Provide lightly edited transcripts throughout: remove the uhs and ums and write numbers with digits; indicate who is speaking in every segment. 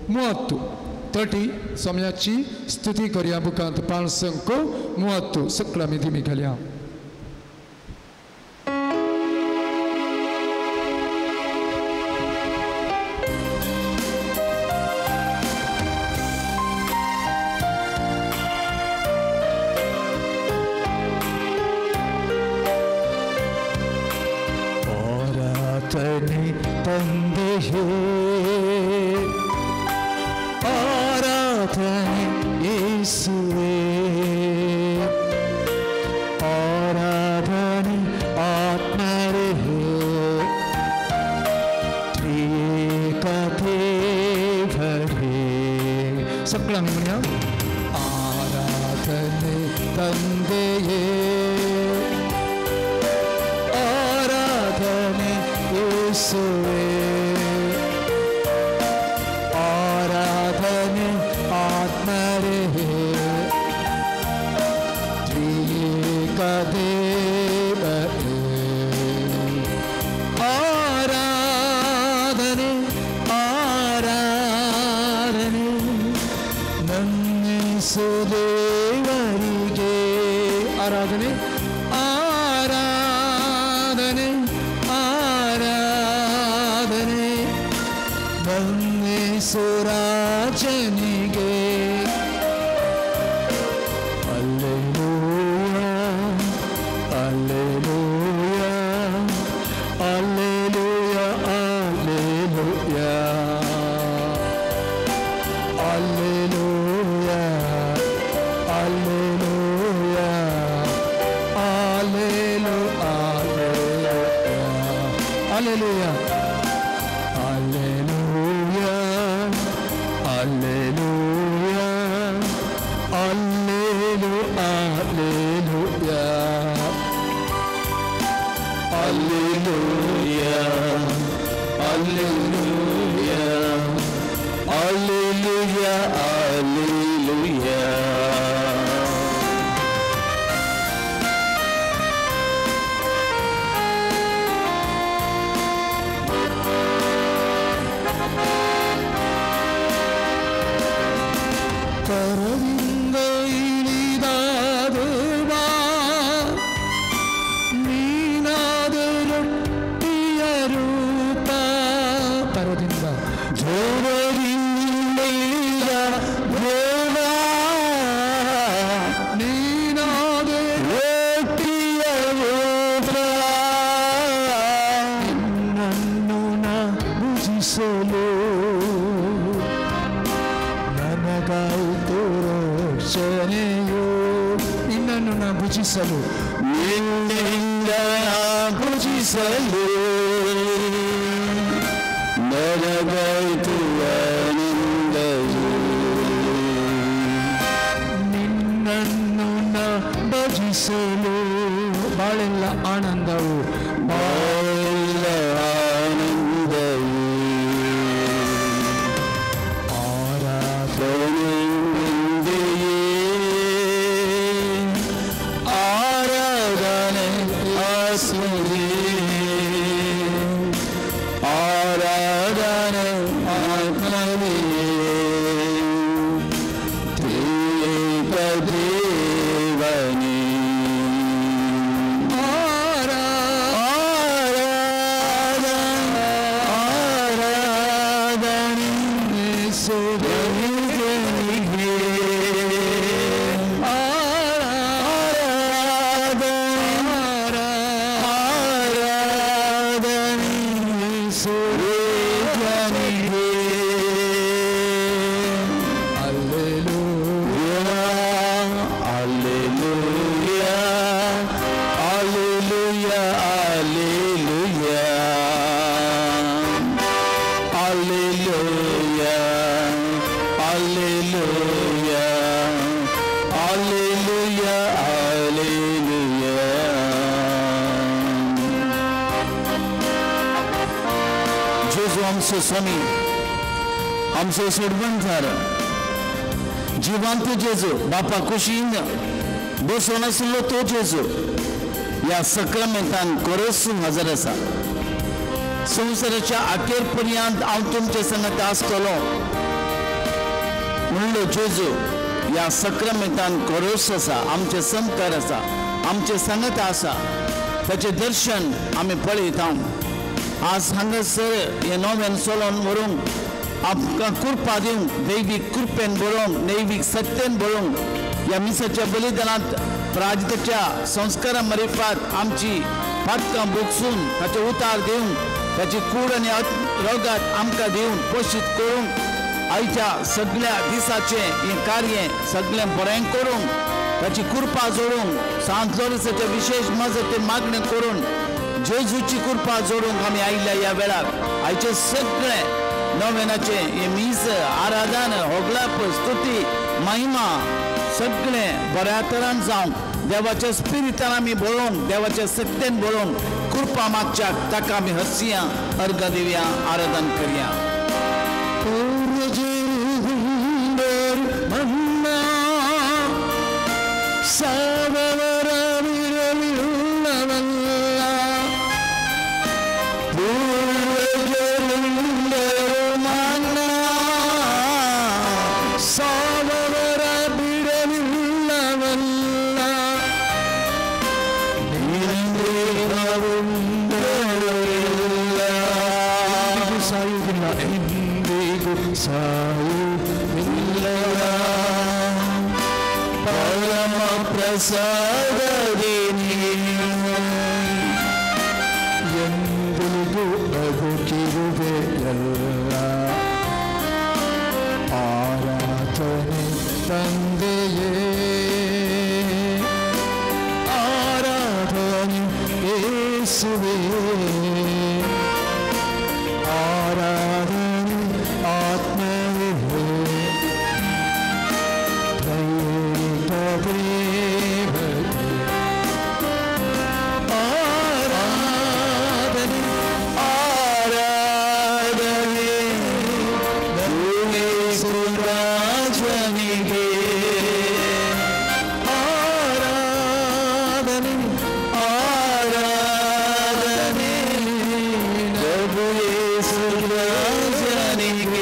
Speaker 1: 30 30 स्वाम्याची स्तुती करूया बुकांत 530 सकला मी दिमी घालया.
Speaker 2: स्वामी आमचो सोडवणदार जिवंत जेजू बापा कुशीन बसून आशिल्लो तो जेजू ह्या सक्रामेंतान कोरोसून हजर आसा. संवसाराच्या अखेर पर्यंत हांव तुमचे संगत आसतलो म्हणलो जेजू. ह्या सक्रामेंतान खरोस आसा, आमचें संकार आसा, आमचें संगत आसा, ताचें दर्शन आमी पळयता. आज हांगासर हें नोवेन चलोवन व्हरूंक आमकां कृपा दिवंक, दैवीक कृपेन बरोवंक, दैवीक सत्तेन बरोवंक, ह्या मिसाच्या बलिदानांत प्राजिताच्या संस्कारा मरिफात आमची पातकां भोगसून ताचे उतार दिवंक, ताची कूड आनी रोगात आमकां दिवन पोशीत करूंक, आयच्या सगळ्या दिसाचें हें कार्य सगळें बरें करूंक, ताची कृपा जोडूंक, सांत लोरेसाचे विशेश मजत मागणें करून जेजूची कृपा जोडूंक आमी आयिल्ल्या ह्या वेळार आयचें सगळें नोवेनाचें हें मीस, आराधन, होगळप, स्तुती, महिमा सगळें बऱ्या तरान जावंक, देवाच्या स्पिरितान आमी बरोवंक, देवाच्या सत्तेन बरोवंक कृपा मागच्याक ताका आमी हरसिया, अर्घ दिवया, आराधन करया.
Speaker 1: ಎಂದಿಗೂ ಬದುಕಿರುವೆ ಎಲ್ಲ ಆರಾಧನೆ ತಂದೆಯೇ, ಆರಾಧನೆ ಯೇಸುವೇ, ಆರಾಧನೆ ಆತ್ಮವೇ,
Speaker 2: ಆರಾಧನೆ ಆರಾಧನೆ ರಾಜನಿಗೆ, ಆರಾಧನೆ ಆರಾಧನೆ ಪ್ರಭು ಯೇಸು ರಾಜನಿಗೆ.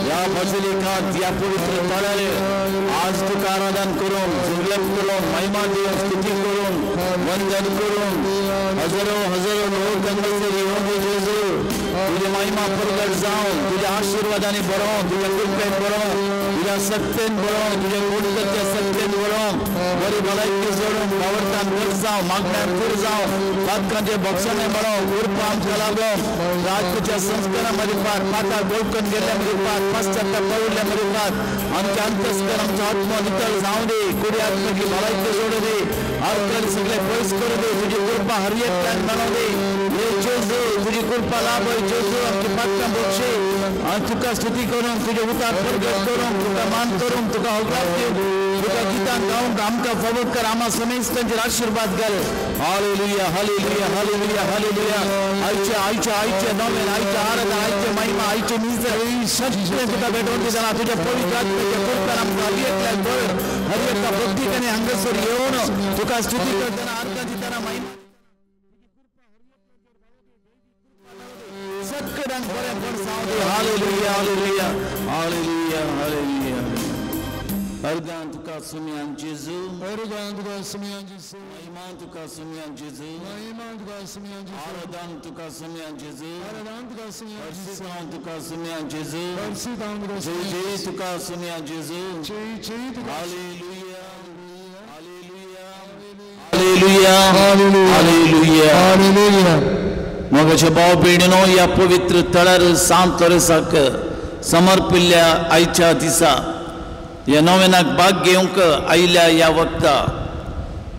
Speaker 2: ह्या बसिलिकांत ह्या पवित्र थळार आज तुका आराधन करूंक, जुगलप करूंक, महिमा दिवंक, स्तुती करूंक, वंदन करूंक हजारो हजारो लोक हांगासर येवंक जेजू, तुजी महिमा प्रगट जावं, तुज्या आशिर्वादांनी बरोवंक, तुज्या कृपेन बरोवंक, तुज्या सत्तेन बरोवंक, तुज्या गुणगत्या सत्तेन बरोवंक, बरी भलायकी जोडूंक, भावर्थान भर जावं, मागण्यान पूर जावं, पातकांचे भक्षणे मेळोवंक, कृपा आमकां लागोवंक, राजकुच्या संस्कारा मरिपात, पाताळ बोलकन गेल्ल्या मरिपात, पश्चाताप पविल्ल्या मरिपात, आमच्या अंतस्कर आमचो आत्मो नितळ जावं दी, कुडी आत्म्याची भलायकी जोडू दी, अडचणी सगळे पयस करू दी, तुजी कृपा हर एकल्याक मेळोवं दी. हे जेजू तुजी कृपा लाभय जेजू, आमची पातकां भोगशी आनी तुका स्तुती करूंक, तुजे उतार प्रगट करूंक, तुका मान करूंक, तुका होगडाप दिवंक, तुका गितां गावंक आमकां फावो कर, आमा समेस्तांचेर आशिर्वाद घाल. Hallelujah hallelujah hallelujah hallelujah. आयचे आयचे आयचे नोवेन, आयचे आराधन, आयचे महिमा, आयचे मीस सगळें तुका भेटोवन दितना तुज्या पवित्र आत्म्याच्या कृपेन आमकां हर एकल्याक बळ, हर एका भक्तीकाने हांगासर येवन तुका स्तुती करतना, आर्गां दितना, महिमा सगळ्यांक बरें पण जावं दी. Hallelujah hallelujah hallelujah hallelujah. अर्गां तुका सुमयान जेजू,
Speaker 1: अर्गां तुका सुमयान जेजू,
Speaker 2: महिमा तुका सुमयान जेजू,
Speaker 1: महिमा तुका सुमयान जेजू,
Speaker 2: आराधन तुका सुमयान जेजू,
Speaker 1: आराधन तुका सुमयान जेजू,
Speaker 2: हर्षितांव तुका सुमयान जेजू,
Speaker 1: हर्षितांव तुका
Speaker 2: जय जय तुका सुमयान जेजू,
Speaker 1: जय जय तुका.
Speaker 2: Hallelujah hallelujah hallelujah hallelujah
Speaker 1: hallelujah.
Speaker 2: मोगाचे भाव भयणीनो, ह्या पवित्र थळार सांत लोरेसाक समर्पिल्ल्या आयच्या दिसा ह्या नोवेनाक भाग घेवंक आयिल्ल्या ह्या वखता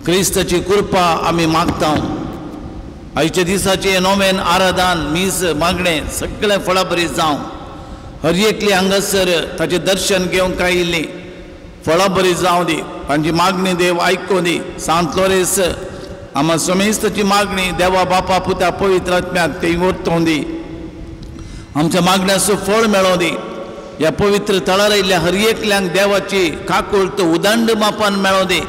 Speaker 2: क्रिस्ताची कृपा आमी मागता. आयच्या दिसाचें नोवेन आराधन मीस मागणें सगळें फळाबरी जावं. हर एकली हांगासर ताचें दर्शन घेवंक आयिल्लीं फळाबरी जावं दी. तांची मागणी देव आयकूं दी. सांत लोरेस आमा समेस्ताची मागणी देवा बापा पुता पवित्र आत्म्याक ती वर्तोवं दी. आमच्या मागण्याचो फळ मेळोवं दी. ह्या पवित्र थळार आयिल्ल्या हर एकल्यांक देवाची काकुळट उदंड मापान मेळोवं दी.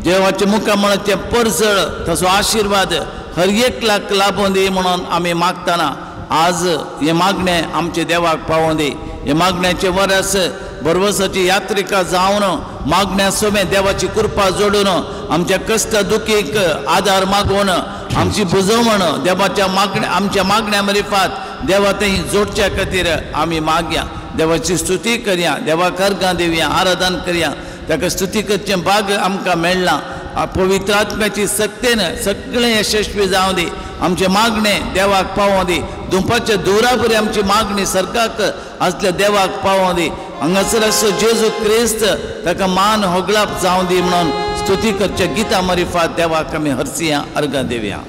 Speaker 2: देवाच्या मुखामळाचें परजळ तसो आशिर्वाद हर एकल्याक लाभोवं दी म्हणून आमी मागतना आज हें मागणें आमच्या देवाक पावोवं दी. हे मागण्याचें वरस भरवसाची यात्रिका जावन मागण्या समेत देवाची कृपा जोडून आमच्या कश्ट दुखीक आदार मागून आमची बुजवण देवाच्या मागण्या आमच्या मागण्या मरिफात देवा थंय जोडच्या खातीर आमी मागया. देवाची स्तुती करया, देवाक अर्घां दिवया, आराधन करया. ताका स्तुती करचें भाग आमकां मेळ्ळां. पवित्र आत्म्याची सक्तेन सगळें यशस्वी जावं दी. आमचें मागणें देवाक पावोवं दी. दुंपाच्या दुरा बरी आमची मागणी सरकाक आसल्या देवाक पावोवं दी. हांगासर आसचो जेजू क्रिस्त ताका मान होगळाप जावं दी म्हणून स्तुती करच्या गितां मारिफात देवाक आमी हरसिया अर्घां दिवया.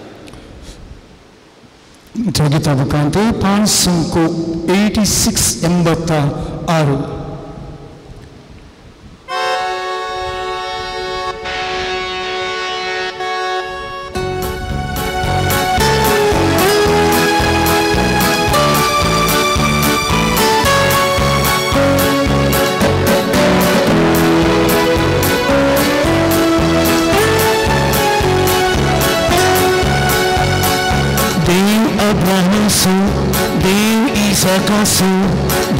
Speaker 1: गीता बुकांत 586 86.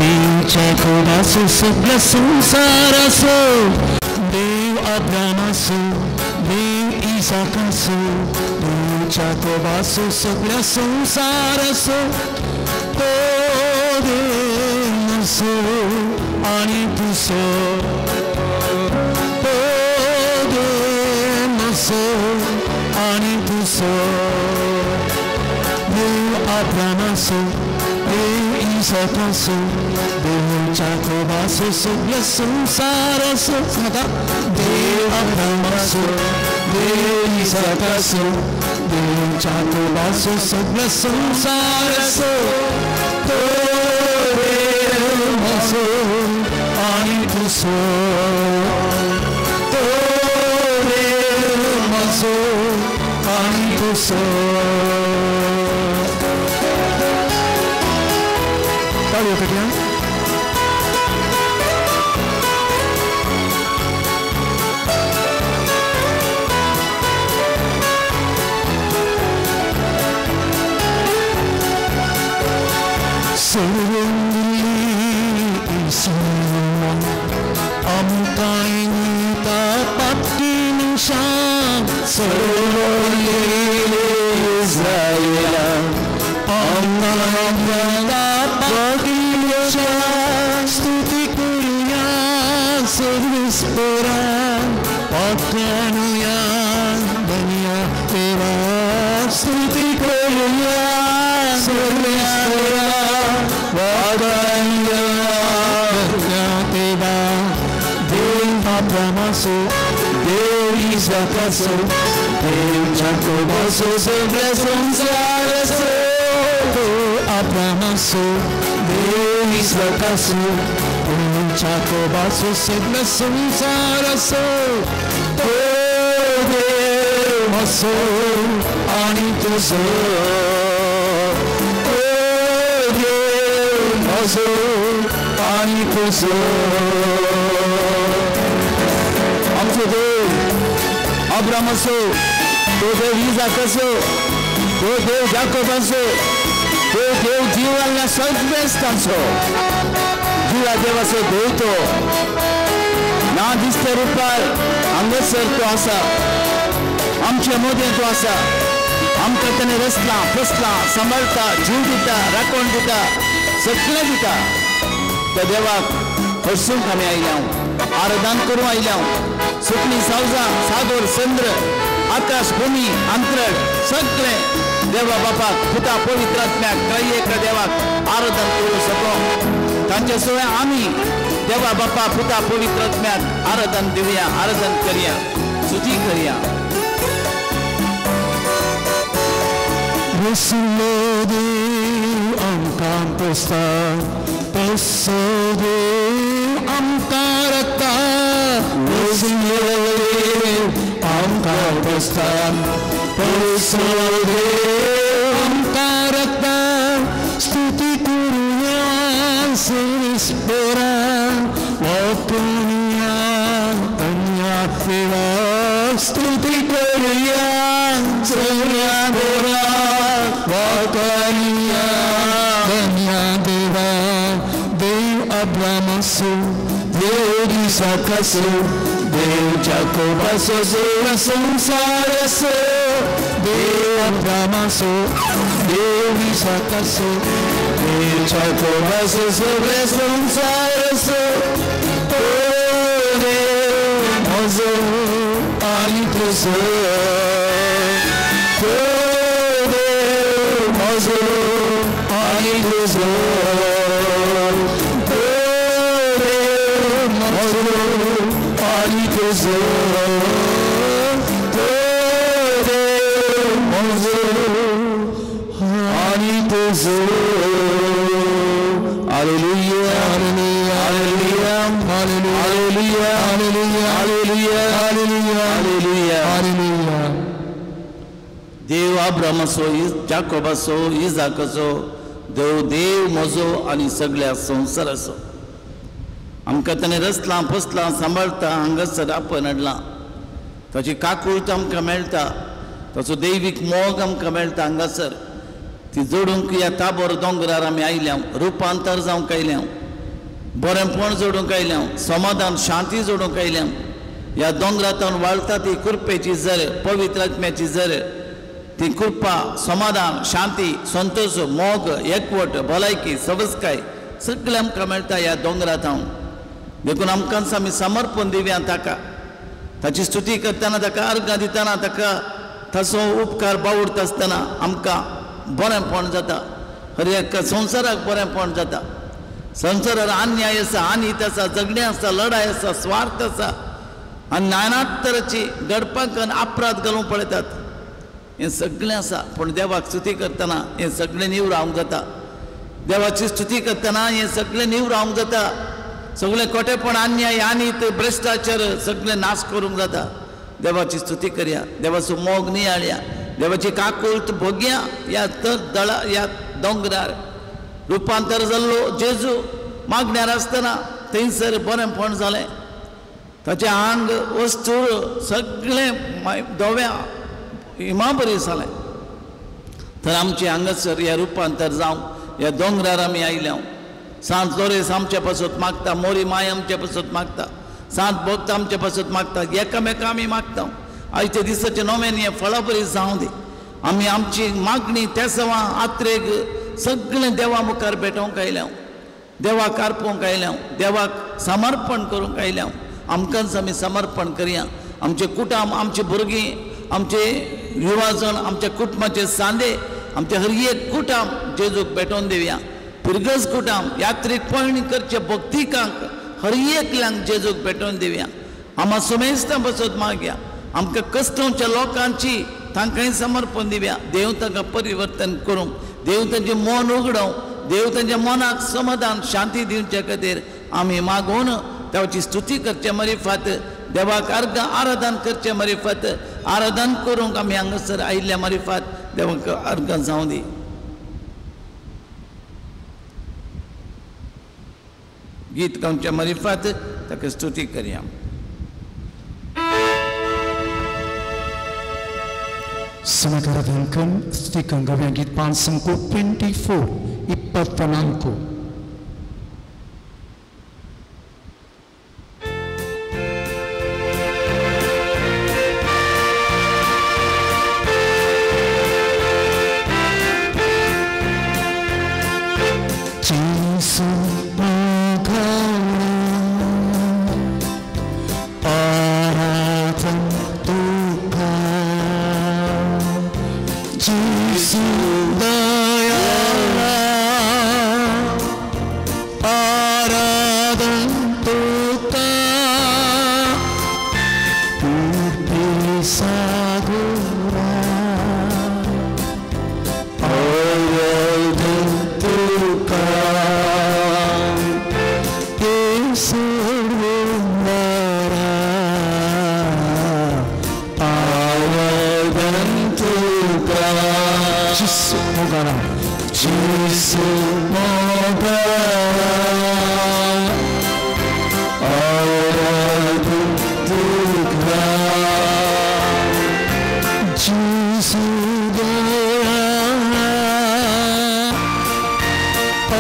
Speaker 3: देव जाकोबासो सगळ्या संवसारासो, देव अब्रामासो, देव इसाकासो, देव जाकोबासो सगळ्या संवसारासो, तो देव आसो आनी तुसो, तो देव आसो आनी तुसो, देव अब्रामासो, देव इसाकासो, देव जाकोबासो सगळ्या संवसारासो, सांगता देव अब्रामासो, देव इसाकासो, देव जाकोबासो सगळ्या संवसारासो, तो देव आसो आनी तुसो, तो देव आसो आनी तुसो. स्तुती करुया सर्वेस्परा, पाकानुया धन्या देवा, स्तुती करुया सर्वेस्परा, वागानुया धन्या देवा. देव अब्रामासो, देव इसाकासो, देव जाकोबासो सगळ्या संवसारासो, देव अब्रामासो, देव इसाकासो, देव जाकोबासो सगळ्या संवसारासो, तो देव आसो आनी तुजो, तो देव आसो आनी तुजो.
Speaker 2: आमचो देव अब्रामासो, तो देव इसाकासो, तो देव जाकोबासो, तो देव जिवाल्या सगळेस्तांचो जिवा देवाचो देव तो ना दिसते रुपार हांगासर तो आसा, आमचे मदें तो आसा. आमकां ताणें रचलां, पोसलां, सांबाळटा, जीव दिता, राखण दिता, सगळें दिता. त्या देवाक हरसूंक आमी आयल्या, आराधन करूंक आयल्या. सुकणीं, सावजां, सागर, चंद्र, आकाश, भूमी, अंतरळ सगळें देवा बापाक, पुता, पवित्र आत्म्याक, त्रैएक देवाक आराधन करूं शको. तांचे सगळें आमी देवा बापा, पुता, पवित्र आत्म्याक आराधन दिवया, आराधन करया, स्तुती करया.
Speaker 3: बसलो देव आमकां पोसता, तसो देव आमकां राखता. बसलो देव आमकां पोसता, तसो देव आमकां राखता. स्तुती करुया सरिस्पोरा, वापरुया धन्या देवा. स्तुती करुया सरिस्पोरा, वापरुया धन्या देवा. देव अब्रामासो, देव इसाकासो, देव जाकोबासो, देव संसारासो. देव अब्रामासो, देव इसाकासो, देव जाकोबासो, सगळ्या संसारासो. तो देव म्हजो आनी तुजो, तो देव म्हजो आनी तुजो, तो देव म्हजो आनी तुजो, तो देव म्हजो आनी तुजो.
Speaker 2: Hallelujah, hallelujah, hallelujah, hallelujah, hallelujah,
Speaker 1: hallelujah.
Speaker 2: देव अब्रामाचो, जाकोबाचो, इजाकाचो देव, देव म्हजो आनी सगळ्या संवसाराचो. आमकां ताणें रचलां, पोसलां, सांबाळटा, हांगासर आपण हाडलां. ताची काकूळट आमकां मेळटा, ताचो दैवीक मोग आमकां मेळटा. हांगासर ती जोडूंक ह्या ताबोर दोंगरार आमी आयल्या, रुपांतर जावंक आयल्या, बरेंपण जोडूंक आयल्या, समाधान शांती जोडूंक आयल्या. ह्या दोंगरांतल्यान वाळटा ती कृपेची जर, पवित्र आत्म्याची जर, ती कृपा, समाधान, शांती, संतोष, मोग, एकवट, भलायकी, सवस्काय सगळें आमकां मेळटा ह्या दोंगरांत. देखून आमकांच आमी समर्पण दिवया ताका. ताची स्तुती करतना, ताका अर्घां दितना, ताका ताचो उपकार बावुरता आसतना आमकां बरेंपण जाता. हर एका संवसाराक बरेंपण जाता. संवसारार अन्याय आसा, अनीत आसा, झगडें आसा, लढाय आसा, स्वार्थ आसा आनी नाना तरेची घडपाक अपराध घालूंक पळयतात. हें सगळें आसा, पूण देवाक स्तुती करतना हें सगळें निवरावंक जाता. देवाची स्तुती करतना हें सगळें निवरावंक जाता. सगळें खोटेपण, अन्याय, अनीत, भ्रश्टाचार सगळें नाश करूंक जाता. देवाची स्तुती करया, देवाचो मोग नियाळया, देवाची काकूळट भोगया. ह्या दळा ह्या दोंगरार रुपांतर जाल्लो जेजू मागण्यार आसतना थंयसर बरेंपण जालें. ताचें आंग वस्तूर सगळें धव्या हिमा बरी जालें. तर आमचें हांगासर ह्या रुपांतर जावं ह्या दोंगरार आमी आयल्या. सांत लोरेस आमचे पासत मागता, मोरी माय आमचे पासत मागता, सांत भक्त आमचे पासत मागता, एकामेका आमी मागता. आयच्या दिसाचें नोवेन हें फळां बरी जावं दी. आमी आमची मागणी तेसवां आत्रेक सगळें देवा मुखार भेटोवंक आयल्या, देवाक अर्पोवंक आयल्या, देवाक समर्पण करूंक आयल्या. आमकांच आमी समर्पण करया. आमचे कुटुंब, आमची भुरगीं, आमचे युवाजण, आमच्या कुटुंबाचे सांदे, आमचे हर एक कुटुंब जेजूक भेटोवन दिवया. पिरगज कुटुंब, यात्रीक पळणी करचे भक्तिकांक हर एकल्यांक जेजूक भेटोवन दिवया. आमा सुमेस्तां बसत मागया. आमकां कस्टमच्या लोकांची तांकांय समर्पण दिवया. देव तांकां परिवर्तन करूंक, देव तांचें मन उगडोवं, देव तांच्या मनाक समाधान शांती दिवचे खातीर आमी मागून देवाची स्तुती करचे मरिफात, देवाक अर्घां आराधन करचे मरिफात, आराधन करूंक आमी हांगासर आयिल्ल्या मरिफात देवाक अर्घां जावं दी. गीत गावच्या मरिफात ताका स्तुती करया.
Speaker 1: समकाराधन स्तुती गावया गीत 524 24. जेसू मोगारा जेसू मोगारा आराधन तुका जेसू दयाळा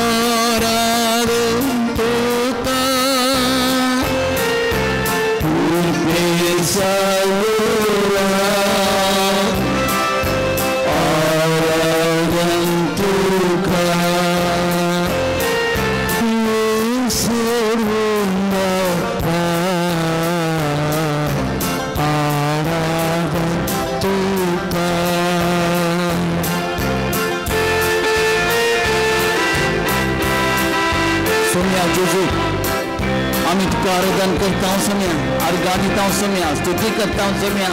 Speaker 1: आराधन तुका
Speaker 2: सोम्या जेजू आमी तुका आराधन करता सोम्या, आर्गां दिता सोम्या, स्तुती करता सोम्या।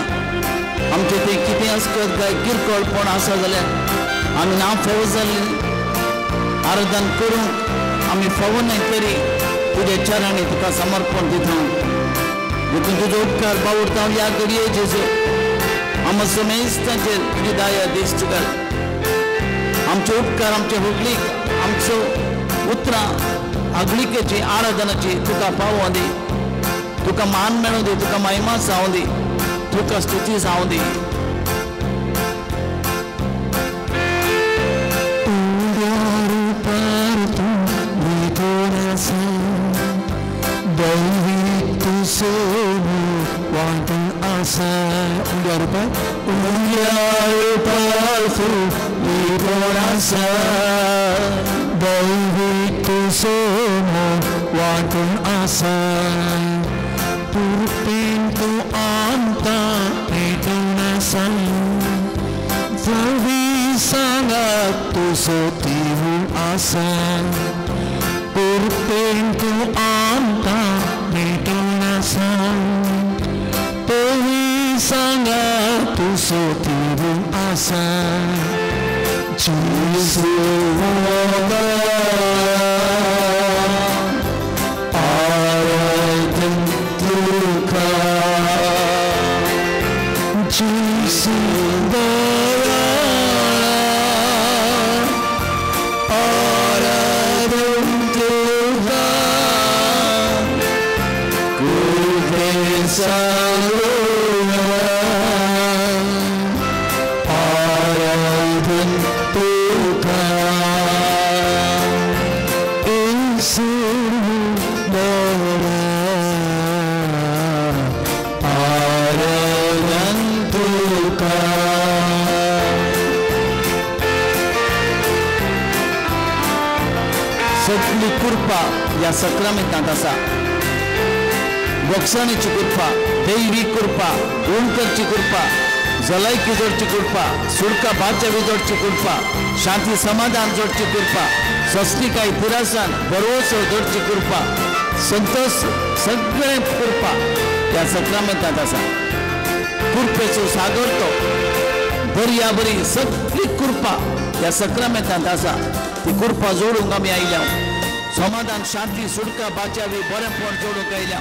Speaker 2: आमचें तें कितें आसत काय किरकोळपण आसा जाल्यार आमी ना फावो जाल्लीं आराधन करूंक आमी फावो न्हय तरी तुज्या चरणी तुका समर्पण दिता। देखून तुजो उपकार बावुरता ह्या घडये जेजू, आमकां समेस्तांचेर तुजी दया दिश्ट घाल। आमचे उपकार, आमचे हुगलीक, आमचो उतरां आगळिकेची आराधनाची तुका पावों दी, तुका मान मेळूं दी, तुका महिमा जावं दी, तुका स्तुती जावं दी। सगळी कृपा ह्या सक्रामेंतांत आसा। बोक्षाणीची कृपा, दैवी कृपा, गुणकरची कृपा, जलायकी जोडची कृपा, सुडका बाच्या जोडची कृपा, शांती समाधान जोडची कृपा, स्वस्तिकाय पुरासान भरवसो जोडची कृपा, संतोष सगळे कृपा ह्या सक्रामेंतांत आसा। कृपेचो सागर तो दर्या बरी सगळी कृपा ह्या सक्रामेंतांत आसा। ती कृपा जोडूंक आमी आयल्या, समाधान शांती सुडका बाचावी बरेंपण जोडूंक आयल्या।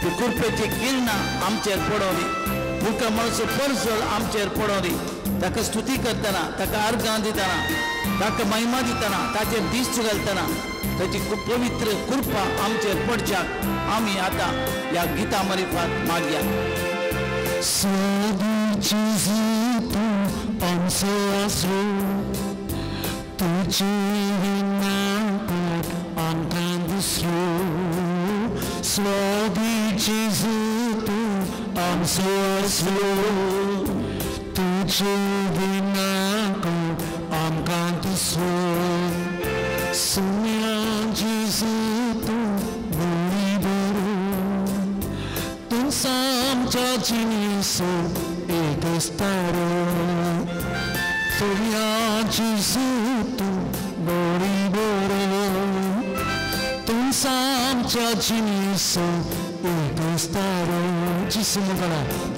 Speaker 2: ती कृपेची किरणां आमचेर पडोवनी, मुखार मनसो परजळ आमचेर पडोवनी। ताका स्तुती करतना, ताका आर्गां दितना, ताका महिमा दितना, ताचेर दिश्ट घालतना ताची पवित्र कृपा आमचेर पडच्याक आमी आतां ह्या गिता मारिफात मागया।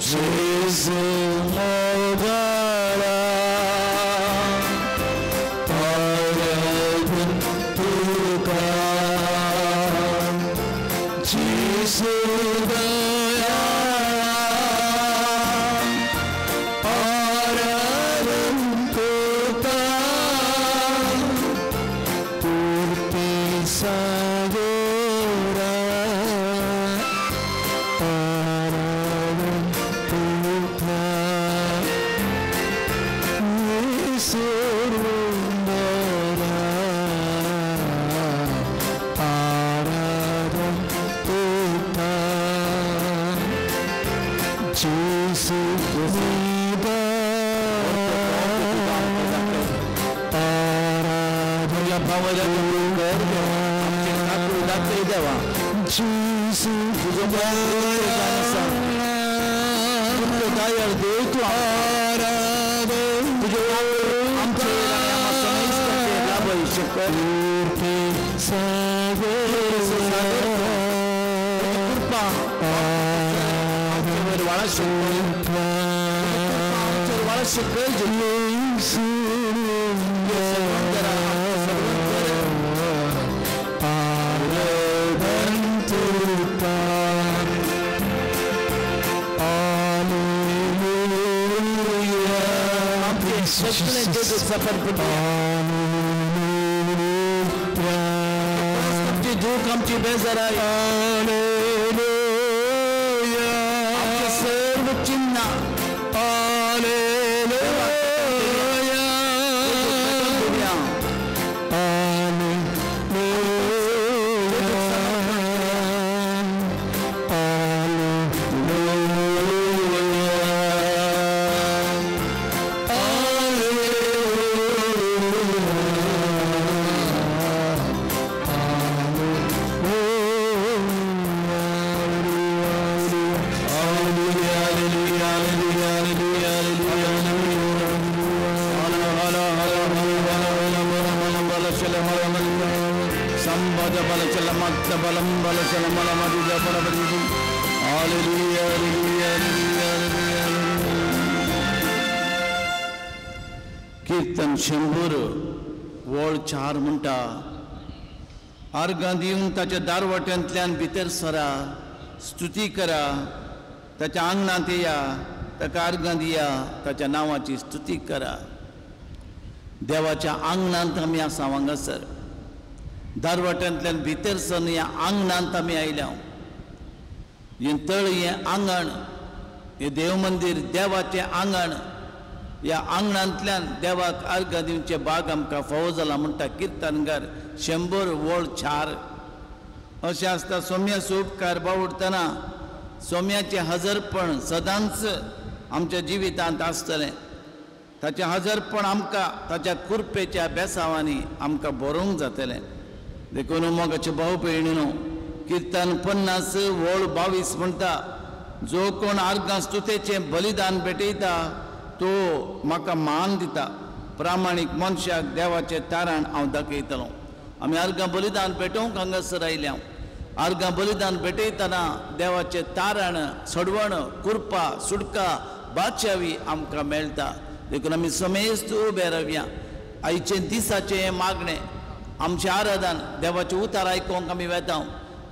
Speaker 3: जेजू मोगाळा आराधन तुका, जेजू दयाळा आराधन तुका,
Speaker 2: बापावयल्या कर देवा, आमचेर काकूळ दाखय देवा. तुजो आसा, दयाळ देव तूं, तुज्यो आमचेर आनी आमच्या समेस्तांचेर लाभय कर. कृपा आमचेर वाळा शकल, आमचेर वाळा शकल. आमची दूख, आमची बेजाराय, आमचे सर्व चिन्ह कीर्तन 100 वळ 4 म्हणटा, आर्गां दिवन ताच्या दारवट्यांतल्यान भितर सरा, स्तुती करा, ताच्या आंगणांत येया, ताका आर्गां दिया, ताच्या नांवाची स्तुती करा. देवाच्या आंगणांत आमी आसा हांगासर, दारवट्यांतल्यान भितर सरून ह्या आंगणांत आमी आयल्या. हें तळ, हें आंगण, हें देवमंदीर देवाचें आंगण. ह्या आंगणांतल्यान देवाक आर्गां दिवचे भाग आमकां फावो जाला म्हणटा कीर्तनकार 100 वळ 4. अशें आसता सोम्याचो उपकार बावडटना सोम्याचें हजरपण सदांच आमच्या जिवितांत आसतलें. ताचें हजरपण आमकां ताच्या कृपेच्या बेसावांनी आमकां बरोवंक जातलें. देखून मोगाचे भाव भयणीनो, कीर्तन 50 वळ 22 म्हणटा, जो कोण आर्गां स्तुतेचें बलिदान भेटयता तो म्हाका मान दिता. प्रामाणीक मनशाक देवाचें तारण हांव दाखयतलो. आमी आर्गां बलिदान भेटोवंक हांगासर आयल्या. आर्गां बलिदान भेटयतना देवाचें तारण, सडवण, कृपा, सुटका, बादशावी आमकां मेळटा. देखून आमी समेस्त उबे रावया. आयचें दिसाचें हें मागणें, आमचें आराधन, देवाचें उतार आयकोंक आमी वेता.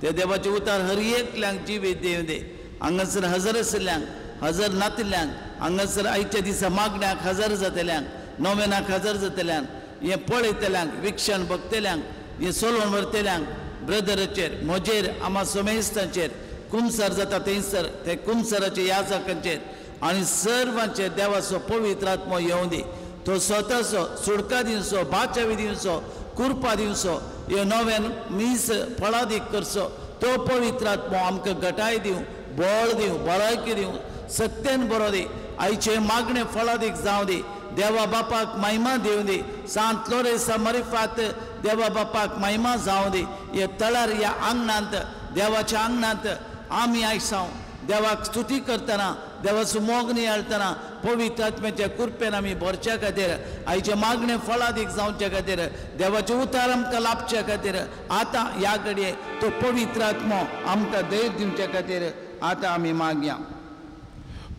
Speaker 2: ते देवाचें उतार हर एकल्यांक जिवीत दिवं दी. हांगासर हजर आशिल्ल्यांक, हजर नातिल्ल्यांक, हांगासर आयच्या दिसा मागण्याक हजर जातल्यांक, नोवेनाक हजर जातल्यांक, हें पळयतल्यांक, विक्षण बघतल्यांक, हें सोलोवन व्हरतल्यांक, ब्रदराचेर, म्हजेर, आमा समेस्तांचेर, कुमसर जाता थंयसर ते कुमसराचे याजकांचेर आनी सर्वांचेर देवाचो पवित्र आत्मो येवं दी. तो स्वताचो सुडका दिवचो, बाचावी दिवचो, कृपा दिवचो, हे नव्यान मीस फळादीक करचो. तो पवित्र आत्मो आमकां घटाय दिवं, बळ दिवं, भलायकी दिवं, सत्यान बरो दी. आयचें मागणें फळादीक जावं दी. देवा बापाक महिमा दिवं दी. सांत लोरेसा मरिफात देवा बापाक महिमा जावं दी. हे तळार, ह्या आंगणांत, देवाच्या आंगणांत आमी आयसांव देवाक स्तुती करतना, देवाचो मोग नियाळतना, पवित्र आत्म्याच्या कृपेन आमी भरच्या खातीर, आयचें मागणें फळादीक जावच्या खातीर, देवाचें उतार आमकां लाभच्या खातीर, आतां ह्या घडये तो पवित्र आत्मो आमकां धैर्य दिवच्या खातीर आतां आमी मागया.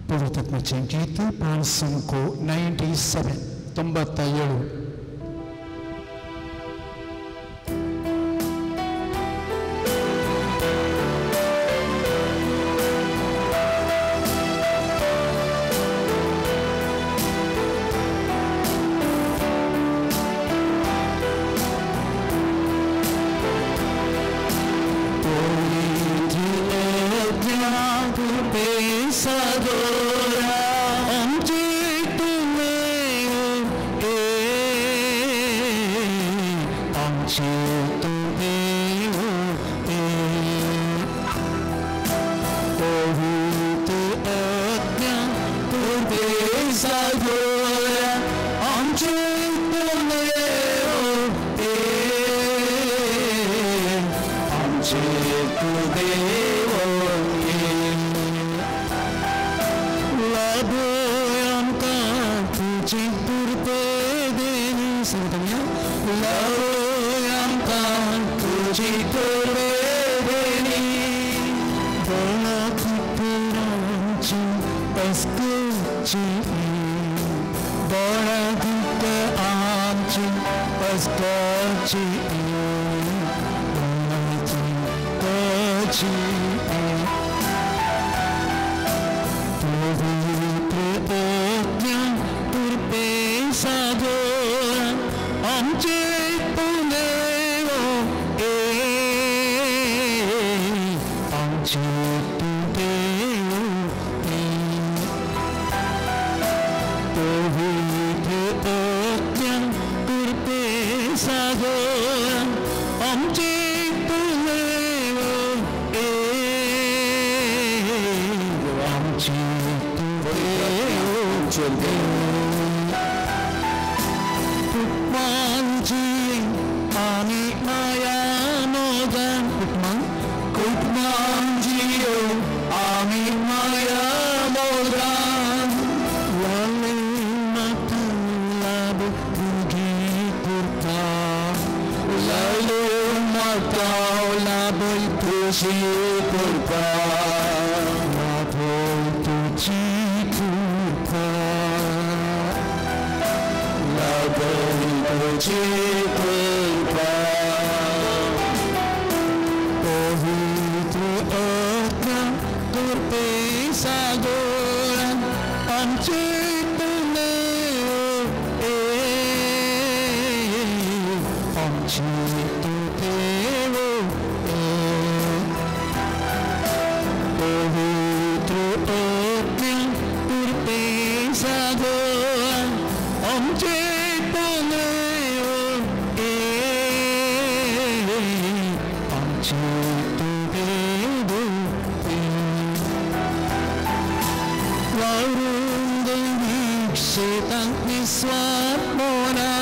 Speaker 1: पवित्रात्म्याचें गीत 597 97.
Speaker 3: Sagoya, सांगता लाभय आमकां तुजी कृपेनी बळाधिकरांची अस्कची बळाधिक आमची अस्कची बळाधिकची पवित्र आत्म्या कृपे सागर आमचे तुलेव ए आमचे तुलेव ए पवित्र आत्म्या कृपे सागर आमचे तुलेव ए आमचे तुलेव ए. कुटमांची आनी माया मोगान कुटमांची आनी माया मोगान लाले माता लाभ तुजी कृपा लाले माता लाभ तुजी कृपा लाभ तुजी कृपा तुझी कृपा पवित्र आत्मा कृपे सागर आमचे तुले ए आमचे तुलेव ए पवित्र आत्मा कृपे सागर आमचे तुलेव ए आमचे तुलेव ए. वावरून दैवीक निस्वार्थ मोना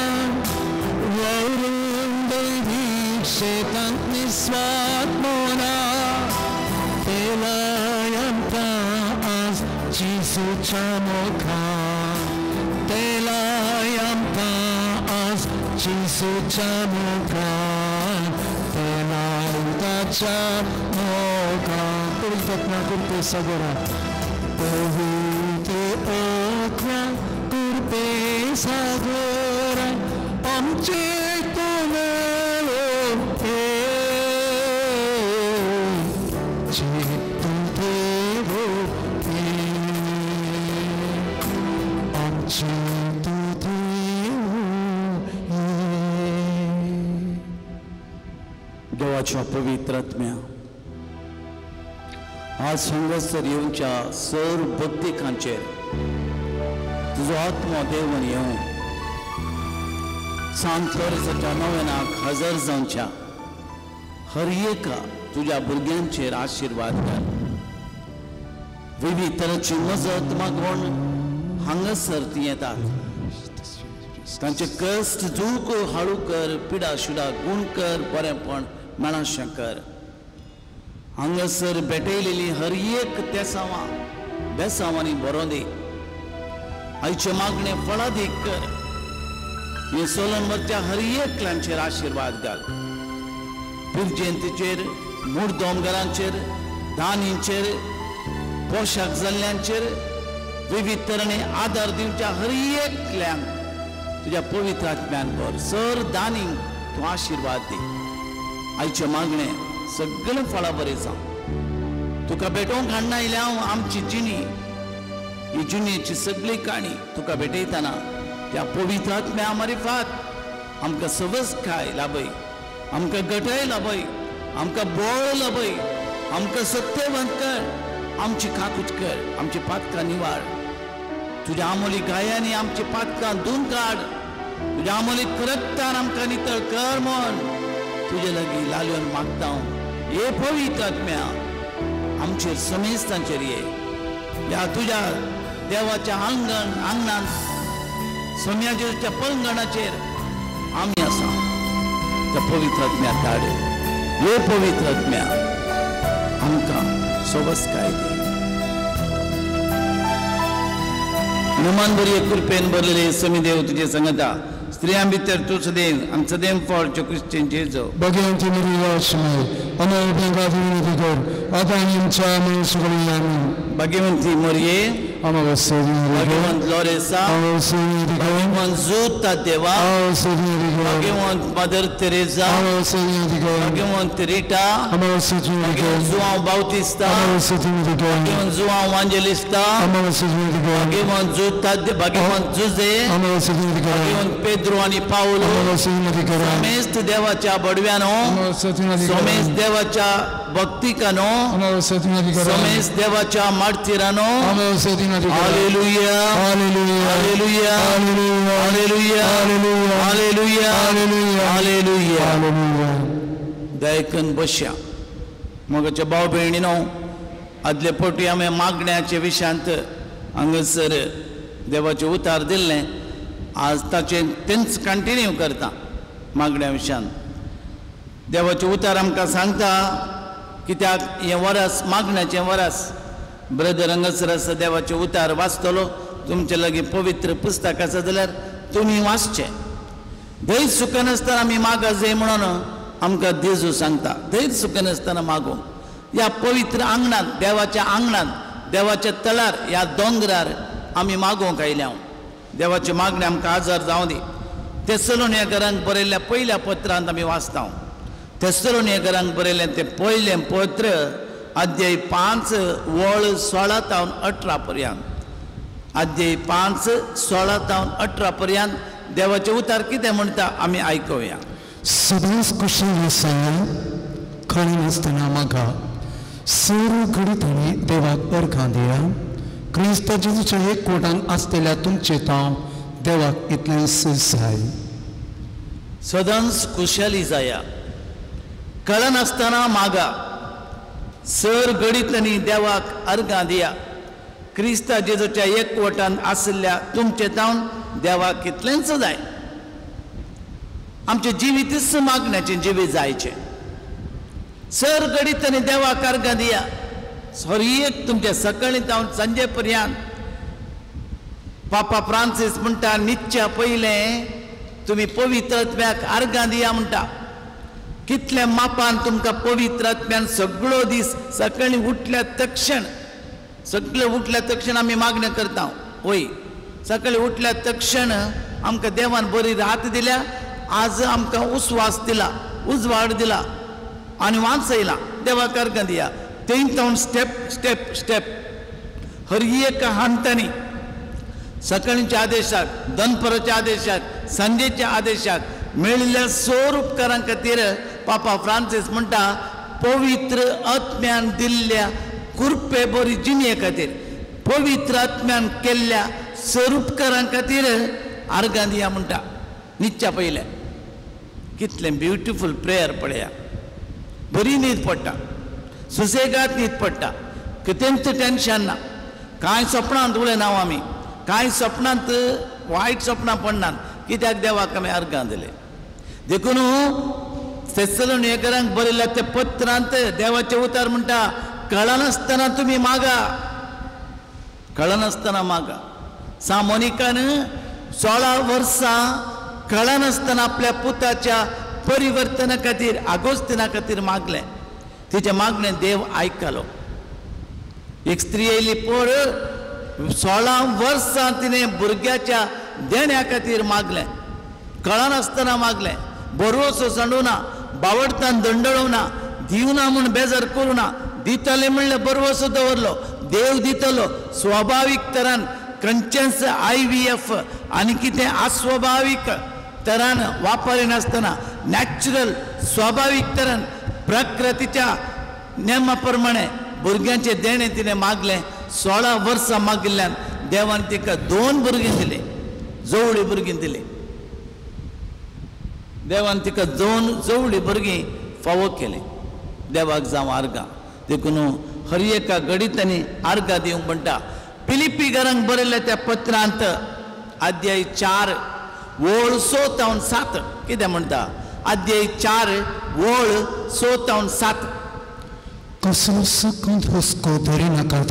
Speaker 3: वावरून दैवीक शेतांत निस्वार्थ मोना तेलाय आमकां आज जेजूच्या मुखार तेलाय आमकां आज जेजूच्या मुखार तेलाय ताच्या मुखार. पवित्र आत्मा कृपे सागरा पवित्र आत्मा कृपे सागर आमचे तुलेव ए आमचे तुलेव ए आमचे तुलेव ए.
Speaker 2: देवाच्या पवित्र आत्म्या आज हांगासर येवच्या सर्व भक्तिकांचेर तुजो आत्मो देवन येवं सांत लोरेसाच्या नव्यानाक हजर जावच्या हर एका तुज्या भुरग्यांचेर आशिर्वाद घाल. विविध तरेची मजत मागून हांगासर ती येतात. तांचे कश्ट दुख हाडू कर, पिडा शिडा गुण कर, बरेंपण मेळाशें कर. हांगासर भेटयलेली हर एक तेसांवां बेसांवांनी बरोवन दी. आयचे मागणे फळादीक कर. हे सोलन वरच्या हर एकल्यांचेर आशिर्वाद घाल. पिरजयंतीचेर, मुर्दोमगरांचेर, दानींचेर, पोशाक जाल्ल्यांचेर विविध तरेने आदार दिवच्या हर एकल्यांक तुज्या पवित्र आत्म्यान भर. सर दानींक तूं आशिर्वाद दी. आयचे मागणे सगळें फळां बरें जावं. तुका भेटोवंक हाडना आयल्या हांव आमची जिणी, ही जिणेची सगळी काणी तुका भेटयतना त्या पवित्र आत्म्या मारिफात आमकां सवसकाय लाभय, आमकां गटय लाभय, आमकां बळ लाभय, आमकां सत्यवंत कर, आमची काकूच कर, आमची पातकां निवार. तुज्या आमोली गायांनी आमची पातकां धुवन काड. तुज्या आमोली रक्तान आमकां नितळ कर म्हण तुजे लागीं लालून मागता हांव. हे पवित्र आत्म्या आमचेर समेस्तांचेर ये. ह्या तुज्या देवाच्या आंगण आंगणांत सोम्याच्या पंगणाचेर आमी आसा. त्या पवित्र आत्म्या धाड. हे पवित्र आत्म्या आमकां सोबसकाय दी. नुमान बरी कृपेन भरलेले समी देव तुझे संगता. स्त्रियां भितर तूं सदैव आनी सदैव फळ क्रिश्चन जेजू.
Speaker 1: भगवंती मरिया शिवाय आम्हा विनंती कर आता आनी आमच्या मरणाच्या आमीन.
Speaker 2: भाग्यवंती मरिये, भाग्यवंत लॉरेसा, भाग्यवंत जुता देवा, भाग्यवंत मदर तेरेजा, भाग्यवंत रिटा, भाग्यवंत जुआंव बाउतिस्ता, भाग्यवंत जुआंव वांजेलिस्ता, भाग्यवंत जुता, भाग्यवंत जुजे, भाग्यवंत पेद्रो आनी पावलो, सोमेस्त देवाच्या बडव्यानो, सोमेस्त देवाच्या भक्तिकानो, सोमेस्त देवाच्या मार्तिरानो. Hallelujah, hallelujah, hallelujah, hallelujah, hallelujah. दयकन बसया. मगाच्या भाव भयणीनो, आदले पटी आमी मागण्याचे विशयांत हांगासर देवाचें उतार दिल्लें, आज ताचें तेंच कंटिन्यू करता. मागण्या विशयांत देवाचें उतार आमकां सांगता, कित्याक हें वरस मागण्याचें वरस. ब्रदर हांगासर आसा, देवाचें उतार वाचतलो. तुमचे लागीं पवित्र पुस्तक आसा जाल्यार तुमी वाचचें. धैर्य सुकनासतना आमी मागा जाय म्हणून आमकां जेजू सांगता. धैर्य सुकनासतना मागूंक ह्या पवित्र आंगणांत, देवाच्या आंगणांत, देवाच्या तळार, ह्या दोंगरार आमी मागूंक आयल्या. देवाची मागणें आमकां आजार जावं दी. तेसलोनियेकरांक बरयल्ल्या पयल्या पत्रांत आमी वाचता. तेसलोनियेकरांक बरयल्लें तें पयलें पत्र अध्याय 5 वळ 16 तावन 18 पर्यंत, अध्याय 5 16 तावन 18 पर्यंत देवाचें उतार कितें म्हणटा आमी आयकुया.
Speaker 1: सदांच कुशल आसा, खणी नासतना म्हाका सर घडीत देवाक अर्घां दिया. क्रिस्त जेजूच्या एक कोटान आसतल्या तुमचे तांव देवाक इतलें जाय.
Speaker 2: सदांच कुशली जाया, कळनासतना मागा, सर घडीतल्यानी देवाक अर्घां दिया. क्रिस्ता जेजूच्या एकवटान आशिल्ल्या तुमचे तावन देवाक कितलेंच जाय. आमचें जिवीतच मागण्याचें जिवीत जायचें. सर घडीतल्यानी देवाक अर्घां दिया. सर एक तुमच्या सकाळीं तावन सांजे पर्यंत. पापा फ्रांसीस म्हणटा, निच्या पयलें तुमी पवित्र आत्म्याक अर्घां दिया म्हणटा. कितल्या मापान तुमकां पवित्र आत्म्यान सगळो दीस सकाळीं उठल्या तक्षण, सगळे उठल्या तक्षण आमी मागणें करता. वय सकाळीं उठल्या तक्षण आमकां देवान बरी रात दिल्या, आज आमकां उस्वास दिला, उजवाड दिला आनी वांचयला. देवाक अर्घां दिया. थंय तावन स्टेप स्टेप स्टेप हर एका हांतांनी सकाळींच्या आदेशाक, दनपराच्या आदेशाक, सांजेच्या आदेशाक मेळिल्ल्या सोर उपकारां खातीर पापा फ्रांसीस म्हणटा, पवित्र आत्म्यान दिल्ल्या कृपे बरी जिणये खातीर, पवित्र आत्म्यान केल्ल्या सोर उपकारां खातीर अर्घां दिया म्हणटा. निच्या पयलें कितलें ब्युटिफूल प्रेयर पळया. बरी न्हीद पडटा, सुसेगाद न्हीद पडटा, कितेंच टेन्शन ना. कांय सपनांत उलयना आमी, कांय सपनांत वायट सपनां पडनात, कित्याक देवाक आमी अर्घां दिले. देखून तेसलोनियेकरांक बरयल्ल्या त्या पत्रांत देवाचें उतार म्हणटा, कळनासतना तुमी मागा, कळनासतना मागा. सामोनिकान 16 वर्सां कळनासतना आपल्या पुताच्या परिवर्तना खातीर, आगोस्तिना खातीर मागलें. तिचें मागणें देव आयकलो. एक स्त्री येयली पोर, 16 वर्सां तिणें भुरग्याच्या देण्या खातीर मागलें, कळनासतना मागलें. बरोसो सांडूना, बावडतान दंडळोवना, दिवना म्हूण बेजार करुना, दितलें म्हणल्यार बरवसो दवरलो. देव दितलो स्वाभावीक तरान, खंयचेंच IVF आनी कितें अस्वाभावीक तरान वापरिनासतना, नॅचरल स्वाभावीक तरान प्रकृतीच्या नेमा प्रमाणे भुरग्यांचें देणें तिणें मागलें. 16 वर्सां मागिल्ल्यान देवान तिका 2 भुरगीं दिलीं, जवळी भुरगीं दिलीं. देवान तिका 2 जवळी भुरगीं फावो केलीं. देवाक जावं अर्घां. देखून हर एका घडीतांनी अर्घां दिवंक म्हणटा. फिलिप्पी घरांक बरयल्ल्या त्या पत्रांत अध्याय 4 वळ 6 तावन 7 कितें म्हणटा? अध्याय 4 वळ 6 तावन 7.
Speaker 1: कसलो सुकंत हुस्को धरी नाकात,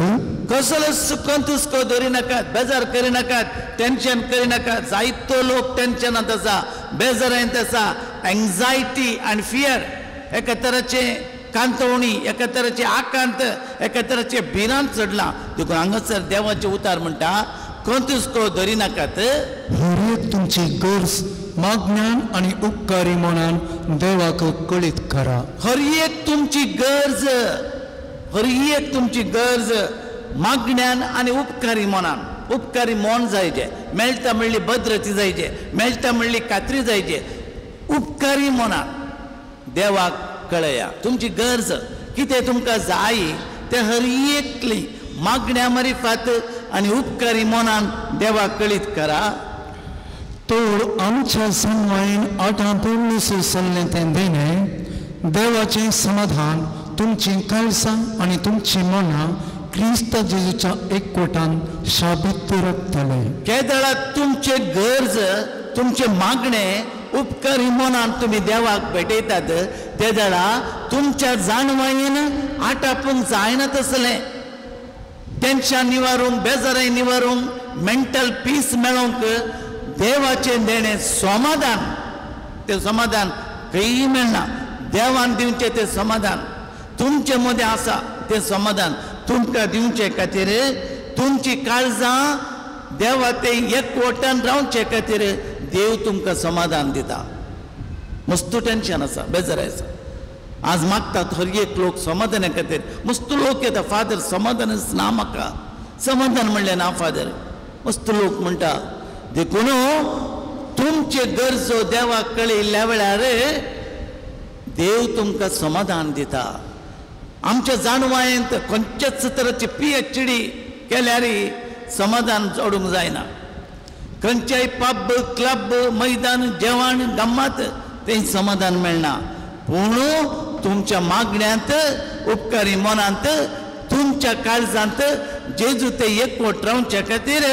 Speaker 2: कसलो सुकंत हुस्को धरी नाकात, बेजार करी नाकात, टेन्शन करी नाकात. जायतो लोक टेन्शनांत आसा, बेजारांत आसा, एंग्जायटी आनी फियर, एका तराचे कांतवणी, एका तराचे आकांत, एका तराचे भिरांत चडलां. देखून हांगासर देवाचें उतार म्हणटा कंत हुस्को धरी नाकात,
Speaker 1: हर एक तुमची गरज मागण्यान आनी उपकारी मनान देवाक कळीत करा.
Speaker 2: हर एक तुमची गरज, हर एक तुमची गरज मागण्यान आनी उपकारी मनान. उपकारी मन जायचे, मेळटा म्हणली भद्रती जायचे, मेळटा म्हणली खात्री जायचे. उपकारी मनान देवाक कळया तुमची गरज कितें तुमकां जाय तें हर एकली मागण्या मारिफात आनी उपकारी मनान देवाक कळीत करा.
Speaker 1: तोड आमच्या सनवायन आठां पूर्ण सल्लें तें देणें देवाचें समाधान तुमचीं काळसां आनी तुमचीं मनां क्रिस्त जेजूच्या एकवटान शाबीत राखतलें.
Speaker 2: केदळा तुमचे गरज, तुमचे मागणे उपकारी मनान तुमी देवाक भेटयतात ते वेळा तुमच्या जाणवायेन आटापूंक जायना तसलें टेन्शन निवारूंक, बेजाराय निवारूंक, मेंटल पीस मेळोवंक देवाचें देणें समाधान, तें समाधान खंयी मेळना. देवान दिवचें तें समाधान तुमचे मदें आसा, तें समाधान तुमकां दिवचे खातीर, तुमची काळजां देवा ते एकवटान रावचे खातीर देव तुमकां समाधान दिता. मस्त टेन्शन आसा, बेजार आसा. आज मागतात हर एक लोक समाधाना खातीर. मस्त लोक येता, फादर समाधानच ना म्हाका, समाधान म्हणलें ना फादर, मस्त लोक म्हणटा. देखून तुमचे गरजो देवाक कळयल्ल्या वेळार देव तुमकां समाधान दिता. आमच्या जाणवायेंत खंयच्याच तराची PhD केल्यार समाधान जोडूंक जायना. खंयच्याय पब, क्लब, मैदान, जेवण, गम्मात तें समाधान मेळना. पूण तुमच्या मागण्यांत, उपकारी मनांत, तुमच्या काळजांत जेजू ते एकवट रावच्या खातीर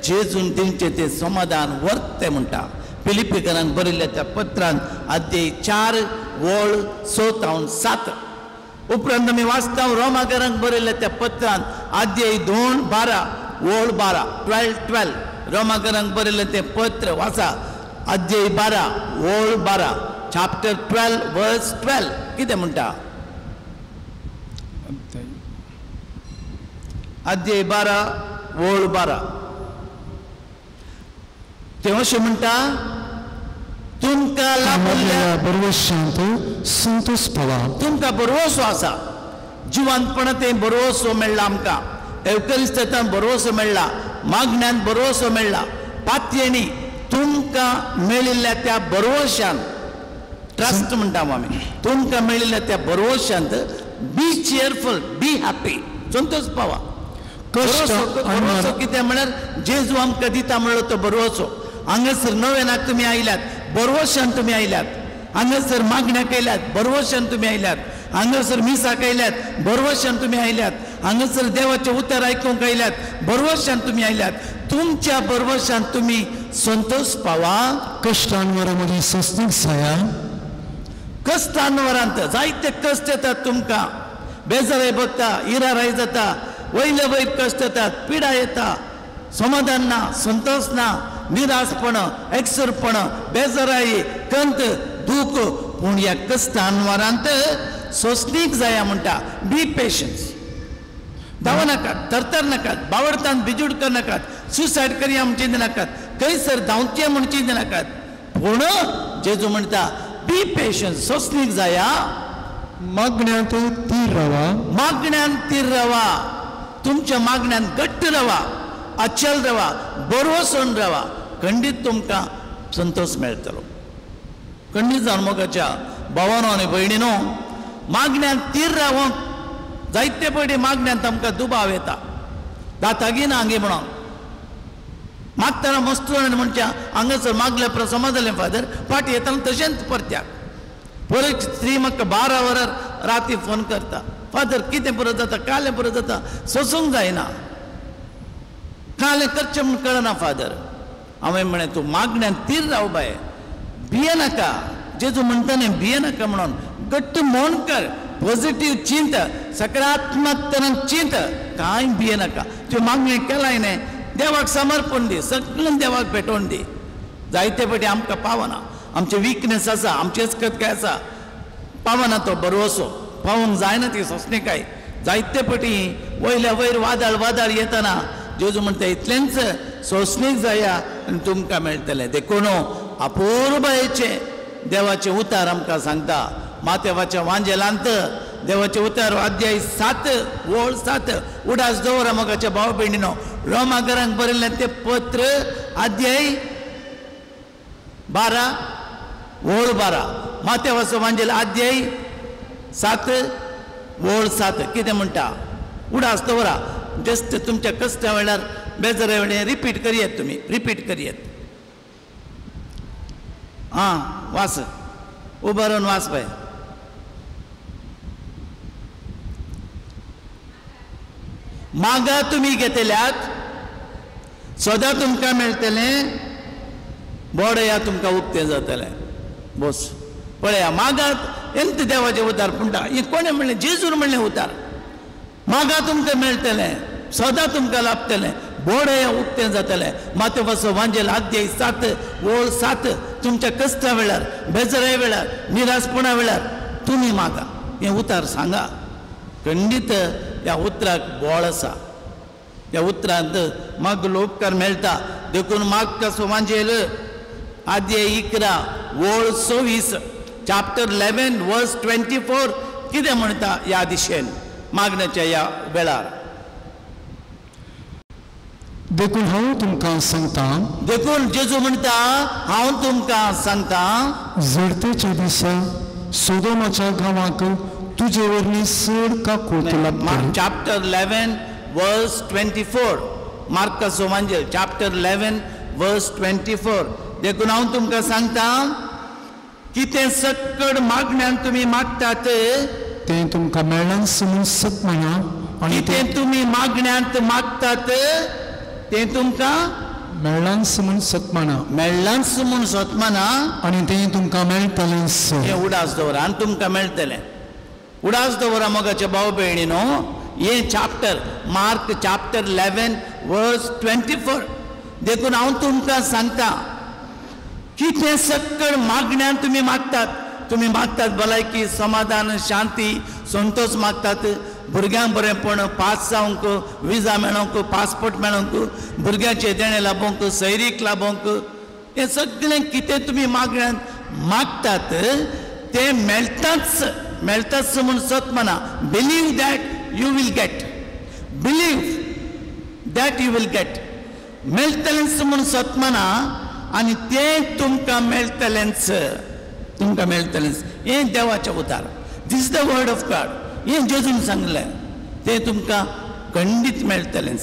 Speaker 2: जेजून दिवचें तें समाधान वर्ते म्हणटा. फिलिप्पीकरांक बरयल्ल्या त्या पत्रान अध्याय 4 वळ 6 7. उपरांत आमी वाचता रोमाकरांक बरयल्ल्या त्या पत्रान अध्याय 2 12 वळ 12 12 12. रोमाकरांक बरयल्लें तें पत्र वाचा, अध्याय 12 वळ 12, चॅप्टर 12 वर्स 12. कितें म्हणटा? अध्याय 12 वळ 12. तें अशें म्हणटा, तुमकां लाभल्या
Speaker 1: बरवशांत संतोष पावा.
Speaker 2: तुमकां बरवसो आसा, जिवानपणा तें बरवसो मेळ्ळा आमकां, एवकरिस्तान बरवसो मेळ्ळा, मागण्यान बरवसो मेळ्ळा. पातयेणी तुमकां मेळिल्ल्या त्या बरवशान, ट्रस्ट म्हणटा आमी, तुमकां मेळिल्ल्या त्या बरवशांत बी चियरफूल, बी हॅप्पी, संतोष पावा. बरवसो कितें म्हळ्यार जेजू आमकां दिता म्हणलो तो बरवसो. हांगासर नवेनाक तुमी आयल्यात, बरवशान तुमी आयल्यात. हांगासर मागण्याक आयल्यात, बरवशान तुमी आयल्यात. हांगासर मिसाक आयल्यात, बरवशान तुमी आयल्यात. हांगासर देवाचें उतर आयकूंक आयल्यात, बरवशान तुमी आयल्यात. तुमच्या बरवशान तुमी संतोष पावा.
Speaker 1: कश्टांवर मदीं सोंसणीक जाया.
Speaker 2: कश्टांवरांत जायते कश्ट येतात तुमकां, बेजाराय भोगता, इराराय जाता, वयले वयर कश्ट येतात, पिडा येता, समाधान ना, संतोष ना, निराशपण, एकसुरपण, बेजाराय, कंत, दूख. पूण ह्या कश्टांवरांत सोंसणीक जाया म्हणटा. बी पेशन्स, धांव नाकात, थरथर नाकात, बावडतान बिजूड करनाकात, सुसायड करया म्हण चिंतनाकात, खंयसर धांवचें म्हण चिंतनाकात. पूण जेजू म्हणटा बी पेशन्स, सोंसणीक जाया.
Speaker 1: मागण्यांत तीर रावा,
Speaker 2: मागण्यान तीर रावा. तुमच्या मागण्यान घट्ट रावा, अचल रावा, बरवसून रावा, खंडीत तुमकां संतोष मेळटलो. खंडीत जावन मोगाच्या भावानो आनी भयणीनो, मागण्यान तीर रावंक जायते पयलीं मागण्यांत आमकां दुबाव येता, दातागी ना हांगे म्हणून मागतना मस्त म्हणच्या हांगासर मागल्या परत समज जालें फादर, फाटी येतना तशेंच परत्याक. परत स्त्री म्हाका 12 वरार राती फोन करता, फादर कितें पुरो जाता, कालें पुरो जाता, सोसूंक जायना, कालें करचें म्हूण कळना फादर. हांवें म्हळें तूं मागण्यान तीर राव बाय, भिये नाका. जेजू म्हणटा न्ही भिये नाका म्हणून, घट्ट मोन कर, पॉझिटिव्ह चिंत, सकारात्मक तरान चिंत, कांय भियेनाका. तुवें मागणें केलाय न्ही, देवाक समर्पण दी, सगळें देवाक भेटोवन दी. जायते फावटी आमकां पावना, आमचे विकनेस आसा, आमचेच काय आसा, पावना तो बरोसो, पावोंक जायना ती सोंसणीकाय. जायते फावटी वयल्या वयर वादळ वादळ येतना जेजू म्हणटा इतलेंच सोंसणीक जाया आनी तुमकां मेळटलें. देखून अपुरबायेचें देवाचें उतार आमकां सांगता. मातेवाच्या वांजेलांत देवाचें उतार अध्याय 7 ओळ 7 उडास दवरा मोगाच्या भाव भयणीनो. रोमाकरांक बरयल्लें तें पत्र अध्याय 12 ओळ 12. मातेवाचो वांजेल अध्याय 7 ओळ 7 कितें म्हणटा उडास दवरा. जस्ट तुमच्या कश्टा वेळार बेजारा वेळार रिपीट करयात, तुमी रिपीट करयात. आं वास, उबो रावन वास बाय. मागा तुमी घेतल्यात, सदां तुमकां मेळटलें, बोडया तुमकां उक्तें जातलें. बोस पळया, मागात एंत देवाचें उतार म्हणटा. हें कोणें म्हणलें? जेजून म्हणलें उतार. मागा तुमकां मेळटलें, सदां तुमकां लाभतलें, बोडया उक्तें जातलें. मातेवाचो वांजेल अध्याय 7 ओळ 7 तुमच्या कश्टा वेळार, बेजारा वेळार, निराशपणा वेळार तुमी मागा, हें उतार सांगा. खंडीत ह्या उतराक बोळ आसा, ह्या उतरांत मागलो उपकार मेळटा. देखून मागता वांजेल अध्याय 11 ओळ 24 चॅप्टर 11 वर्स 24 कितें म्हणटा ह्या दिशेन मागण्याच्या ह्या वेळार.
Speaker 1: देखून हांव तुमकां सांगता,
Speaker 2: देखून जेजू म्हणटा हांव तुमकां सांगता,
Speaker 1: झडतेच्या दिसा सोदोमाच्या गांवाक तुजे वरवीं चड काकूट लागतली.
Speaker 2: चॅप्टर 11 वर्स 24 मार्काचो वांजेल चॅप्टर 11 वर्स 24. देखून हांव तुमकां सांगता, कितें सक्कड मागण्यान तुमी मागतात
Speaker 1: तें तुमकां मेळ्ळांच म्हूण सत म्हणा. आनी
Speaker 2: कितें तुमी मागण्यांत मागतात तें तुमकां
Speaker 1: मेळ्ळांच म्हूण सत म्हणा,
Speaker 2: मेळ्ळांच म्हूण सत म्हणा,
Speaker 1: आनी तें तुमकां मेळटलेंच.
Speaker 2: हें उडास दवरा आनी तुमकां मेळटलें. उडास दवरा मोगाचे भाव भयणीनो. हें चॅप्टर मार्क चॅप्टर 11 वर्स 24. देखून हांव तुमकां सांगता, कितें सक्कड मागण्यान तुमी मागतात, तुमी मागतात भलायकी, समाधान, शांती, संतोष मागतात, भुरग्यांक बरेंपण, पास जावंक, विजा मेळोंक, पासपोर्ट मेळोंक, भुरग्यांचें देणें लाभोवंक, सैरीक लाभोवंक, हें सगळें कितें तुमी मागण्यान मागतात तें मेळटाच, मेळटाच म्हूण सत म्हणा. Believe that you will get, believe that you will get. मेळटलेंच म्हूण सत म्हणा आनी तें तुमकां मेळटलेंच, तुमकां मेळटलेंच. हें देवाचें उतार. This is the word of God. हें जेजून सांगलें, तें तुमकां खंडीत मेळटलेंच.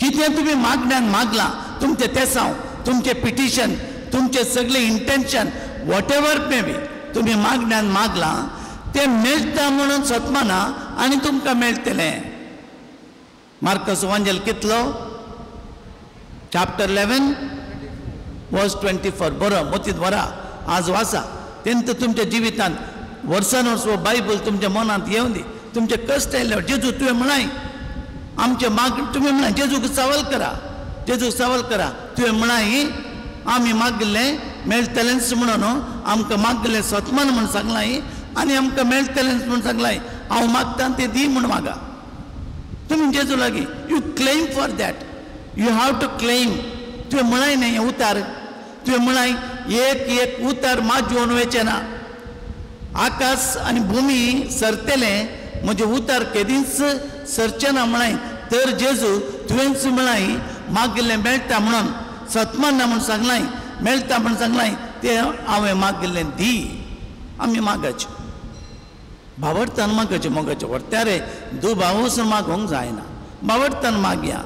Speaker 2: कितें तुमी मागण्यान मागलां, तुमचें तेसांव, तुमचें पिटिशन, तुमचें सगळें intention, what ever may be, तुमी मागण्यान मागलां तें मेळटा म्हणून सतमाना आनी तुमकां मेळटलें. मार्काचो वांजेल कितलो? चॅप्टर 11 वर्स 24. बरो मोतीत बरा आज वाचा. तेन्ना तुमच्या जिवितांत वर्सान वर्स हो बायबल तुमच्या मनांत येवन दी. तुमचे कश्ट आयले, जेजू तुवें म्हणाय आमचे माग, तुवें म्हणाय जेजूक सवाल करा, जेजूक सवाल करा. तुवें म्हणाय आमी मागलें मेळटलेंच म्हणून, आमकां मागलें सतमान म्हूण सांगलां आनी आमकां मेळटलेंच म्हूण सांगलां. हांव मागता तें दी म्हूण मागा. तुमी जेजू लागीं you claim for that, you have to claim. तुवें म्हणाय न्ही हें उतार, तुवें म्हणाय एक एक उतार माजोवन वयचें ना. आकाश आनी भुमी सरतलें, म्हजें उतार केदींच सरचें ना म्हणाय. तर जेजू तुवेंच म्हणाय मागिल्लें मेळटा म्हणून, सतमान ना म्हूण सांगलां, मेळटा म्हूण सांगलां, तें हांवें मागिल्लें दी. आमी मागाचें भावडतान मागाचें, मोगाचें व्हरत्या रे दुबावसून मागोवंक जायना, भावडतान मागया.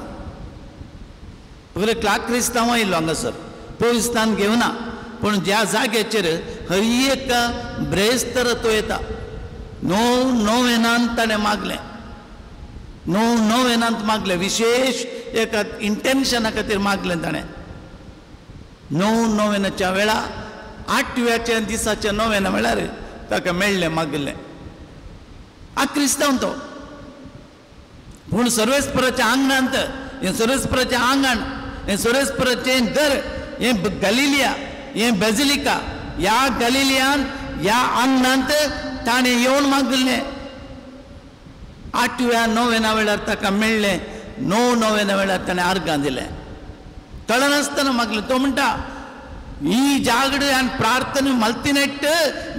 Speaker 2: पयलीं क्लाक क्रिस्तांव आयिल्लो हांगासर, पविस्तान घेवना, पूण ज्या जाग्याचेर हर एक ब्रेस्तर तो येता. 9 नोवेनांत ताणें मागलें, 9 नोवेनांत मागलें, विशेश एका इंटेन्शना खातीर मागलें ताणें. 9 नोवेनाच्या वेळा, 8व्याच्या दिसाच्या नोवेना वेळार ताका मेळ्ळें मागिल्लें. आ क्रिस्तांव तो, पूण सर्वेस्पराच्या आंगणांत, हें सर्वेस्पराचें आंगण, हें सर्वेस्पराचें दर, हें गलिलिया, हें बेजिलिका, ह्या गलिलियान ह्या आंगणांत ताणें येवन मागलें. आठव्या णव्या वेळार ताका मेळ्ळें, णव णव्या वेळार ताणें आर्गां दिलें. कळनासतना मागलें. तो म्हणटा ही जागड आनी प्रार्थना मल्तिनेट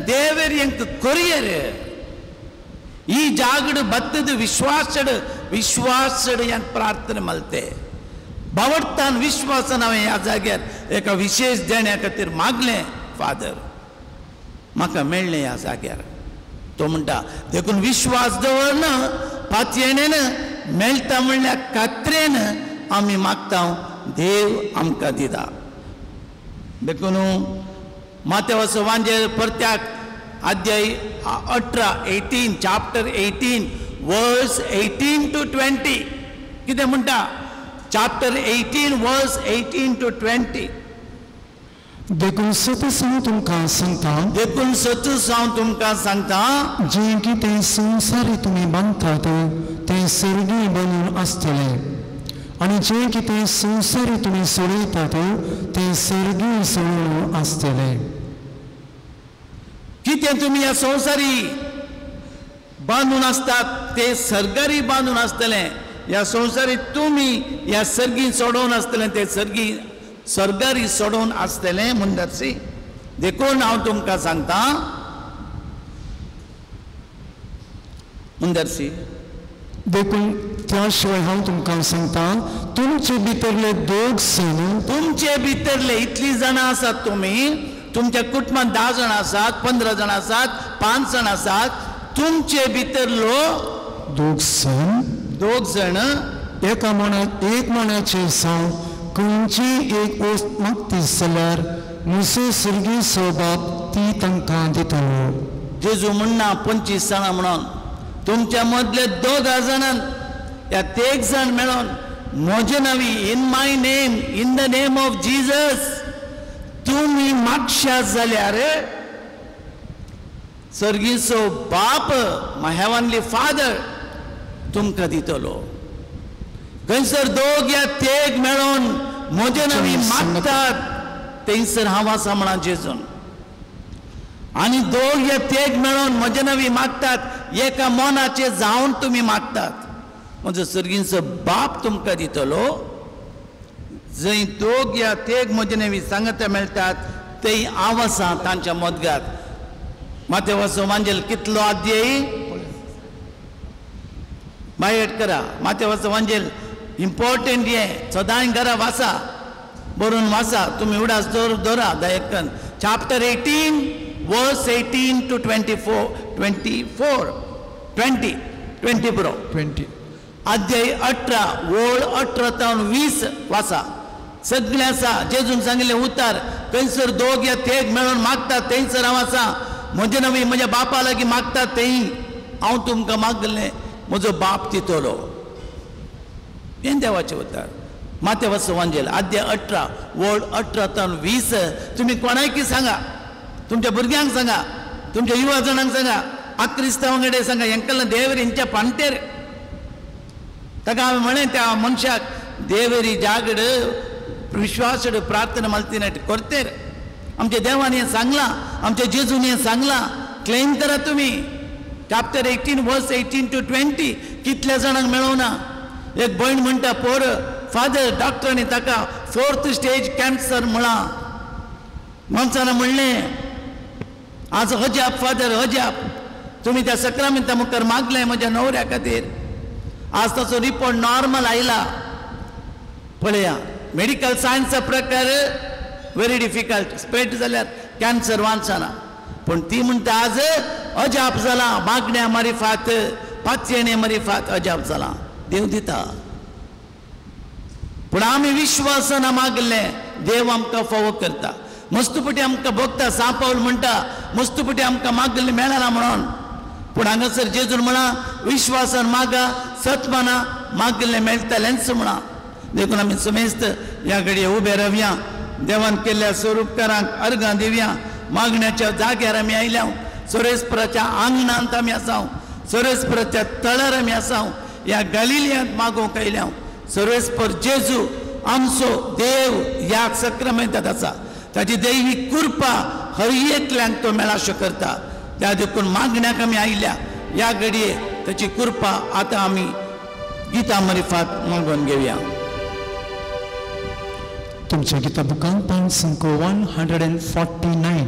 Speaker 2: देवेर ಎಂಕ್ ಕೊರಿಯರ್. ಈ ಜಾಗಡ್ ಬತ್ತದ ವಿಶ್ವಾಸಡ್ ವಿಶ್ವಾಸಡ್ ಯಾನ್ ಪ್ರಾರ್ಥನೆ ಮಲ್ತೆ. बावडतान विश्वासान हांवें ह्या जाग्यार एका विशेष देण्या खातीर मागलें, फादर म्हाका मेळ्ळें ह्या जाग्यार. तो म्हणटा देखून विश्वास दवरन पातयेणेन मेळटा म्हणल्यार खात्रेन आमी मागता, देव आमकां दिता. देखून मातेवाचो वांजेल परत्याक अध्याय 18 18 चॅप्टर 18 वर्स 18 to 20 कितें म्हणटा? चॅप्टर 18 वर्स 18 to 20.
Speaker 1: देखून सतूच हांव तुमकां सांगता,
Speaker 2: देखून सतूच हांव तुमकां सांगता,
Speaker 1: जें कितें संवसारी तुमी बांदतात तें सर्गीय बनून आसतलें, आनी जें कितें संवसारी तुमी सोडयतात तें सर्गीय सोडून आसतलें.
Speaker 2: कितें तुमी ह्या संवसारी बांदून आसतात तें सर्गारी बांदून आसतलें, ह्या संवसारी तुमी ह्या सर्गी सोडोवन आसतलें तें सर्गी सर्गारी सोडोवन आसतलें. मुंदरसी देखून हांव तुमकां सांगता मुंदरसी,
Speaker 1: देखून त्या शिवाय हांव तुमकां सांगता, तुमचे भितरले दोग जाण,
Speaker 2: तुमचे भितरले इतली जाणां आसात तुमी, तुमच्या कुटुंबांत 10 जाण आसात, 15 जाण आसात, 5 जाण आसात, तुमचे भितरलो
Speaker 1: दोग जाण,
Speaker 2: दोग जाण
Speaker 1: एका मनात एक मनाचे जावं खंयची एक वस्त मागती जाल्यार म्हजो सर्गीय बाप ती तांकां दितलो.
Speaker 2: जेजू म्हणना 25 जाणां म्हणून तुमच्या मदले 2 जाणां या 3 जाण मेळोन म्हजे नांवी, in my name, in the name of Jesus तुमी मागशात जाल्यार सर्गीचो बाप, माय हेवनली फादर तुमकां दितलो. खंयसर 2 या 3 मेळोन म्हजे नांवी मागतात थंयसर हांव आसा म्हणा जेजून. आनी 2 या 3 मेळोन म्हजे नांवी मागतात, एका मनाचे जावन तुमी मागतात, म्हजो सर्गीचो बाप तुमकां दितलो. जंय 2 या 3 म्हजे नांवी सांगता मेळटात थंय हांव आसा तांच्या मदगात. मातेवाचो वांजेल कितलो अध्याय बायट करा. मातेवाचो वांजेल इम्पॉर्टंट हें सदांय घरा वाचा, बरोवन वाचा, तुमी उडास दवरा दयकन. चॅप्टर 18 वर्स 18 to 24 24 20 20 बरो
Speaker 1: 20
Speaker 2: अध्याय 18 ओळ 18 तावन 20 वाचा. सगळें आसा. जेजून सांगिल्लें उतार, खंयसर 2 या 3 मेळोन मागतात थंयसर हांव आसा. म्हजे नवी म्हज्या बापा लागीं मागतात थंय हांव तुमकां मागलें, म्हजो बाप दितलो. हें देवाचें उतार. मातेवाचो वांजेल अध्याय 18 ओळ 18 तावन 20 तुमी कोणायकी सांगा, तुमच्या भुरग्यांक सांगा, तुमच्या युवा जाणांक सांगा, आक्रिस्तांव कडेन सांगा, हेंकां देवर हेंच्या पाणटेर. ताका हांवें म्हळें त्या मनशाक, देवरी जागड विश्वासड प्रार्थना मल्तिनेट करतेर आमच्या देवान हें सांगलां, आमच्या जेजून हें सांगलां, क्लेम करा तुमी. चॅप्टर 18 वर्स 18 to 20 कितल्या जाणांक मेळोना. एक भयण म्हणटा, पोर फादर डॉक्टरांनी ताका 4th stage cancer म्हळां. मनशान म्हणलें आज अजाप फादर अजाप, तुमी त्या सक्रामेंता मुखार मागलें म्हज्या न्हवऱ्या खातीर, आज ताचो रिपोर्ट नॉर्मल आयला. पळया मेडिकल सायन्सचा प्रकार व्हेरी डिफिकल्ट, स्प्रेड जाल्यार कॅन्सर वाचना, पूण ती म्हणटा आज अजाप जाला, मागण्या मारिफात पातयेणे मारिफात अजाप जाला, देव दिता. पूण आमी विश्वासान मागलें, देव आमकां फावो करता. मस्तुपटी आमकां भोगता. सांपावल म्हणटा मस्तुपटी आमकां मागलें मेळना म्हणून, पूण हांगासर जेजून म्हणा विश्वासान मागा, सत माना, मागलें मेळटलेंच म्हणा. देखून आमी समेस्त ह्या घडये उबे रावया, देवान केल्ल्या स्वरूपकारांक अर्गां दिवया. मागण्याच्या जाग्यार आमी आयल्या, सोरेस्पराच्या आंगणांत आमी आसा. सर्वेस्पराच्या तळार आमी आसा, ह्या गालिलियांत मागोवंक आयल्या. सर्वेस्पर जेजू आमचो देव ह्या सक्रामेंतांत आसा. ताची दैवी कृपा हर एकल्यांक तो मेळाशो करता. त्या देखून मागण्याक आमी आयल्या. ह्या घडये ताची कृपा आतां आमी गीता मरिफात मागोवन घेवया.
Speaker 1: तुमच्या गीता बुकान 149 149.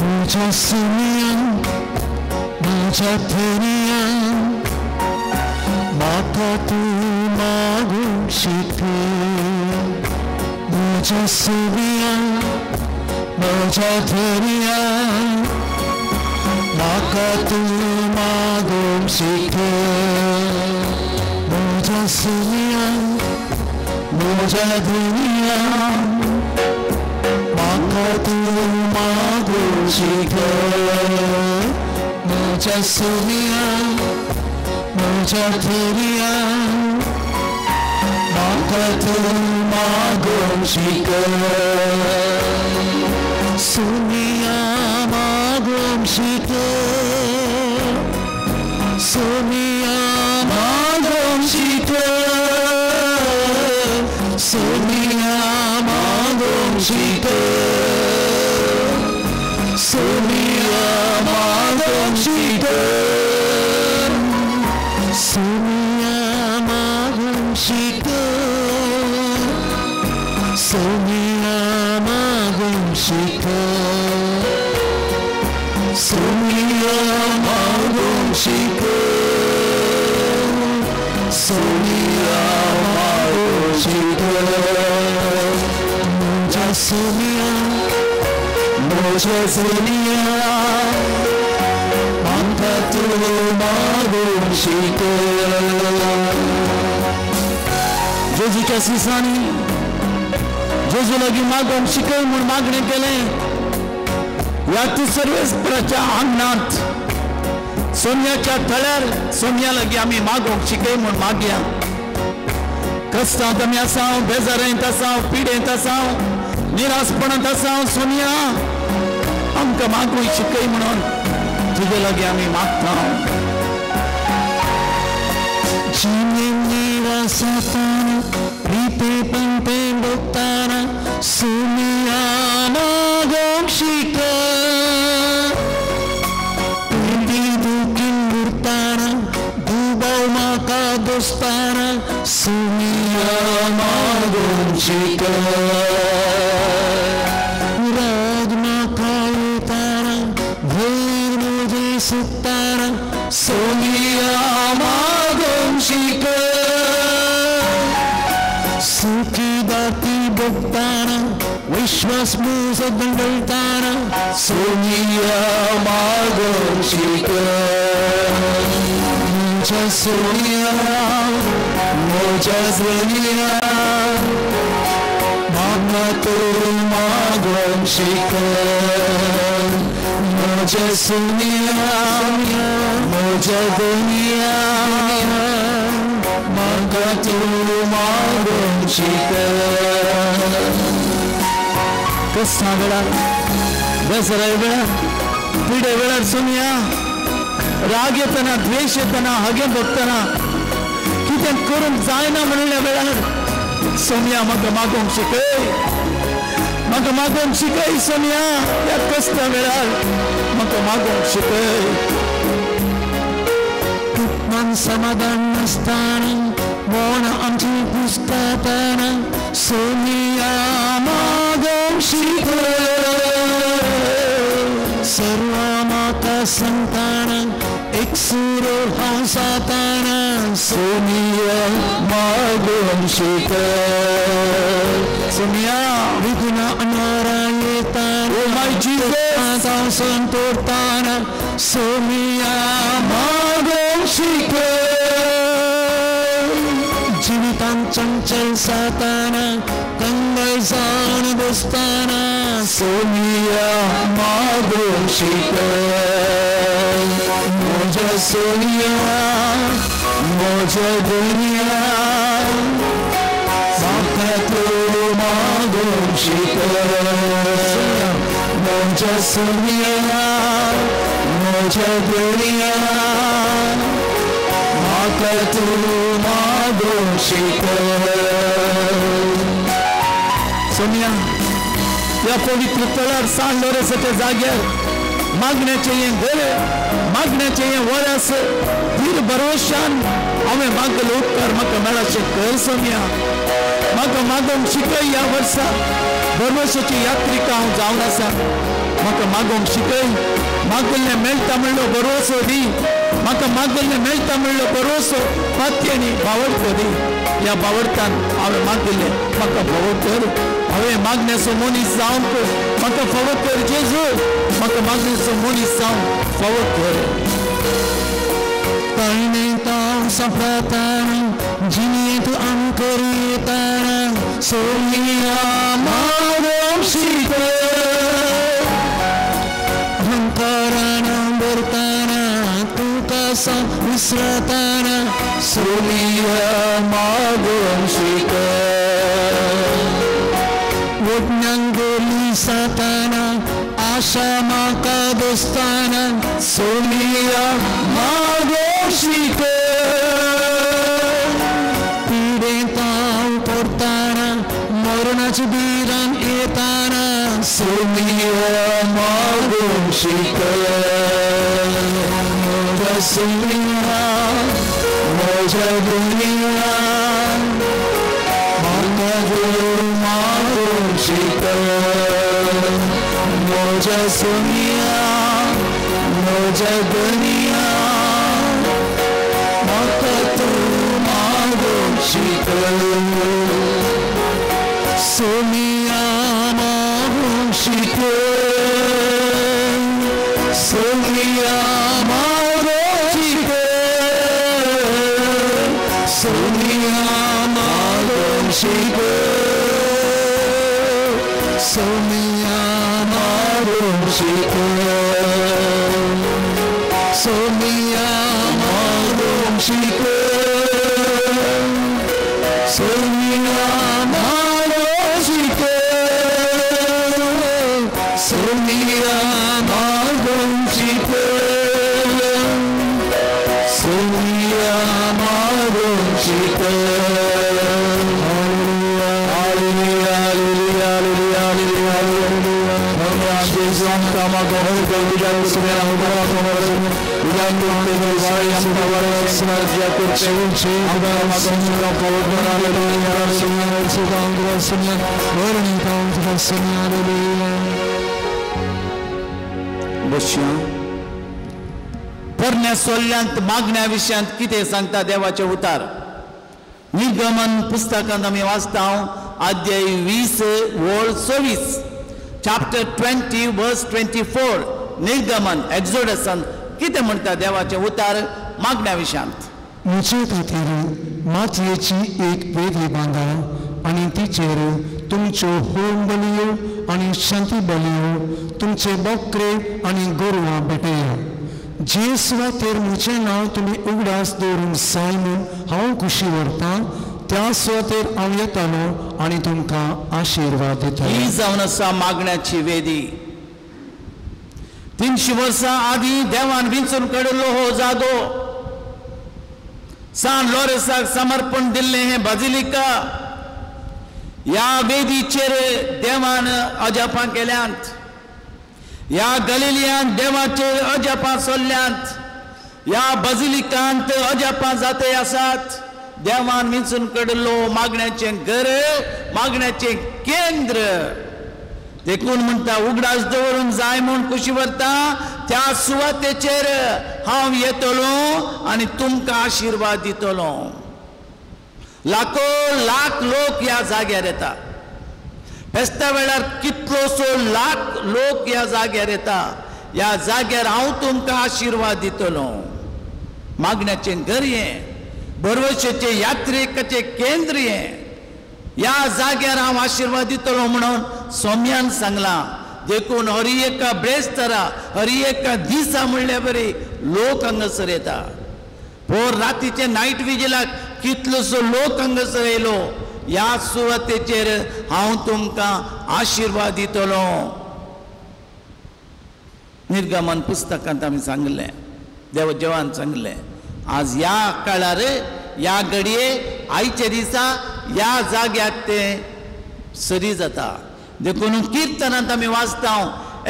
Speaker 1: म्हज्या सुनिया म्हज्या धनिया म्हाका तूं मागूंक शिकय. म्हज्या सुनिया म्हज्या धनिया म्हाका तूं मागूंक शिकय. म्हज्या सुनिया म्हज्या धनिया म्हाका तूं मागूंक शिकय. म्हज्या सुनिया म्हज्या धनिया म्हाका तूं मागूंक शिकय. सुनिया मागूंक शिकय, सुनिया मागूंक शिकय, सुनिया मागूंक शिकय, सुनिया मागूंक शिकय, सुनिया मागूंक शिकय, सुनिया मागूंक शिकय, सुनिया मागूंक शिकय, सुनिया मागूंक शिकय. म्हज्या सुनिया म्हज्या सुनिया म्हाका तूं मागूंक शिकय.
Speaker 2: जेजूच्या सिसांनी जेजू लागीं मागोवंक शिकय म्हूण मागणें केलें. ह्या तूं सर्वेस्पराच्या आंगणांत सोन्याच्या थळ्यार सोन्या लागीं आमी मागोवंक शिकय म्हूण मागया. कश्टांत आमी आसा, बेजारेंत आसा, पिडेंत आसा, निराशपणांत आसा. सोनिया आमकां मागूंक शिकय म्हणून तुजे लागीं आमी मागता.
Speaker 3: निरासताना रिते पंते भोगताना सुनिया मागोवंक शिकय. प्रिती दुखीन उरताना दुबाव म्हाका दोस्ताना सुनिया मागोवंक शिकय. राग म्हाका येताना भंय म्हजें सुकताना सोनिया मागोवंक शिकय. सुखी दाती भोगताना विश्वास म्हजो दंडळताना सोनिया मागोवंक शिकय. म्हज्या सोनिया म्हज्या सोनिया म्हाका तूं मागोवंक शिकय. म्हज्या सोनिया म्हज्या धनिया म्हाका तूं मागोवंक शिकय.
Speaker 2: कश्टां वेळार, बेजारा वेळार, पिडे वेळार सोनिया राग येतना, द्वेश येतना, हागें भोगतना, कितें करूंक जायना म्हणिल्ल्या वेळार सोनिया म्हाका मागोवंक शिकय, म्हाका मागोवंक शिकय. सोनिया ह्या कश्टां वेळार म्हाका मागोवंक शिकय.
Speaker 3: मन समाधान नासताना मोन आमची पुस्ताना सोनिया मागोवंक शिकय. सर्व म्हाका सांगताना एक सुरो हांव जाताना सोनिया मागोवंक शिकय.
Speaker 2: सोनिया
Speaker 3: विघ्न अनारा येताना संतोडताना सोनिया मागोवंक शिकय. जिवितान चंचल साताना कंगल जावन बसताना
Speaker 2: सोनिया मागूंक शिकय म्हज्या सोनिया म्हज्या दुनिया म्हाका तूं मागूंक शिकय म्हज्या सोनिया म्हज्या दुनिया म्हाका तूं मागूंक शिकय.
Speaker 4: सोनिया ह्या पवित्र तळार सान लोरेसाच्या जाग्यार मागण्याचें हें घर, मागण्याचें हें वरस धीर भरोशान हांवें मागलो उपकार म्हाका मेळाचें कर सोनिया. म्हाका मागोवंक शिकय. ह्या वर्सा भरवशाची यात्रिका हांव जावन आसा. म्हाका मागोवंक शिकय. मागल्लें मेळटा म्हणलो भरवसो दी. म्हाका मागल्लें मेळटा म्हणलो भरवसो पातयेनी बावडतो दी. ह्या बावडतान हांवें मागिल्लें म्हाका फावो कर. हांवें मागण्याचो मनीस जावंक म्हाका फावो कर जेजू. म्हाका मागण्याचो मनीस जावंक फावो कर.
Speaker 3: ताणें सफळताना जिणेंत अंकर येताना
Speaker 2: सोनिया मागूंक शिकय
Speaker 3: अहंकारान भरताना तुका विसरताना
Speaker 2: सोनिया मागूंक शिकय
Speaker 3: वटण्यांक गोली साताना आशा म्हाका दोस्ताना
Speaker 2: सोनिया मागूंक शिकय
Speaker 3: पिडेंत हांव पडताना मरणाच्या भिरांत येताना
Speaker 2: सोनिया मागूंक शिकय म्हज्या सोनिया म्हज्या दुनिया म्हाका तूं मागूंक शिकय म्हज्या सोनिया म्हज्या दुनिया म्हाका तूं मागूंक शिकय.
Speaker 3: Sonia मागूंक शिकय
Speaker 2: Sonia मागूंक शिकय Sonia मागूंक शिकय
Speaker 3: Sonia
Speaker 2: मागूंक शिकय
Speaker 3: Sonia
Speaker 2: मागूंक शिकय Sonia मागूंक शिकय Sonia मागूंक शिकय Sonia मागूंक शिकय. Hallelujah, hallelujah, hallelujah, hallelujah, hallelujah. Jesu आमकां मागोवंक
Speaker 4: पोरण्या सोल्ल्यांत मागण्या विशयांत कितें सांगता देवाचें उतार. निर्गमन पुस्तकांत आमी वाचता अध्याय 20 ओळ 24, चॅप्टर 20 वर्स 24. निर्गमन एक्सोडसान कितें म्हणटा देवाचें उतार मागण्या विशयांत.
Speaker 1: म्हजे खातीर मातयेची एक वेदी बांदा आनी तिचेर तुमच्यो होम बलयो आनी शांती बलयो तुमचे बकरे आनी गोरवां भेटया. जे सुवातेर म्हजें नांव तुमी उगडास दवरूंक जाय म्हूण हांव खुशी व्हरतां त्या सुवातेर हांव येतालो आनी तुमकां आशिर्वाद दिता.
Speaker 4: ही जावन आसा मागण्याची वेदी. 300 वर्सां आदीं देवान विंचून काडिल्लो हो जागो. सान लोरेसाक समर्पण दिल्लें हें बाजिलिका. ह्या वेदीचेर देवान अजापां केल्यांत. ह्या गलिलियांत देवाचेर अजापां सोल्ल्यांत. ह्या बाजिलिकांत अजापां जाते आसात. देवान विंचून काडिल्लो मागण्याचें घर, मागण्याचें केंद्र. देखून म्हणटा उगडास दवरूंक जाय म्हूण खुशी व्हरता त्या सुवातेचेर हांव येतलो आनी तुमकां आशिर्वाद दितलो. लाखो लाख लोक ह्या जाग्यार येता. फेस्ता वेळार कितलोसो लाख लोक ह्या जाग्यार येता. ह्या जाग्यार हांव तुमकां आशिर्वाद दितलो. मागण्याचें घर हें. भरवशाचे यात्रेकाचें केंद्र हें. ह्या जाग्यार हांव आशिर्वाद दितलो म्हणून सोम्यान सांगलां. देखून हरी एका ब्रेस्तारा हरी एका दिसा म्हणल्या बरी लोक हांगासर येता. पोर रातीचे नायट विजिलाक कितलोसो लोक हांगासर येयलो. ह्या सुवातेचेर हांव तुमकां आशिर्वाद दितलो. निर्गमन पुस्तकांत आमी सांगलें, देव देवान सांगलें, आज ह्या काळार ह्या घडये आयच्या दिसा ह्या जाग्याक तें सरी जाता. देखून किर्तनांत आमी वाचता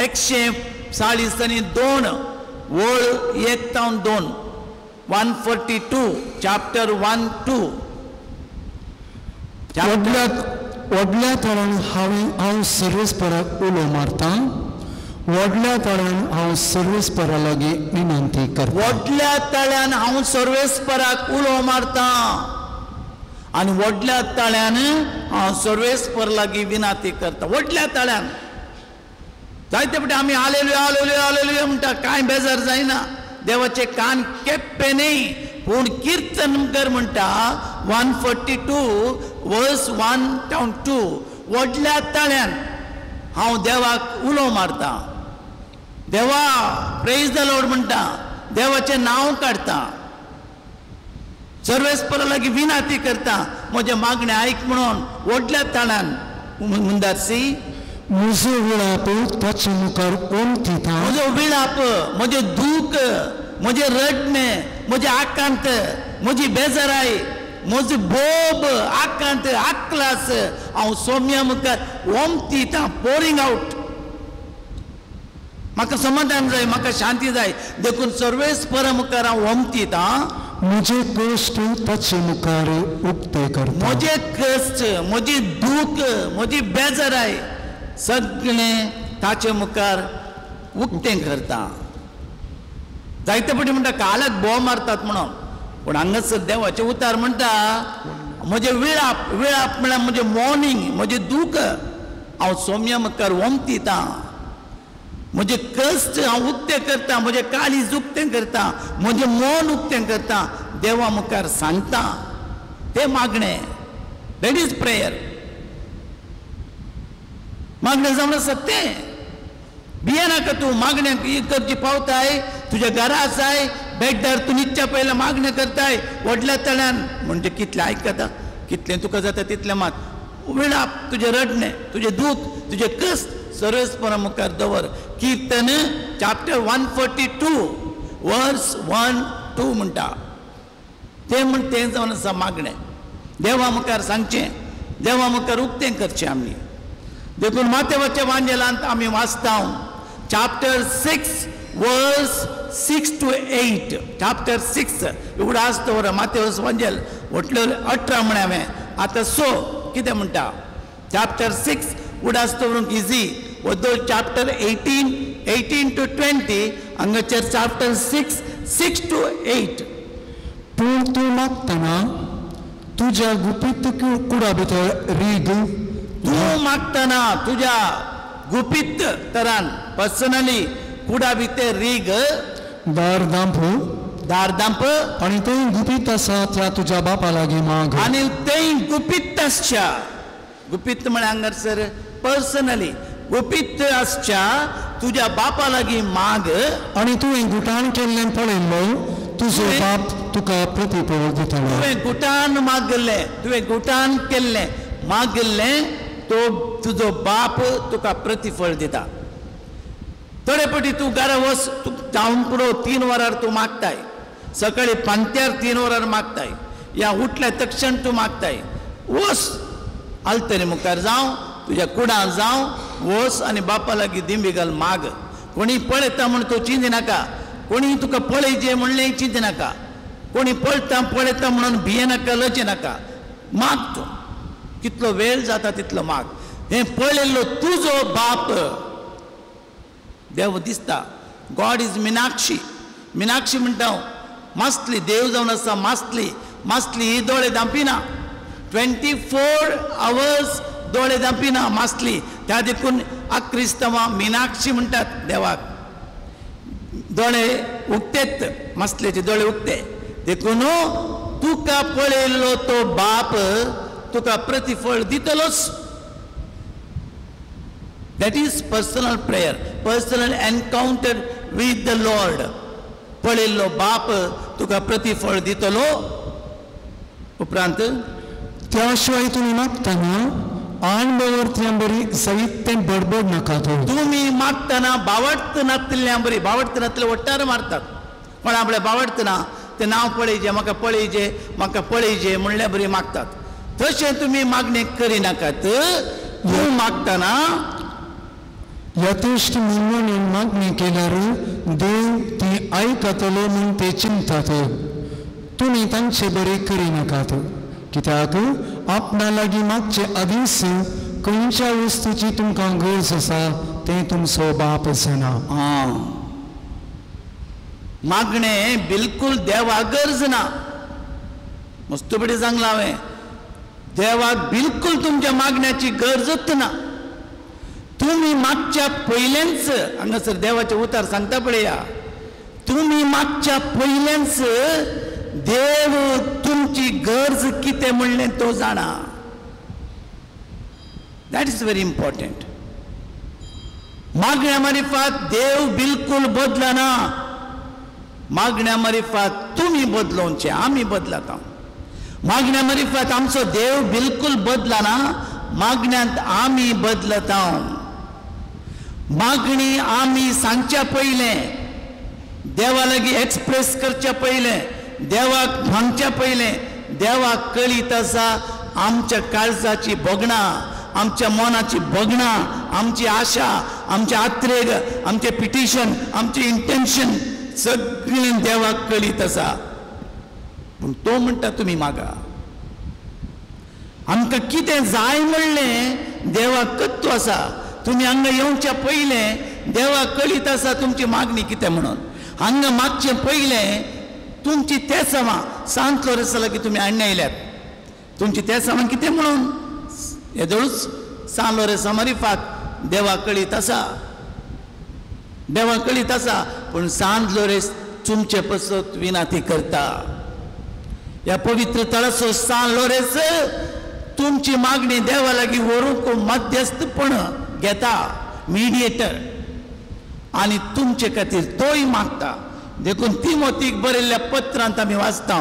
Speaker 4: 142 वळ 1 तावन 2 142 चॅप्टर 1-2.
Speaker 1: व्हडल्या तळान हांव सर्वेस्पराक उलो मारता. व्हडल्या तळ्यान हांव सर्वेस्परा लागीं विनंती करता.
Speaker 4: व्हडल्या तळ्यान हांव सर्वेस्पराक उलो मारता आनी व्हडल्या तळ्यान हांव सर्वेस्पर लागीं विनंती करता. व्हडल्या तळ्यान जायते फावटी आमी हालेलुया हालेलुया हालेलुया म्हणटा, कांय बेजार जायना, देवाचे कान केप्पे न्ही. पूण किर्तन कर म्हणटा 142 वर्स 1-2 व्हडल्या तळ्यान हांव देवाक उलो मारता. देवा प्रेज the Lord म्हणटा, देवाचें नांव काडटा, सर्वेस्परा लागीं विनंती करता, म्हजें मागणें आयक म्हणून व्हडल्या तळ्यान. मुंदारसी
Speaker 1: म्हजो विळाप ताचे मुखार ओमथिता.
Speaker 4: म्हजो विळाप, म्हजें दूख, म्हजें रडणें, म्हजें आकांत, म्हजी बेजाराय, म्हजो बोब, आकांत, आकलास हांव सोम्या मुखार ओमथिता, पोरींग आवट. म्हाका समाधान जाय, म्हाका शांती जाय, देखून सर्वेस्परा मुखार हांव ओमथिता.
Speaker 1: म्हजे कश्ट ताचे मुखार उक्ते करता.
Speaker 4: म्हजे कश्ट, म्हजी दूख, म्हजी बेजाराय सगळें ताचे मुखार उक्तें करता. जायते फावटी म्हणटा कालाक बोव मारतात म्हणून, पूण हांगासर देवाचें उतार म्हणटा म्हजें विळाप, विळाप म्हळ्यार म्हजें मॉर्निंग, म्हजें दूख हांव सोम्या मुखार ओमथिता. म्हजें कश्ट हांव उक्तें करता, म्हजें काळीज उक्तें करता, म्हजें मन उक्तें करता, देवा मुखार सांगता. तें मागणें, that is prayer. मागणें जावन आसा तें. भियेनाका तूं, मागणें करची पावताय, तुज्या घरा आसाय, बेड्डार तूं न्हिदच्या पयलें मागणें करताय व्हडल्या तळ्यान. म्हणजे कितलें आयकता, कितलें तुका जाता तितलें मात. विळाप, तुजें रडणें, तुजें दूख, तुजें कश्ट सर्वेस्परा मुखार दवर. किर्तन चॅप्टर 142 वर्स 1-2 म्हणटा तें. म्हण तें जावन आसा मागणें, देवा मुखार सांगचें, देवा मुखार उक्तें करचें आमी. देखून मातेवाच्या वांजेलांत आमी वाचता चॅप्टर 6 वर्स 6 to 8. चॅप्टर 6 उगडास दवर, मातेवस वांजेल म्हटलें 18 म्हळें हांवें, आतां 6 कितें म्हणटा. चॅप्टर 6 उगडास दवरूंक इजी. वदोळ चॅप्टर 18 to 20, हांगाचेर चॅप्टर 6 6 to 8.
Speaker 1: पूण तूं मागतना तुज्या गुपीत कुडा भितर रीग.
Speaker 4: तूं मागतना तुज्या गुपीत तरान पर्सनली कुडा भितर रीग,
Speaker 1: दार दांप,
Speaker 4: दार दांप,
Speaker 1: आनी थंय गुपीत आसा त्या तुज्या बापा लागीं माग.
Speaker 4: आनी थंय गुपीत आसच्या, गुपीत म्हळ्यार हांगासर पर्सनली गुपीत आसच्या तुज्या बापा लागीं माग.
Speaker 1: आनी तुवें गुटान केल्लें पळयल्लो तुजो बाप तुका प्रतिफळ दितलो.
Speaker 4: तुवें गुटान मागल्लें, तुवें गुटान केल्लें मागिल्लें, तो तुजो बाप तुका प्रतिफळ दिता. थोडे फावटी तूं घरा वच, तूं जावन पुरो 3 वरार तूं मागताय, सकाळी पांत्यार 3 वरार मागताय, या उठल्या तक्षण तूं मागताय. वच आलतरी मुखार जावं, तुज्या कुडान जावं, वच आनी बापा लागीं दिंबी घाल, माग. कोणी पळयता म्हूण तूं चिंतिनाका, कोणी तुका पळयचें म्हणलें चिंतिनाका, कोणी पळता पळयता म्हणून भियेनाका, लजेनाका. माग तूं, कितलो वेळ जाता तितलो माग. हें पळयल्लो तुजो बाप देव दिसता. गॉड is Meenakshi. Meenakshi म्हणटा हांव, मासली देव जावन आसा. मासली, मासली ही दोळे धांपिना, 24 आवर्स दोळे धांपिना मासली. त्या देखून क्रिस्तांवां मिनाक्षी म्हणटात देवाक. दोळे उक्तेत, मासलेचे दोळे उक्ते. देखून तुका पळयल्लो तो बाप तुका प्रतिफळ दितलोच. That is personal prayer, personal encounter with the Lord. पळयल्लो बाप तुका प्रतिफळ दितलो. उपरांत
Speaker 1: त्या शिवाय तुमी मागतना आण बवरत्या बरी जायते बडबड नाका.
Speaker 4: तुमी मागतना बावडत नातल्या बरी, बावडत नातले वट्टार मारतात. कोण आपल्या बावडतना तें नांव पळयजे, म्हाका पळयजे, म्हाका पळयजे म्हणल्या बरी मागतात. तशें तुमी मागणें करिनाकात. तूं मागतना
Speaker 1: यथेश्ट निमणेन मागणी केल्यार देव ती आयकतलो म्हूण ते चिंतात. तुमी तांचे बरे करिनाकात, कित्याक आपणा लागीं मागचे आदींच खंयच्या वस्तूची तुमकां गरज आसा तें तुमचो बाप जाणा.
Speaker 4: मागणें बिलकुल देवाक गरज ना. मस्त बडी सांगलां हांवें, देवाक बिलकुल तुमच्या मागण्याची गरजच ना. तुमी मागच्या पयलेंच, हांगासर देवाचें उतार सांगता पळया, तुमी मागच्या पयलेंच देव तुमची गरज कितें म्हणलें तो जाणा. That is very important. मागण्या मारिफात देव बिलकुल बदलना. मागण्या मारिफात तुमी बदलोवचे, आमी बदलता. मागण्या मारिफात आमचो देव बिलकुल बदलना. मागण्यांत आमी बदलता. मागणी आमी सांगच्या पयलें, देवा लागीं एक्सप्रेस करच्या पयलें, देवाक मागच्या पयलें, देवाक कळीत आसा आमच्या काळजाची भोगणां, आमच्या मनाची भोगणां, आमची आशा, आमचे आत्रेग, आमचें पिटिशन, आमचें इंटेन्शन सगळें देवाक कळीत आसा. पूण तो म्हणटा तुमी मागा. आमकां कितें जाय म्हणलें देवाक कत्तू आसा. तुमी हांगा येवच्या पयलें देवाक कळीत आसा तुमची मागणी कितें म्हणून. हांगा मागचें पयलें तुमची तेसांवां सांत लोरेसा लागीं तुमी हाडून आयल्यात. तुमची तेसांवां कितें म्हणून येदोळूच सांत लोरेसा मारिफात देवाक कळीत आसा, देवाक कळीत आसा. पूण सांत लोरेस तुमचे पसत विनाती करता. ह्या पवित्र तळाचो सांत लोरेस तुमची मागणी देवा लागीं व्हरूंक मध्यस्थपण घेता, मिडिएटर, आनी तुमचे खातीर तोय मागता. देखून तिमोतीक बरयल्ल्या पत्रांत आमी वाचता,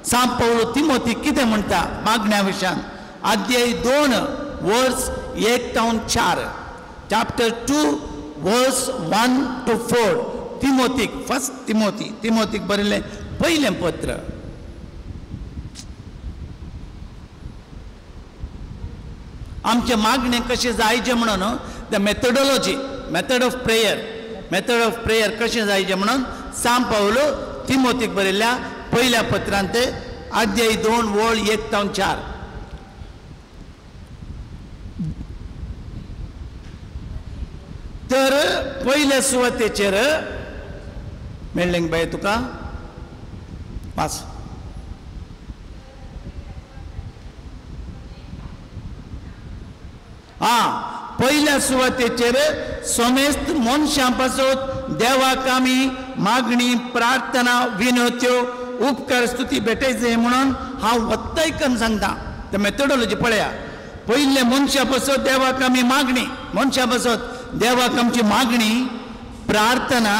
Speaker 4: सांत पावलो तिमोतीक कितें म्हणटा मागण्या विशयान, अध्याय 2 वर्स 1 ते 4, चॅप्टर 2 वर्स 1 to 4. तिमोतीक, फर्स्ट तिमोती, तिमोतीक बरयल्लें पयलें पत्र. आमचें मागणें कशें जायचें म्हणून the methodology, method of prayer, method of prayer कशें जायचें म्हणून सांत पावलो तिमोतीक बरयल्ल्या पयल्या पत्रांत अध्याय 2 वळ 1 ते 4. तर पयल्या सुवातेचेर मेळ्ळें बाय तुका पास. आं, पयल्या सुवातेचेर समेस्त मनशां पासत देवाक आमी मागणी, प्रार्थना, विनवत्यो, उपकार, स्तुती भेटयचे म्हणून हांव वत्तय करून सांगता. ते मेथोडोलॉजी पळया. पयले मनशां पासत देवाक आमी मागणी, मनशां पासत देवाक आमची मागणी, प्रार्थना,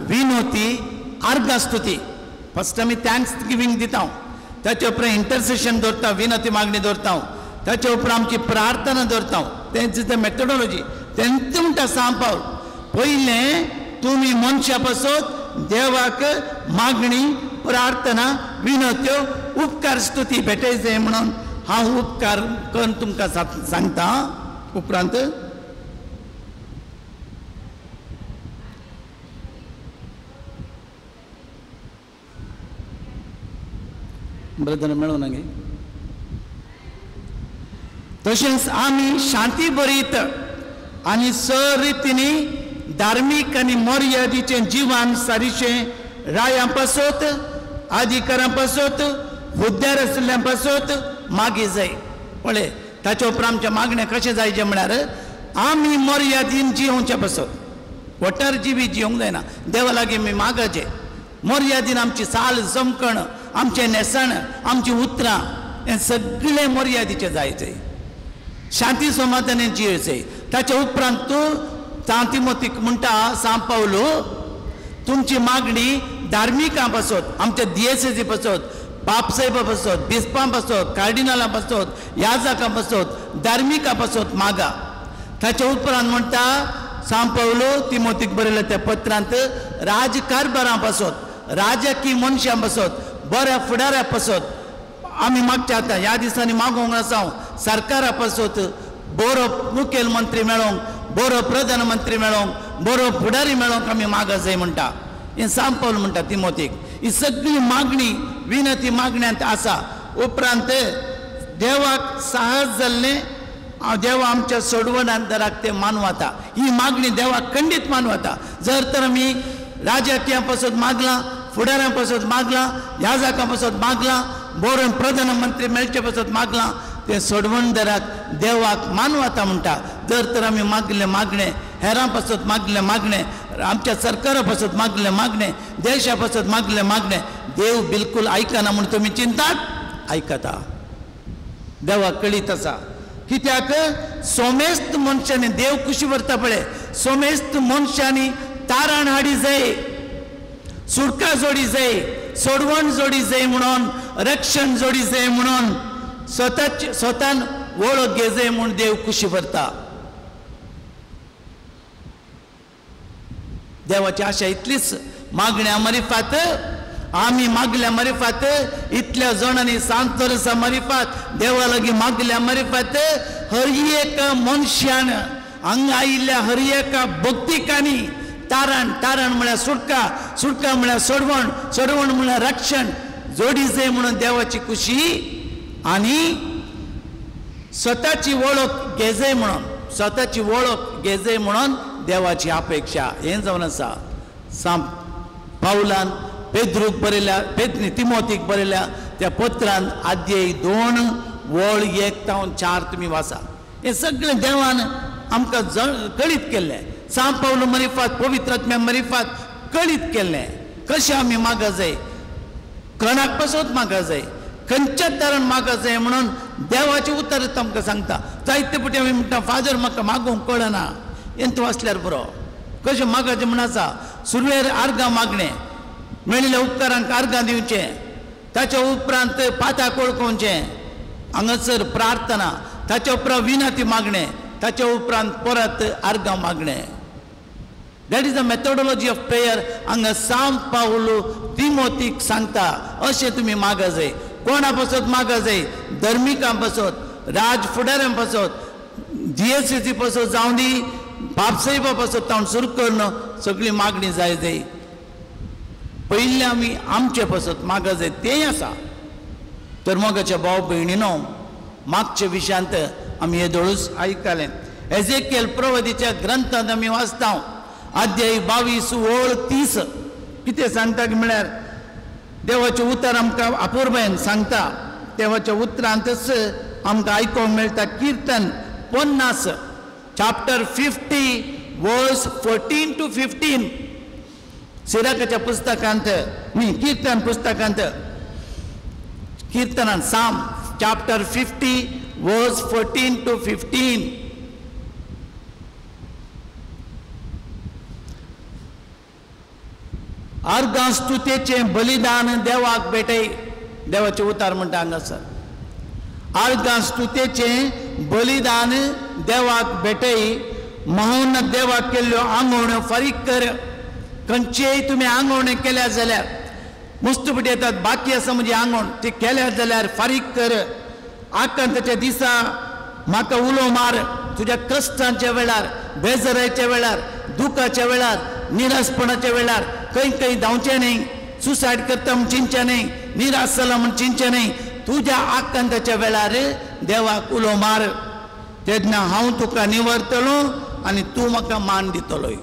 Speaker 4: विनवती, आर्गास्तुती. फर्स्ट आमी thanks giving दिता, ताचे उपरांत इंटरसेशन दवरता, विनवती मागणी दवरता, ताचे उपरांत आमची प्रार्थना दवरता. तेंच ते मेथोडोलॉजी. तेंच म्हणटा सांत पावल, पयलें तुमी मनशां पासत देवाक मागणी, प्रार्थना, विनवत्यो, उपकार, स्तुती भेटयचे म्हणून हांव उपकार करून तुमकां सांगता. उपरांत ब्रदर मेळूं ना गे. तशेंच आमी शांती भरीत आनी सरितींनी धार्मीक आनी मर्यादीचें जिवन सारिशें रायां पासत, अधिकारां पासत, हुद्द्यार आशिल्ल्यां पासत मागी जाय. पळय ताचे उपरांत आमचें मागणें कशें जायचें म्हळ्यार आमी मर्यादीन जियोवचे पासत, वटार जिवी जियोंक जायना. देवा लागीं आमी मागाचें मर्यादीन आमची साल जमकण, आमचें न्हेसण, आमचीं उतरां हें सगळें मर्यादेचें जायचें, शांती समाधानान जियेवचें. ताच्या उपरांत तूं सांत तिमोतीक म्हणटा, सांत पावलो, तुमची मागणी धार्मिकां पासत, आमच्या दियेसेजी पासत, बापसाहेबा पासत, बिस्पां पासत, कार्डिनालां पासत, याजकां पासत, धार्मिकां पासत मागा. ताच्या उपरांत म्हणटा सांत पावलो तिमोतीक बरयल्या त्या पत्रांत, राजकारभारां पासत, राजकीय मनशां पासत, बऱ्या फुडाऱ्या पासत आमी मागच्या. आतां ह्या दिसांनी मागोंक आसा सरकारा पासत बरो मुखेलमंत्री मेळोंक, बरो प्रधानमंत्री मेळोंक, बरो फुडारी मेळोंक आमी मागा जाय म्हणटा. हें सांत पावल म्हणटा तिमोतीक. ही सगळी मागणी विनती मागण्यांत आसा. उपरांत देवाक साहस जाल्लें, देवा आमच्या सोडवणान दराक तें मानवता. ही मागणी देवाक खंडीत मानवता. जर तर आमी राजकीयां पासत मागलां, फुडाऱ्यां पासत मागलां, याजकां पासत मागलां, बरो प्रधानमंत्री मेळचे पासत मागलां, तें सोडवणदाराक देवाक मानवता म्हणटा. जर तर आमी मागलें मागणें, हेरां पासत मागलें मागणें, आमच्या सरकारा पासत मागलें मागणें, देशा पासत मागलें मागणें, देव बिलकूल आयकना म्हूण तुमी चिंतात? आयकता. देवाक कळीत आसा. कित्याक सोमेस्त मनशांनी देव खुशी व्हरता पळय, सोमेस्त मनशांनी तारण हाडी जाय, सुटका जोडी जाय, सोडवण जोडी जाय म्हणून, रक्षण जोडी जाय म्हणून, स्वताची स्वतान वळख घेजाय म्हूण देव खुशी भरता. देवाची आशा इतलीच मागण्या मरिफात, आमी मागल्या मरिफात, इतल्या जाणांनी सांत वर्सा मरिफात देवा लागीं मागल्या मरिफात, हर एका मनशान हांगा आयिल्ल्या हर एका भक्तिकांनी तारण, तारण म्हळ्यार सुटका, सुटका म्हळ्यार सोडवण, सोडवण म्हळ्यार रक्षण जोडी जाय म्हणून देवाची खुशी आनी स्वताची वळख घेजाय म्हणून, स्वताची वळख घेजाय म्हणून देवाची अपेक्षा. हें जावन आसा सांत पावलान पेद्रूक बरयल्या, तिमोतीक बरयल्या त्या पत्रान आद्याय 2 वळ 1 तावन 4 तुमी वाचा. हें सगळें देवान आमकां कळीत केल्लें. सांत पावलो मरिफात, पवित्र आत्म्या मरिफात कळीत केल्लें कशें आमी मागा जाय, कोणाक पासत मागा जाय, खंयच्याच तारण मागा जाय म्हणून देवाचें उतर आमकां सांगता. जायते फावटी आमी म्हणटा, फादर म्हाका मागूंक कळना, हें तूं वाचल्यार पुरो. कशें मागाचें म्हण आसा, सुरवेर आर्गां मागणें, मेळिल्ल्या उपकारांक आर्गां दिवचें, ताच्या उपरांत पाताक वळखोवचें, हांगासर प्रार्थना, ताच्या उपरांत विनती मागणें, ताच्या उपरांत परत आर्गां मागणें. That is the methodology of prayer. हांगा सांत पावलो तिमोतीक सांगता अशें तुमी मागा जाय. कोणा पासत मागा जाय? धर्मिकां पासत, राज फुडाऱ्यां पासत, जीएससी पासत जावं दी, बापसाहेबा पासत तावन सुरू करून सगळी मागणी जाय जाय. पयलीं आमी आमचे पासत मागा जाय तेंय आसा. तर मोगाच्या भाव भयणीनो, मागच्या विशयांत आमी येदोळूच आयकलें. एजेकियल प्रवदीच्या ग्रंथांत आमी वाचता अध्याय 22 वळ 30 कितें सांगता म्हळ्यार देवाचें उतर आमकां अपुरबायेन सांगता. देवाच्या उतरांतच आमकां आयकूंक मेळटा. किर्तन 50 चॅप्टर 50 वर्स 14 to 15 सिराकाच्या पुस्तकांत न्ही, किर्तन पुस्तकांत, किर्तनान साम चॅप्टर 50 वर्स 14 to 15. आर्गां स्तुतेचें बलिदान देवाक भेटय. देवाचें उतार म्हणटा हांगासर, आर्गां स्तुतेचें बलिदान देवाक भेटय, महून देवाक केल्ल्यो आंगवण्यो फारीक कर. खंयचेय तुमी आंगवणें केल्या जाल्यार, मुस्तुपटी येतात बाकी आसा म्हजी आंगवण, ती केल्या जाल्यार फारीक कर. आकांताच्या दिसा म्हाका उलो मार, तुज्या कश्टांच्या वेळार, बेजाराच्या वेळार, दुखाच्या वेळार, निराशपणाच्या वेळार खंय खंय धांवचें न्ही, सुसायड करता म्हूण चिंतचें न्ही, निराश जाला म्हूण चिंतचें न्ही. तुज्या आकांताच्या वेळार देवाक उलो मार, तेन्ना हांव तुका निवरतलो आनी तूं म्हाका मान दितलोय.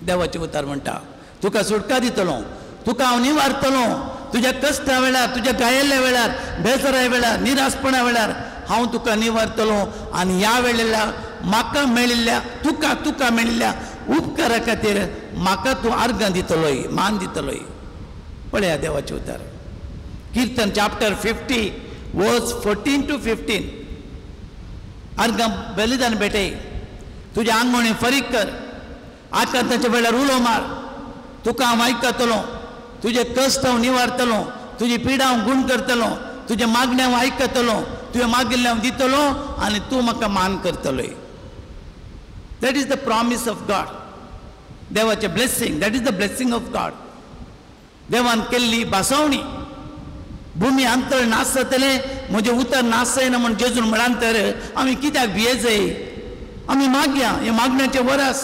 Speaker 4: देवाचें उतर म्हणटा, तुका सुटका दितलो, तुका हांव निवारतलो. तुज्या कश्टा वेळार, तुज्या गायल्ल्या वेळार, बेजारा वेळार, निराशपणा वेळार हांव तुका निवारतलो आनी ह्या वेळेला म्हाका मेळिल्ल्या, तुका तुका मेळिल्ल्या उपकारा खातीर म्हाका तूं आर्गां दितलोय, मान दितलोय. पळया देवाचें उतर. Kirtan chapter 50 verse 14 to 15. अर्घ बलिदान भेटय, तुज्या आंगवणी फरीक कर, आकांताच्या वेळार उलो मार, तुका हांव आयकतलो, तुजें कश्ट हांव निवारतलो, तुजी पिडा हांव गूण करतलो, तुजें मागणें हांव आयकतलो, तुवें मागिल्लें हांव दितलो आनी तूं म्हाका मान करतलोय. That is the promise of God. देवाचें blessing, that is the blessing of God. देवान केल्ली भासावणी. भुमी अंतर नाश जातलें, म्हजें उतर नाश जायना म्हूण जेजून म्हळां तर आमी कित्याक भियेजय? आमी मागया, हें मागण्याचें वरस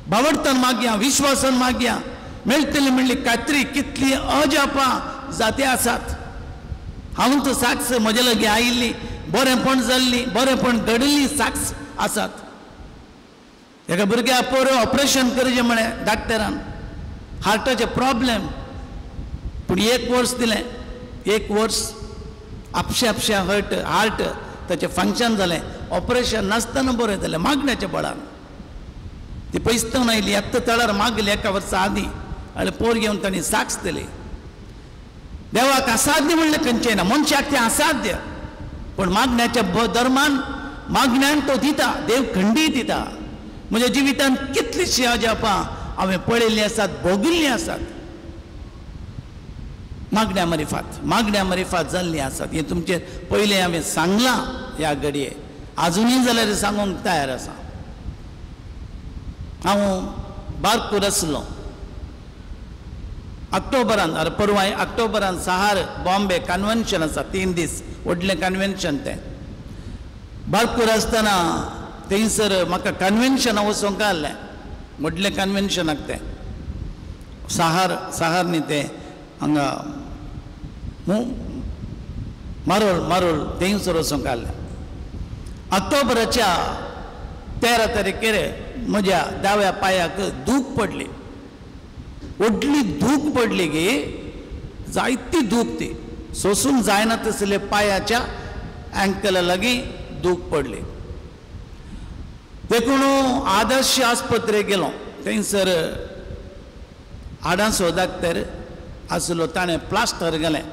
Speaker 4: भावडतान मागया, विश्वासान मागया, मेळटली म्हणली खात्री. कितली अजापां जाती आसात. हांव तर साक्ष म्हजे लागीं आयिल्ली, बरेंपण जाल्ली, बरेंपण घडिल्ली साक्ष आसात. एका भुरग्या पोर ऑपरेशन करचें म्हळें डाक्टरान, हार्टाचें प्रॉब्लेम, पूण 1 वर्स दिलें. 1 वर्स आपशे आपशे हार्ट ताचें फंक्शन जालें, ऑपरेशन नासतना बरें जालें मागण्याच्या बळान. ती पयसतावन आयली, आत्तां तळार मागली 1 वर्सा आदीं आनी पोर घेवन तांणी साक्ष दिली. देवाक असाध्य म्हणलें खंयचें ना, मनशाक तें असाध्य, पूण मागण्याच्या धर्मान मागण्यान तो दिता, देव खंडी दिता. म्हज्या जिवितांत कितलीशीं अजापां हांवें पळयल्लीं आसात, भोगिल्लीं आसात. मागण्या मरिफात, मागण्या मरिफात जाल्लीं आसात. हें तुमचें पयलें हांवें सांगलां ह्या घडये, आजुनूय जाल्यार सांगूंक तयार आसा. हांव बारकूर आसलो ऑक्टोबरान, अरे परवां ऑक्टोबरान सहार बॉम्बे कन्वेन्शन आसा, 3 दीस व्हडलें कन्वेन्शन तें. बारकूर आसतना थंयसर म्हाका कन्वेन्शनाक वचूंक आहलें, व्हडलें कन्वेन्शनाक तें सहार, सहार न्ही तें हांगा मारोल, मारोल थंयसर वचूंक आहलें. ऑक्टोबराच्या 13 तारखेर म्हज्या दाव्या पांयाक दूख पडली, व्हडली दूख पडली गे, जायती दूख ती सोसूंक जायना तसले पांयाच्या अँकला लागीं दूख पडली. देखून आदर्श आस्पत्रेक गेलो, थंयसर हाडांचो डाक्टर आसलो, ताणें प्लास्टर घालें,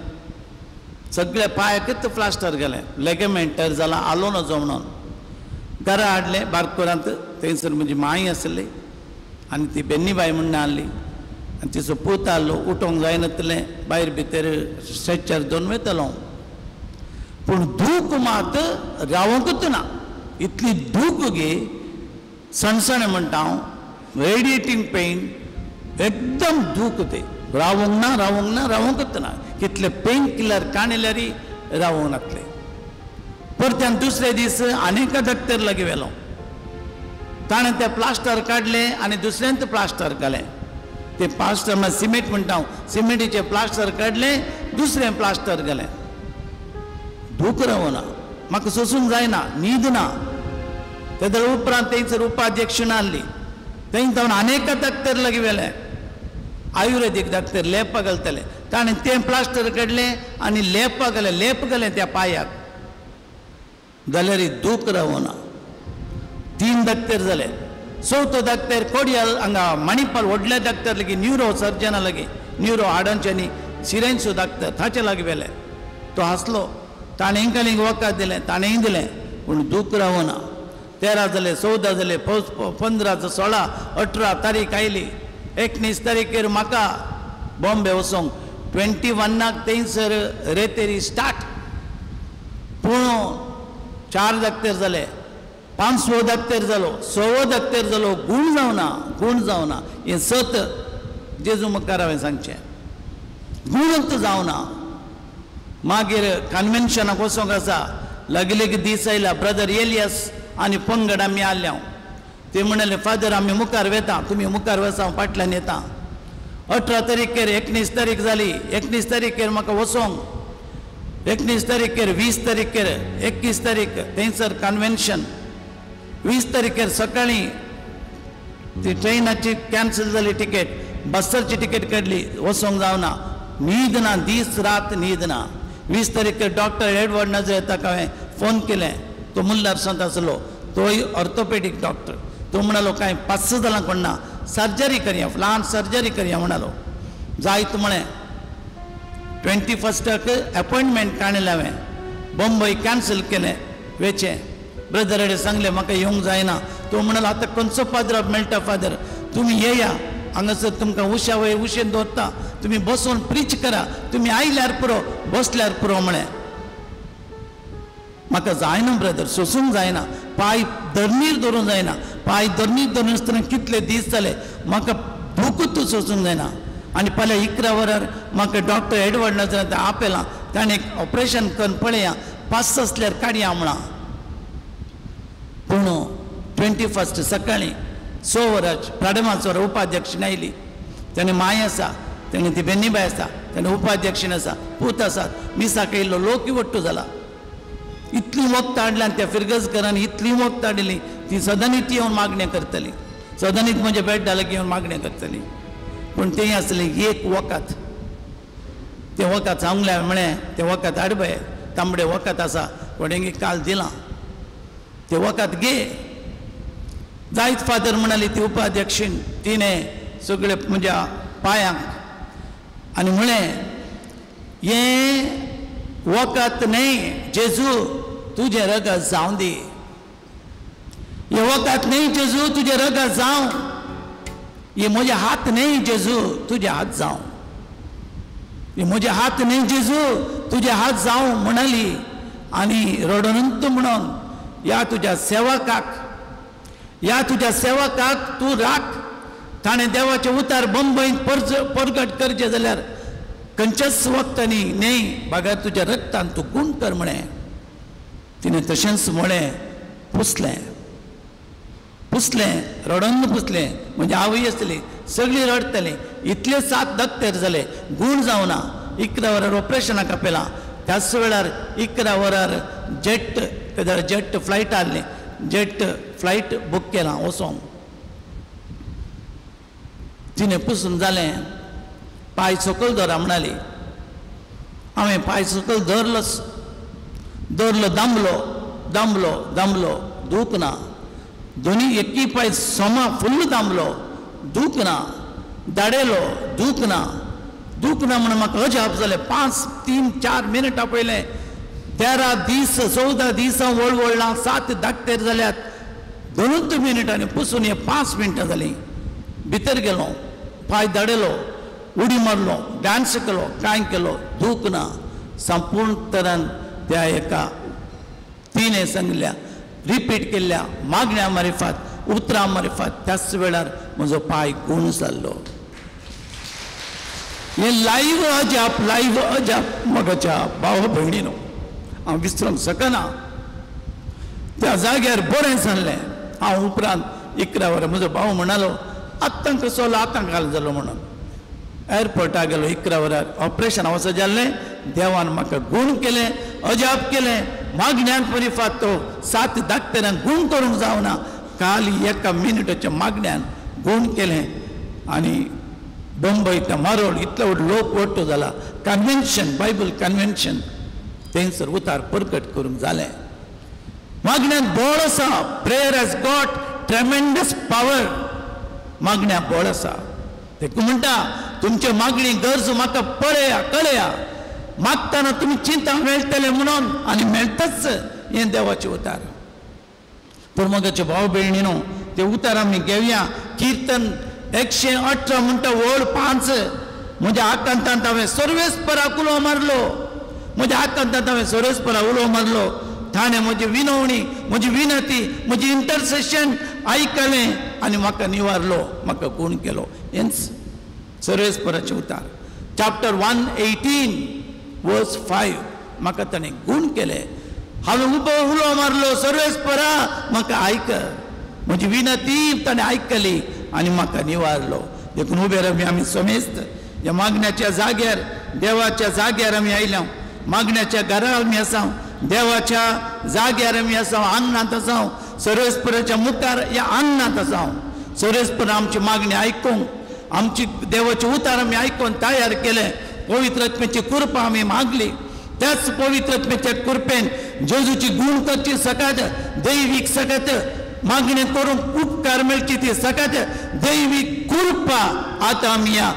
Speaker 4: सगळ्या पांयाकच प्लास्टर घालें, लेगमेंटर जाला आलो नजो म्हणून. घरा हाडलें बारकुरांत, थंयसर म्हजी माई आसली आनी ती बेन्नीबाय म्हणून आहली आनी तिचो पूत आहलो, उठोंक जायनातलें, भायर भितर स्ट्रेचर दोन वयतालो, पूण दूख मात रावोंकूच ना. इतली दूख गे, सणसणें म्हणटा हांव, रेडिएटींग पेन, एकदम दूख ते, रावोंक ना, रावोंक ना, रावोंकूच ना. कितले पेन किलर काणल्यार रावोंक नातले. परत्यान दुसरे दीस आनी एका डॉक्टर लागीं व्हेलो, ताणें तें प्लास्टर काडलें आनी दुसऱ्यान तें प्लास्टर घालें. तें प्लास्टर म्हळ्यार सिमेंट म्हणटा हांव, सिमेंटीचें प्लास्टर काडलें, दुसरें प्लास्टर घालें. दूख रावना, म्हाका सोसूंक जायना, न्हीद ना. तेदळ उपरांत थंयसर उपाध्यक्षण आहली, थंय जावन आनी एका डॉक्टर लागीं व्हेलें, आयुर्वेदीक डॉक्टर, लेप घालतले. ताणें तें प्लास्टर काडलें आनी लेप घालें, लेप घालें त्या पांयाक, जाल्यार दूख रावना. 3 डॉक्टर जाले. चवथो डॉक्टर कोडियाल हांगा मणिपाल व्हडल्या डॉक्टर लागीं, न्युरो सर्जना लागीं, न्युरो हाडांचे आनी सिरेंचो डॉक्टर, ताचे लागीं व्हेलें. तो हांसलो, ताणें हिंकालींक वखद दिलें, ताणेंय दिलें, पूण दूख रावना. 13 जाले, 14 जाले, 15, 16, 18 तारीख आयली. 19 तारखेर म्हाका बॉम्बे वचोंक, 21 थंयसर रेतेरी स्टार्ट. पूण 4 डॉक्टर जाले, 5वो डॉक्टर जालो, 6वो डॉक्टर जालो, गूण जावना, गूण जावना. हें सत जेजू मुखार हांवें सांगचें, गूणच जावना. मागीर कन्वेन्शनाक वचोंक आसा, लागीं लागीं दीस आयला, ब्रदर एलियस आनी पंगड आमी आहले. हांव ते म्हणले, फादर आमी मुखार वेता, तुमी मुखार वचा, हांव फाटल्यान येता. 18 तारखेर 19 तारीख जाली, 19 तारखेर म्हाका वचोंक, 19 तारखेर 20 तारखेर 21 तारीख थंयसर कन्वेन्शन. 20 तारखेर सकाळीं ती ट्रेनाची कॅन्सल जाली तिकेट, बसाची तिकेट काडली, वचोंक जावना, न्हीद ना, दीस रात न्हीद ना. 20 तारखेर डॉक्टर एडवर्ड नजरेताक हांवें फोन केलें, तो मुल्लार आसलो, तोय ऑर्थोपेडीक डॉक्टर. तो म्हणालो कांय 5-6 जाणां कोण ना, सर्जरी करया, ल्हान सर्जरी करया म्हणालो. जायत म्हळें. 21 अपॉयंटमेंट काडलें हांवें, बॉम्बय कॅन्सल केलें वेचें. ब्रदर कडेन सांगलें म्हाका येवंक जायना. तो म्हणालो आतां खंयचो पाद्र मेळटा फादर, तुमी येया हांगासर तुमकां उशा वयर उशेन दवरता, तुमी बसून प्रीच करा, तुमी आयल्यार पुरो बसल्यार पुरो म्हळें. म्हाका जायना ब्रदर, सोसूंक जायना, पांय धरणीर धरूंक जायना. पांय धरणीर धरून आसतना कितले दीस जाले म्हाका दुखूच सोसूंक जायना. आनी फाल्यां 11 वरार म्हाका डॉक्टर एडवर्ड नाजरांत आपयलां, ताणें एक ऑपरेशन करून पळया, पास आसल्यार काडया म्हळां. पूण 21 सकाळीं 6 वरां प्राडमाचो वरां उपाध्यक्षीण आयली. ताणें माय आसा, ताणें ती बेनीबाय आसा, ताणें उपाध्यक्षीण आसा, पूत आसात, मिसाक येयल्लो लोकूय वट्टू जाला. इतलीं वखदां हाडल्यान त्या फिरगजकरान, इतलीं वखदां हाडली ती सदांच येवन मागणें करतली, सदांच म्हज्या बेड्डा लागीं येवन मागणें करतली. पूण तें आसलें एक वखद, तें वखद सांगलें म्हळें तें वखद हाड पळय, तांबडें वखद आसा कोणें काल दिलां, तें वखद घे. जायत फादर म्हणाली ती उपाध्यक्षीण, तिणें सगळे म्हज्या पांयांक आनी म्हळें हें वखद न्हय जेजू तुजें रगत जावं दी, हें वखद न्हय जेजू तुजें रगत जावं, हे म्हजे हात न्हय जेजू तुजे हात जावं, हे म्हजे हात न्हय जेजू तुजे हात जावं म्हणाली. आनी रडोनंत म्हणून ह्या तुज्या सेवकाक, ह्या तुज्या सेवकाक तूं राख, ताणें देवाचें उतार बंबईत परगट करचें जाल्यार खंयच्याच वखदांनी न्हय बगर तुज्या रक्तान तूं गूण कर म्हळें. तिणें तशेंच म्हळें, पुसलें पुसलें, रडोन पुसलें. म्हणजे आवय आसली, सगळीं रडटलीं. इतले 7 दत्तेर जाले, गूण जावना. 11 वरार ऑपरेशनाक आपयलां. त्याच वेळार 11 वरार जेट जेट फ्लायट आहली, जेट फ्लायट बूक केलां वचोंक. तिणें पुसून जालें, पांय सकयल धरा म्हणाली. हांवें पांय सकयल धरलोच, धरलो, दामलो दामलो दामलो, दूख ना. दोनी एकी पांय सोमा फुल्ल दामलो, दूख ना. दाडेलो, दूख ना, दूख ना. म्हणून म्हाका अजाप जालें. 5 3 4 मिनटां पयलें 13 दीस 14 दीस हांव वळवळ्ळां, 7 दाक्तेर जाल्यात, 2 मिनटांनी पुसून हे 5 मिनटां जालीं. भितर गेलो, पांय दाडेलो, उडी मारलो, डांस केलो, कांय केलो, दूख ना. संपूर्ण तरान त्या एका तिणें सांगल्या रिपीट केल्ल्या मागण्या मारिफात, उतरां मारिफात त्याच वेळार म्हजो पांय गूण जाल्लो. हें लायव्ह अजाप, लायव्ह अजाप म्हज्या भाव भयणीनो, हांव विसरूंक शकना. त्या जाग्यार बरें जाल्लें. हांव उपरांत 11 वरां म्हजो भाव म्हणालो आत्तां कसो आतां घाल जालो म्हणून. एअरपोर्टाक गेलो 11 वरार, ऑपरेशन वचो जाल्लें. देवान म्हाका गूण केलें, अजाप केलें. मागण्यांक परिफात तो 7 दाक्तेरांक गूण करूंक जावना, काल 1 मिनटाच्या मागण्यान गूण केलें. आनी बंबय त्या मारोड इतलो व्हड लोक वट्टो जाला, कन्वेन्शन, बायबल कन्वेन्शन, थंयसर उतार परगट करूंक जालें. मागण्यांत बळ आसा, prayer has got tremendous power. मागण्या बळ आसा. देखून म्हणटा तुमचे मागणी गरज म्हाका पळया कळया, मागतना तुमी चिंता मेळटले म्हणून, आनी मेळटाच हें देवाचें उतार. पूण म्हज्या भाव भयणीनो ते उतार आमी घेवया. किर्तन 118 म्हणटा वळ 5, म्हज्या आकांतांत हांवें सर्वेस्पराक उलो मारलो, म्हज्या आकांतांत हांवें सर्वेस्पराक उलो मारलो. ताणें म्हजी विनवणी, म्हजी विनती, म्हजी इंटरसेशन आयकलें आनी म्हाका निवारलो, म्हाका गूण केलो. हेंच सर्वेस्पराचें उतार. चॅप्टर 118 वर्स 5, म्हाका ताणें गूण केलें. हांवें उबो उलो मारलो, सर्वेस्परा म्हाका आयक, म्हजी विनती ताणें आयकली आनी म्हाका निवारलो. देखून उबे रावया आमी समेस्त ह्या मागण्याच्या जाग्यार, देवाच्या जाग्यार आमी आयल्या, मागण्याच्या घरा आमी आसा, देवाच्या जाग्यार आमी आसा, आंगणांत आसा, सर्वेस्पराच्या मुखार ह्या आंगणांत आसा. सर्वेस्पर आमची मागणी आयकूंक, आमची देवाचे उतार आमी आयकून तयार केले. पवित्र आत्म्याची कृपा आमी मागली. त्याच पवित्र आत्म्याच्या कृपेन जेजूची गूण करची सकात, दैवीक सकात मागणी करूंक उपकार मेळची ती सकात दैवीक कृपा आतां आमी ह्या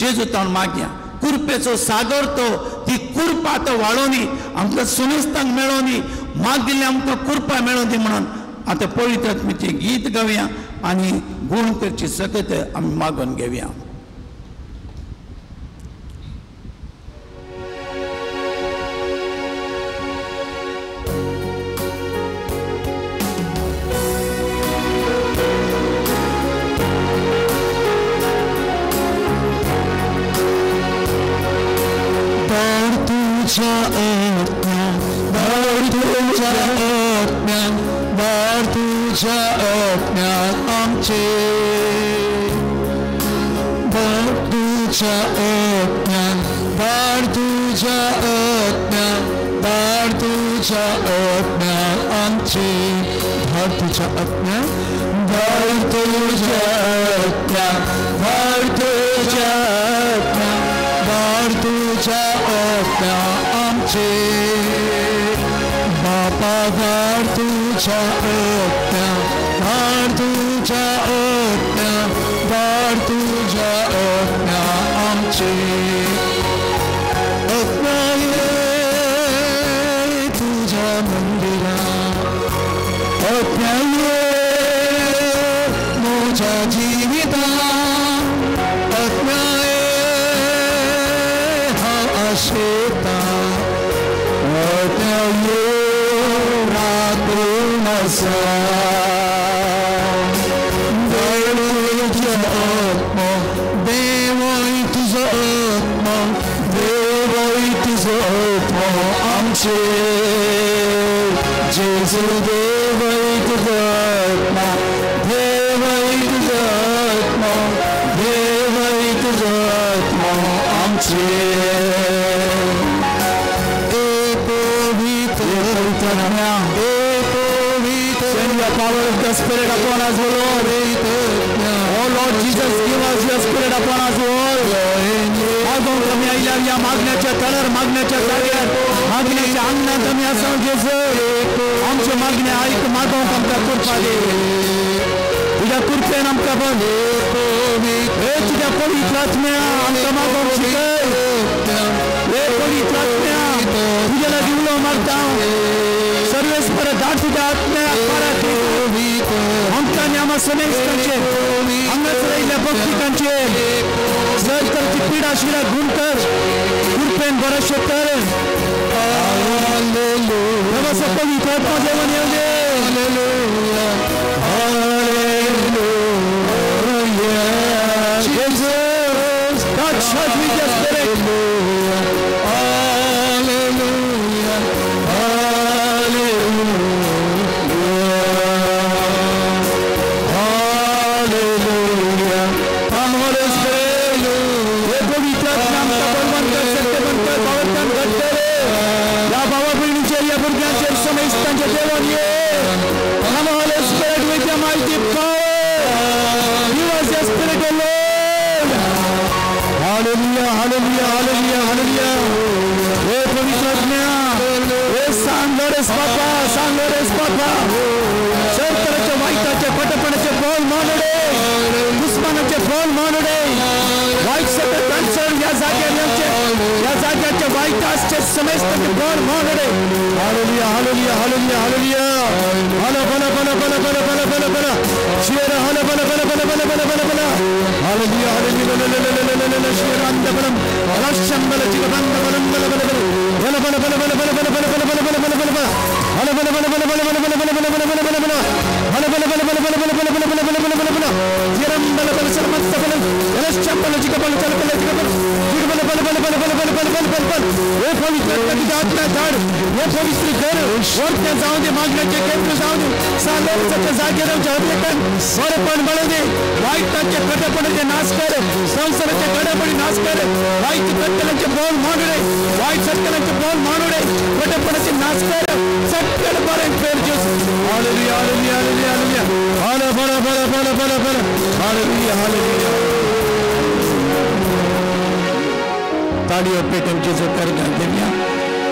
Speaker 4: जेजू तावन मागया. कृपेचो सागर तो ती कृपा आतां वाडोवनी, आमकां सुनेस्तांक मेळोवनी, मागिल्लें आमकां कृपा मेळोवनी म्हणून आतां पवित्र आत्म्याचें गीत गावया आनी गुण करची सकत आमी मागून घेवया.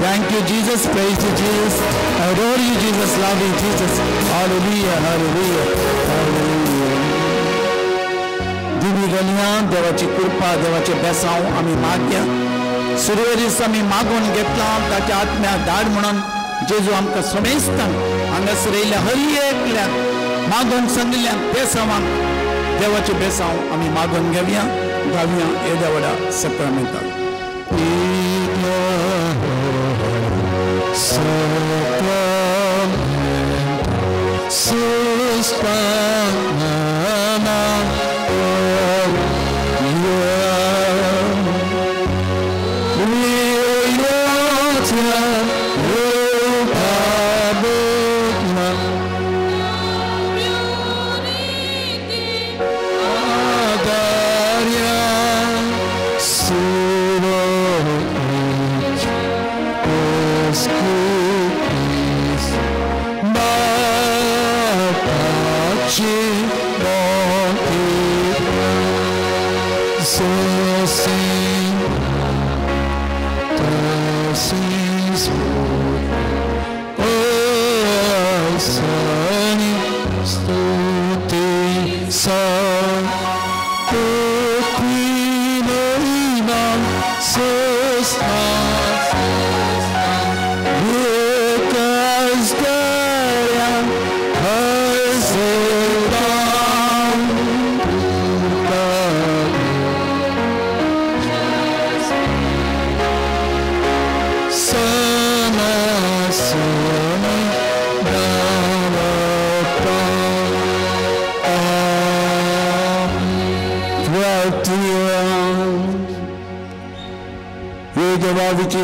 Speaker 4: Thank you, Jesus. Praise you, Jesus. Adore you, Jesus. Love you, Jesus. Hallelujah, hallelujah, hallelujah. दिवी गलयां देवाची कृपा, देवाचे बेसांव आमी मागया. सुरवे दीस आमी मागून घेतला ताच्या आत्म्या धाड म्हणून जेजू आमकां समेस्तांक हांगासर येयल्या हर एकल्याक मागून सांगिल्ल्यान बेसांवांक देवाचें बेसांव आमी मागून घेवया गावया येद्या व्हडा सक्रामेंताक.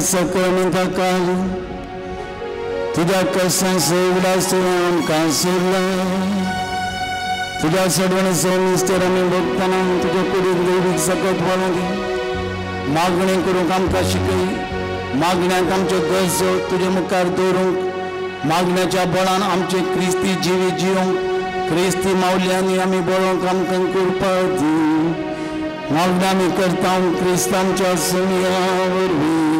Speaker 2: सक्रामेंता काल तुज्या कश्टांचो उगडास तुवें आमकां सोडला. तुज्या सडवणेचो मिस्तर आमी भोगतना तुज्या कुडीक दैवीक सकत वळूंक मागणी करूंक आमकां शिकय. मागण्यांक आमच्यो गरजो तुजे मुखार दवरूंक, मागण्याच्या बळान आमचे क्रिस्ती जिवीत जिवंक, क्रिस्ती मावल्यांनी आमी बळोवंक आमकां कृपा दी. मागण्या आमी करता क्रिस्तांच्या सुमया वरवीं.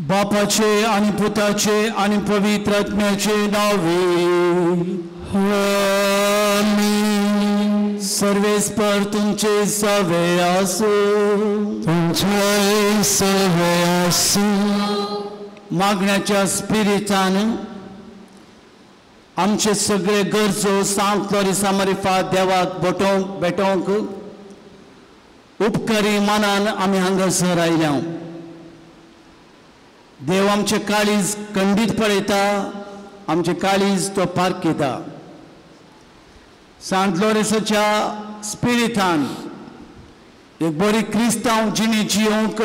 Speaker 4: बापाचे आनी पुताचे आनी पवित्र आत्म्याचे नावे आमीन. सर्वेस्पर तुमचे सवे आसूं.
Speaker 3: तुमचे सवे आसूं.
Speaker 4: मागण्याच्या स्पिरिटान आमचे सगळे गरजो सांत लोरिसा मारिफा देवाक बोटोवंक भेटोवंक उपकारी मनान आमी हांगासर आयल्या. देव आमचे काळीज खंडीत पळयता, आमचे काळीज तो पारखिता. सांत लोरेसाच्या स्पिरिटान एक बरी क्रिस्तांव जिणी जियोवंक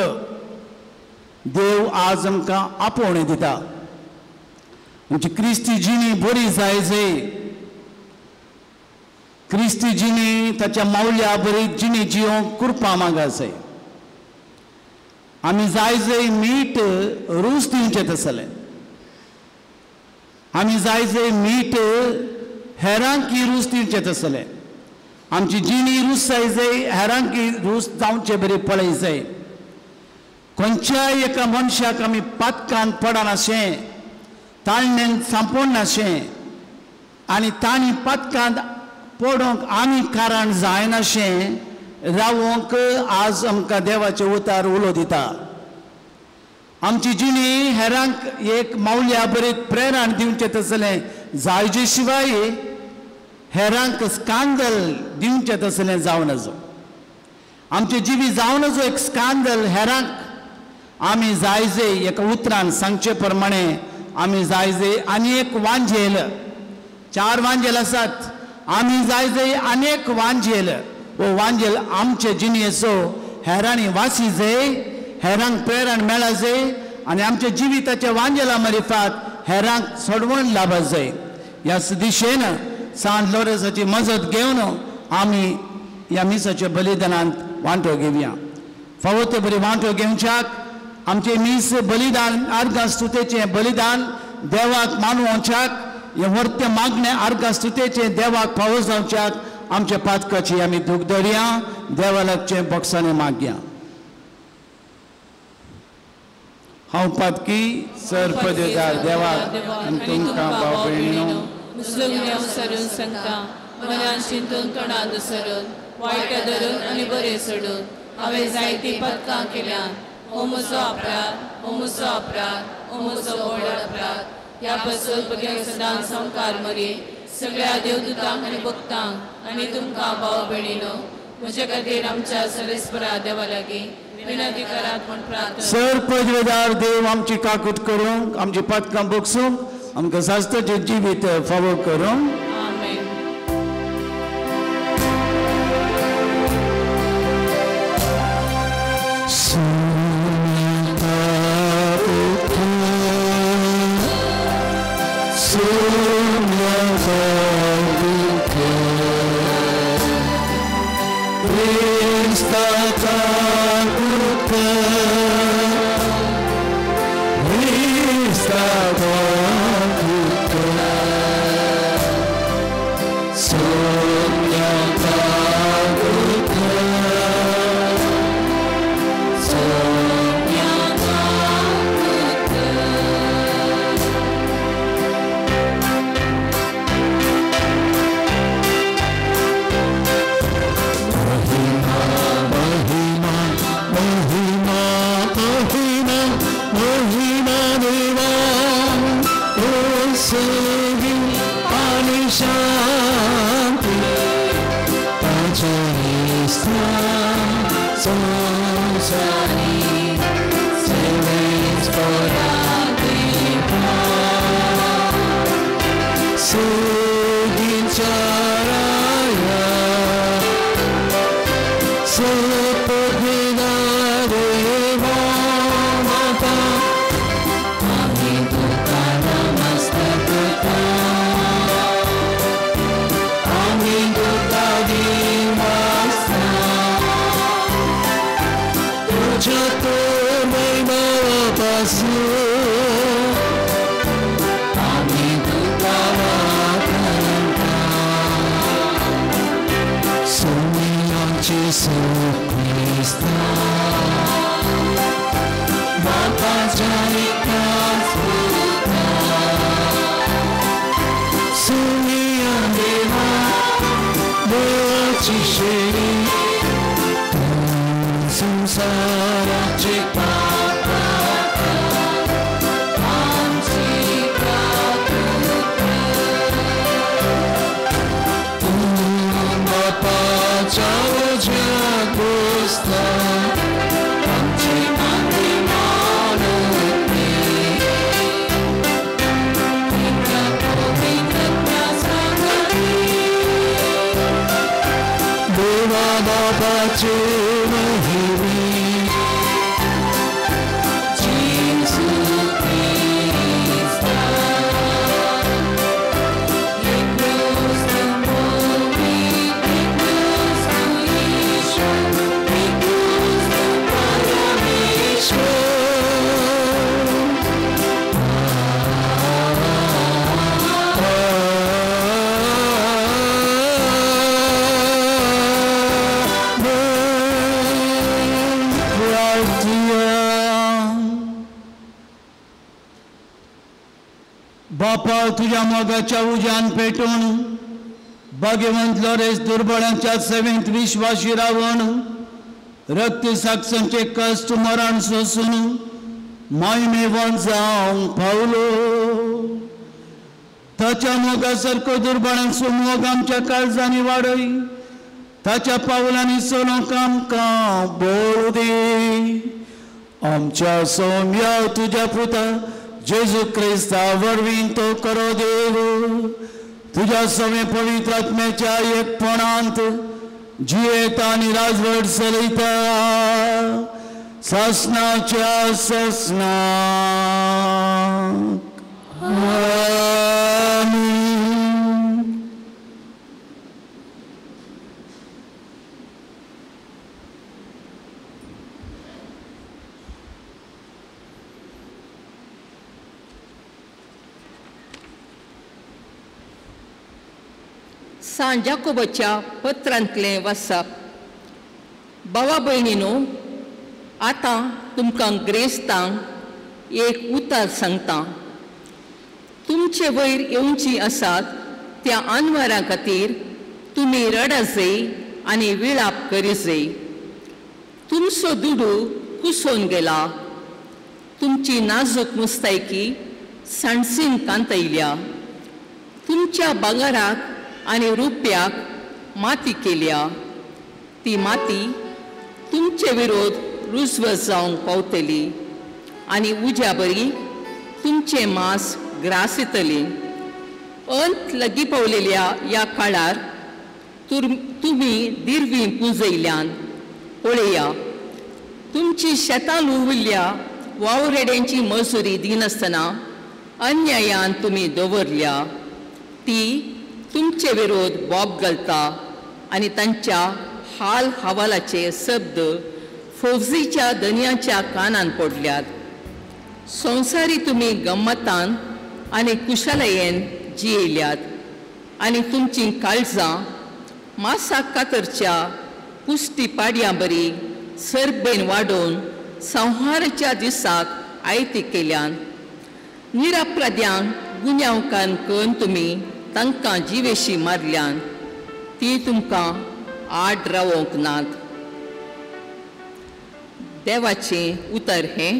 Speaker 4: देव आज आमकां आपोवणें दिता. आमची क्रिस्ती जिणी बरी जाय जाय, क्रिस्ती जिणी ताच्या मावल्या बरी जिणी जियोवंक कृपा मागा जाय. आमी जाय जाय मीठ रूच दिवचें तसलें, आमी जाय जाय मीठ हेरांक ही रूच दिवचें तसलें, आमची जिणी रूच जाय जाय, हेरांक ही रूच जावचे बरी पळय जाय. खंयच्याय एका मनशाक आमी पातकान पडनाशें, ताळणेन सांपडनाशें आनी तांणी पातकान पडोंक आमी कारण जायनाशें रावोंक आज आमकां देवाचें उतार उलो दिता. आमची जिणी हेरांक एक मावल्या बरी प्रेरण दिवचें तसलें जायजे शिवाय हेरांक स्कांदल दिवचें तसलें जावं नजो. आमचे जिवी जावं नजो एक स्कांदल हेरांक. आमी जायजे एका उतरान सांगचे प्रमाणे आमी जायजे आनी एक वांजेल, चार वांजेल आसात, आमी जायजे आनी एक वांजेल. हो वांजेल आमचे जिणयेचो हेरांनी वासी जाय, हेरांक प्रेरण मेळा जाय आनी आमच्या जिविताच्या वांजेला मारिफात हेरांक सोडवण लाभा जाय. ह्या दिशेन सांत लोरेसाची मजत घेवन आमी ह्या मिसाच्या बलिदानांत वांटो घेवया. फावो ते बरी वांटो घेवच्याक आमचें मीस बलिदान आर्गां स्तुतेचें बलिदान देवाक मानवच्याक, हें व्हरतें मागणें आर्गां स्तुतेचें देवाक फावो जावच्याक आमच्या पातकाची आमी दूख धरया, देवा लागचें बक्षांनी मागया. हांव पातकी सर पदेदार देवाक आनी तुमकां भाव भयणीनो
Speaker 5: सरून सांगता, मनान चिंतून तोंडान सरून वायट धरून आनी बरें सोडून हांवें जायतीं पदकां केल्यात. हो म्हजो अपराध, हो म्हजो अपराध, हो म्हजो व्हड अपराध. ह्या पासून भुरग्यांक सदांच संवकार मरी सगळ्या देवदूतांक आनी भक्तांक आनी तुमकां भाव भयणीनो म्हजे खातीर आमच्या सरेस्परा देवा लागीं विनंती करात म्हूण प्रार्थना.
Speaker 4: सर पदवेदार देव आमची काकूट करूंक, आमची पदकां बगसूंक, आमकां सास्ताचें जिवीत फावो करूंक.
Speaker 5: आमेन.
Speaker 3: Oh.
Speaker 4: बापा तुज्या मोगाच्या उज्यान पेटून भाग्यवंत लोरेस दुर्बळांच्या सेवेंत विश्वाशी रावन रक्त साक्षांचे कश्ट मरण सोसून मायमेवन जावंक पावलो. ताच्या मोगा सारको दुर्बळांचो मोग आमच्या काळजांनी वाडय. ताच्या पावलांनी चलोवंक आमकां बळ दी. आमच्या सौम्या तुज्या पुता जेजू क्रिस्ता वरवीं तो करो देव. तुज्या सवे पवित्र आत्म्याच्या एकपणांत जियेता आनी राजवट चलयता सासनाच्या सासनाक. आमीन.
Speaker 6: सांत जाकोबाच्या पत्रांतलें वाचप. भावा भयणीनो, आतां तुमकां ग्रेस्तांक एक उतार सांगता. तुमचे वयर येवची आसात त्या आनवारां खातीर तुमी रडाजय आनी विळाप करिजय. तुमचो दुडू कुसोवन गेला, तुमची नाजूक मुस्तायकी सांडसीन कांतयल्या, तुमच्या भांगराक आनी रुप्याक माती केल्या. ती माती तुमचे विरोध रुजवत जावंक पावतली आनी उज्या बरी तुमचें मांस ग्रास येतली. अंत लागीं पावलेल्या ह्या काळार तुमी दिरवीं पुंजयल्यान. पळया, तुमची शेतां लुविल्ल्या वावरेड्यांची मजुरी दिनासतना अन्यायान तुमी दवरल्या. ती तुमचे विरोध बोब घालता आनी तांच्या हाल हवालाचे शब्द फौजीच्या दनयाच्या कानान पडल्यात. संवसारी तुमी गम्मतान आनी कुशलयेन जियेल्यात आनी तुमचीं काळजां मासाक कातरच्या पुश्टी पाडयां बरी सरबेन वाडोवन संहाराच्या दिसाक आयती केल्यान. निरापराध्यांक गुन्यांवकार करून तुमी तांकां जिवेशी मारल्यान. ती तुमकां आड रावोंक नात. देवाचें उतर हें.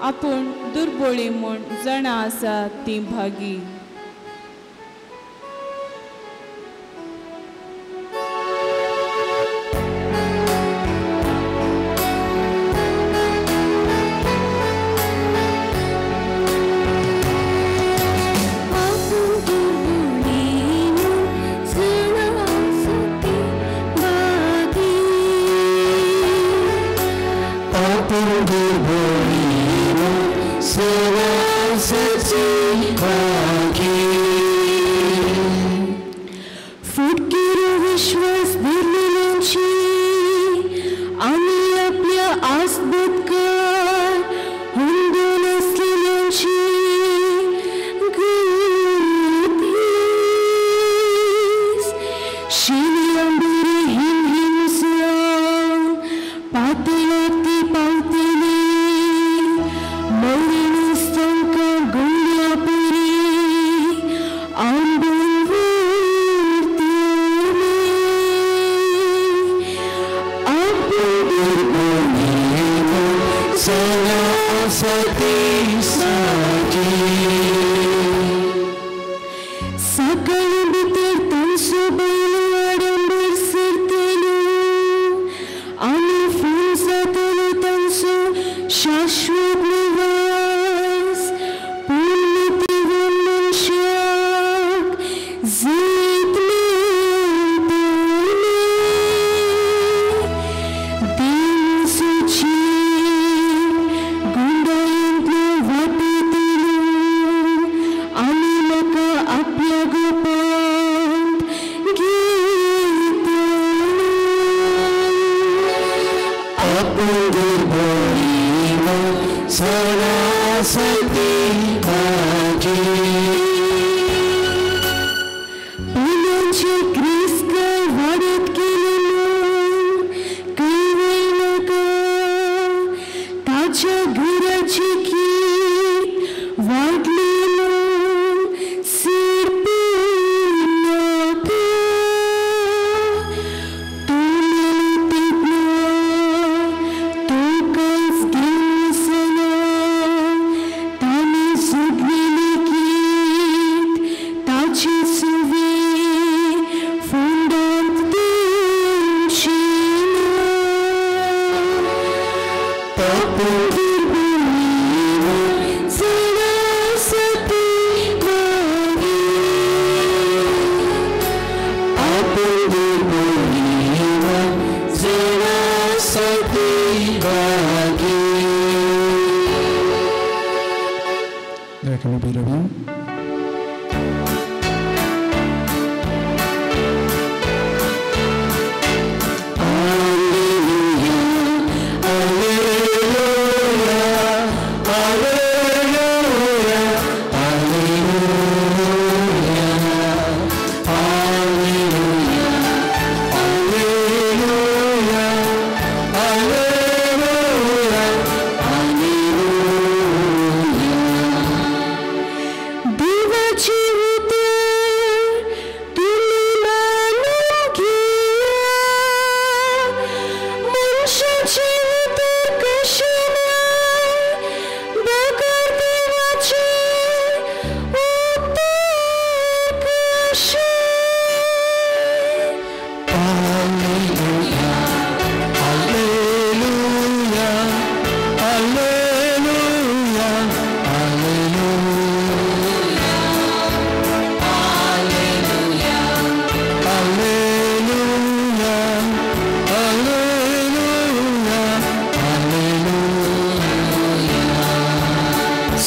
Speaker 5: आपूण दुर्बोळी म्हूण जाणा आसा ती भागी.
Speaker 7: सकाळी भितर तांचो बैल.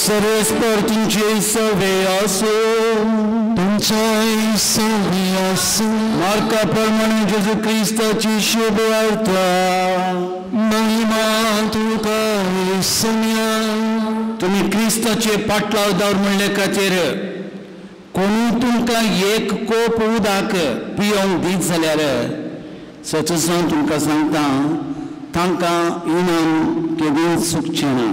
Speaker 4: सर्वेस्पर तुमचे सवे आसूं
Speaker 1: तुमचे सवे आसूं.
Speaker 4: मार्का प्रमाणे जेजू क्रिस्ताची शुभ वार्ता.
Speaker 1: महिमा तुका येसुया.
Speaker 4: तुमी क्रिस्ताचे पाटलाव दवर म्हणले खातीर कोणूय तुमकां एक कोप उदक पियोंक दीत जाल्यार सचूच हांव तुमकां सांगता तांकां इनाम केदींच चुकचें ना.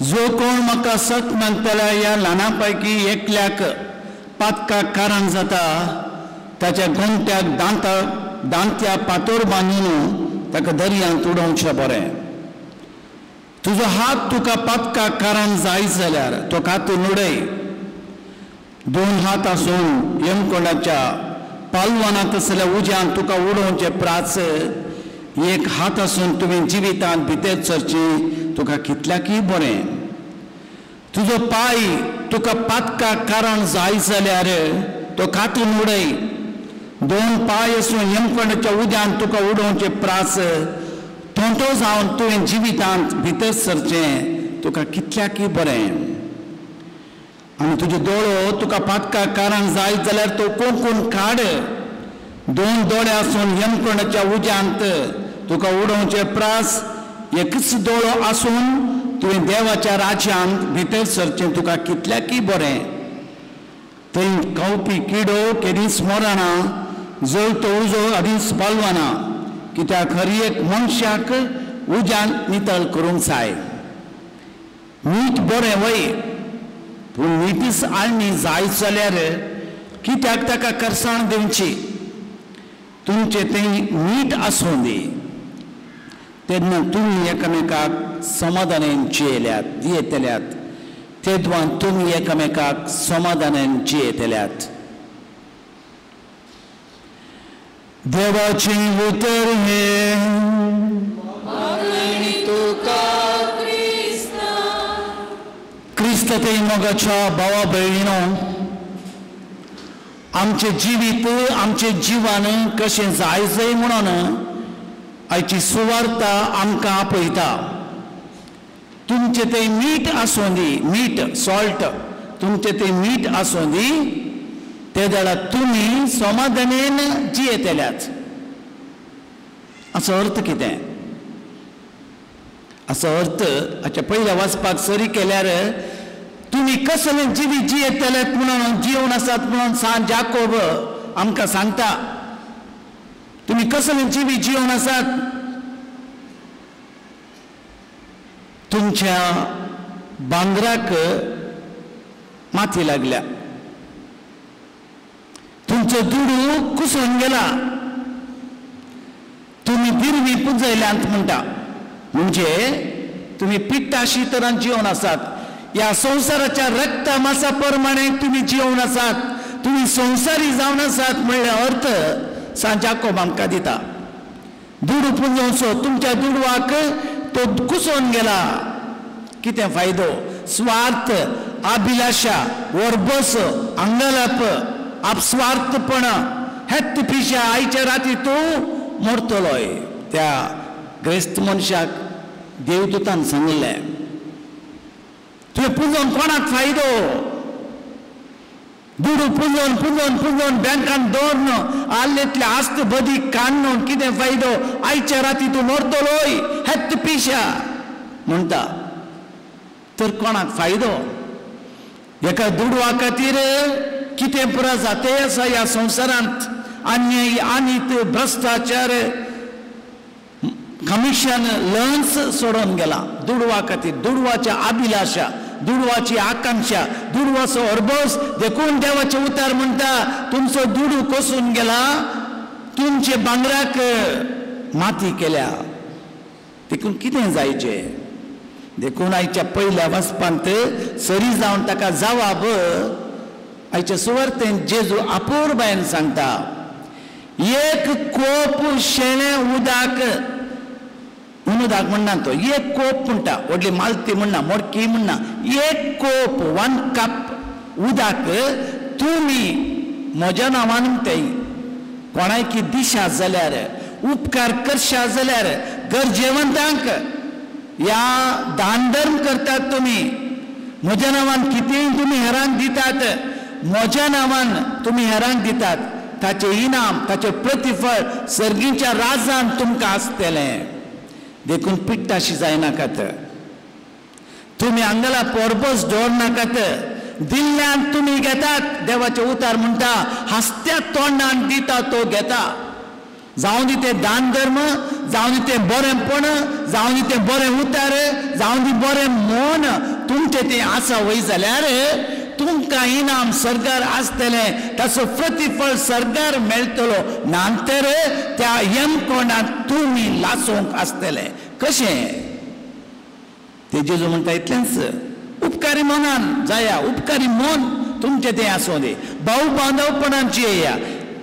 Speaker 4: जो कोण म्हाका सत मानतल्या ह्या ल्हाना पैकी एकल्याक पातकाक कारण जाता ताच्या गोमट्याक दांत्या पातोर बांदून ताका दर्यांत उडोवचें बरें. तुजो हात तुका पातकाक कारण जाय जाल्यार तो कातून उडय. दोन हात आसून यमकोंडाच्या पालवानांत आसल्या उज्यांत तुका उडोवचें प्राच एक हात आसून तुवें जिवितांत भितर सरची तुका कितल्याकय बरें. तुजो पांय तुका पातकाक कारण जाय जाल्यार तो कातून उडय. दोन पांय आसून यमकोंडाच्या उद्यान तुका उडोवचें प्रास तोंटो जावन तुवें जिवितांत भितर सरचें तुका कितल्याकय बरें. आनी तुजो दोळो तुका पातकाक कारण जाय जाल्यार तो कोंकून काड. दोन दोळे आसून यमकोंडाच्या उज्यांत तुका उडोवचें प्रास एकच दोळो आसून तुवें देवाच्या राज्यांत भितर सरचें तुका कितल्याकय बरें. थंय खावपी किडो केदींच मरना, जळतो उजो आदींच पालवना, कित्याक हर एक मनशाक उज्यान नितळ करूंक जाय. मीठ बरें वय पूण मिठीच आळणी जाय जाल्यार कित्याक ताका करसाण दिवची. तुमचें तें मीठ आसूं दी तेन्ना तुमी एकामेकाक समाधानान जियेल्यात जियेतल्यात. तेदवान तुमी एकामेकाक समाधानान जियेतल्यात. देवाचें उतर हें क्रिस्त ते मोगाच्या भावा भयणीनो, आमचें जिवीत आमचें जिवन कशें जाय जाय म्हणून आयची सुवार्ता आमकां आपयता. तुमचें तें मीठ आसूं दी, मीठ सॉल्ट, तुमचें तें मीठ आसूं दी ते जाल्यार तुमी समाधानेन जियेतल्यात. असो अर्थ कितें? असो अर्थ हाच्या पयल्या वाचपाक सरी केल्यार तुमी कसलें जिवीत जियेतल्यात म्हणून जिवन आसात म्हणून सांत जाकोब आमकां सांगता. तुमी कसलें जिवीत जिवन आसात? तुमच्या बांद्राक माती लागल्या, तुमचो दुडू कुसून गेला, तुमी दिरवी पुंजयल्यांत म्हणटा. म्हणजे तुमी पिट्टाशी तरान जिवन आसात. ह्या संवसाराच्या रक्ता मासा प्रमाणे तुमी जिवन आसात, तुमी संवसारी जावन आसात म्हणल्यार अर्थ सांत जाकोब आमकां दिता. दुडू पुंजोवचो, तुमच्या दुडवाक तो कुसोन गेला. कितें फायदो? स्वार्थ, अभिलाशा, वरबस, अंगलप, आपस्वार्थपण हेत पिशा, आयच्या राती तूं मरतलोय. त्या ग्रेस्त मनशाक देवदूतान सांगिल्लें, तुवें पुंजोवन कोणाक फायदो? दुडू पुंजोवन पुंजोवन पुंजोवन बँकान दवरन आल्लेतले आस्त बदी काडून कितें फायदो? आयच्या राती तूं मरतलोय, हेत पिशा म्हणटा. तर कोणाक फायदो? एका दुडवा खातीर कितें पुरा जाते आसा ह्या संवसारांत. अन्याय, अनीत, भ्रश्टाचार, कमिशन, लन्स सोडून गेला दुडवा खातीर. दुडवाच्या अभिलाशा, दुडवाची आकांक्षा, दुडवाचो अरबोस. देखून देवाचें उतार म्हणटा, तुमचो दुडू कोसून गेला, तुमचे भांगराक माती केल्या. देखून कितें जायचें? देखून आयच्या पयल्या वाचपांत सरी जावन ताका जवाब आयच्या सुवार्तेन जेजू अपुरबायेन सांगता, एक कोप शेणें उदक, उदक म्हणना तो, एक कोप म्हणटा, व्हडली मालती म्हणना, मोडकी म्हणना, एक कोप, 1 कप उदक तुमी म्हज्या नांवान म्हणटाय, कोणायकी दिशा जाल्यार, उपकार करशा जाल्यार, गरजेवंतांक या दान धर्म करतात तुमी, म्हज्या नांवान कितेंय तुमी हेरांक दितात, म्हज्या नांवान तुमी हेरांक दितात, ताचें इनाम, ताचें प्रतिफळ सर्गीच्या राजान तुमकां आसतलें. देखून पिट्टाशी जायनाकात, तुमी हांगाला पोरबस दवरनाकात. दिल्ल्यान तुमी घेतात. देवाचें उतार म्हणटा, हासत्या तोंडान दिता तो घेता. जावं दी तें दान धर्म, जावं दी तें बरेंपण, जावं दी तें बरें उतार, जावं दी बरें मन, तुमचें तें आसा वय जाल्यार तुमकां इनाम सरकार आसतलें, ताचो प्रतिफळ सरकार मेळटलो. नातर त्या यमकोणांत तुमी लासूंक आसतले. कशें? ते जेजू म्हणटा इतलेंच, उपकारी मनान जाया, उपकारी मन तुमचें तें आसूं दी, भाव बांदवपणान जियेया.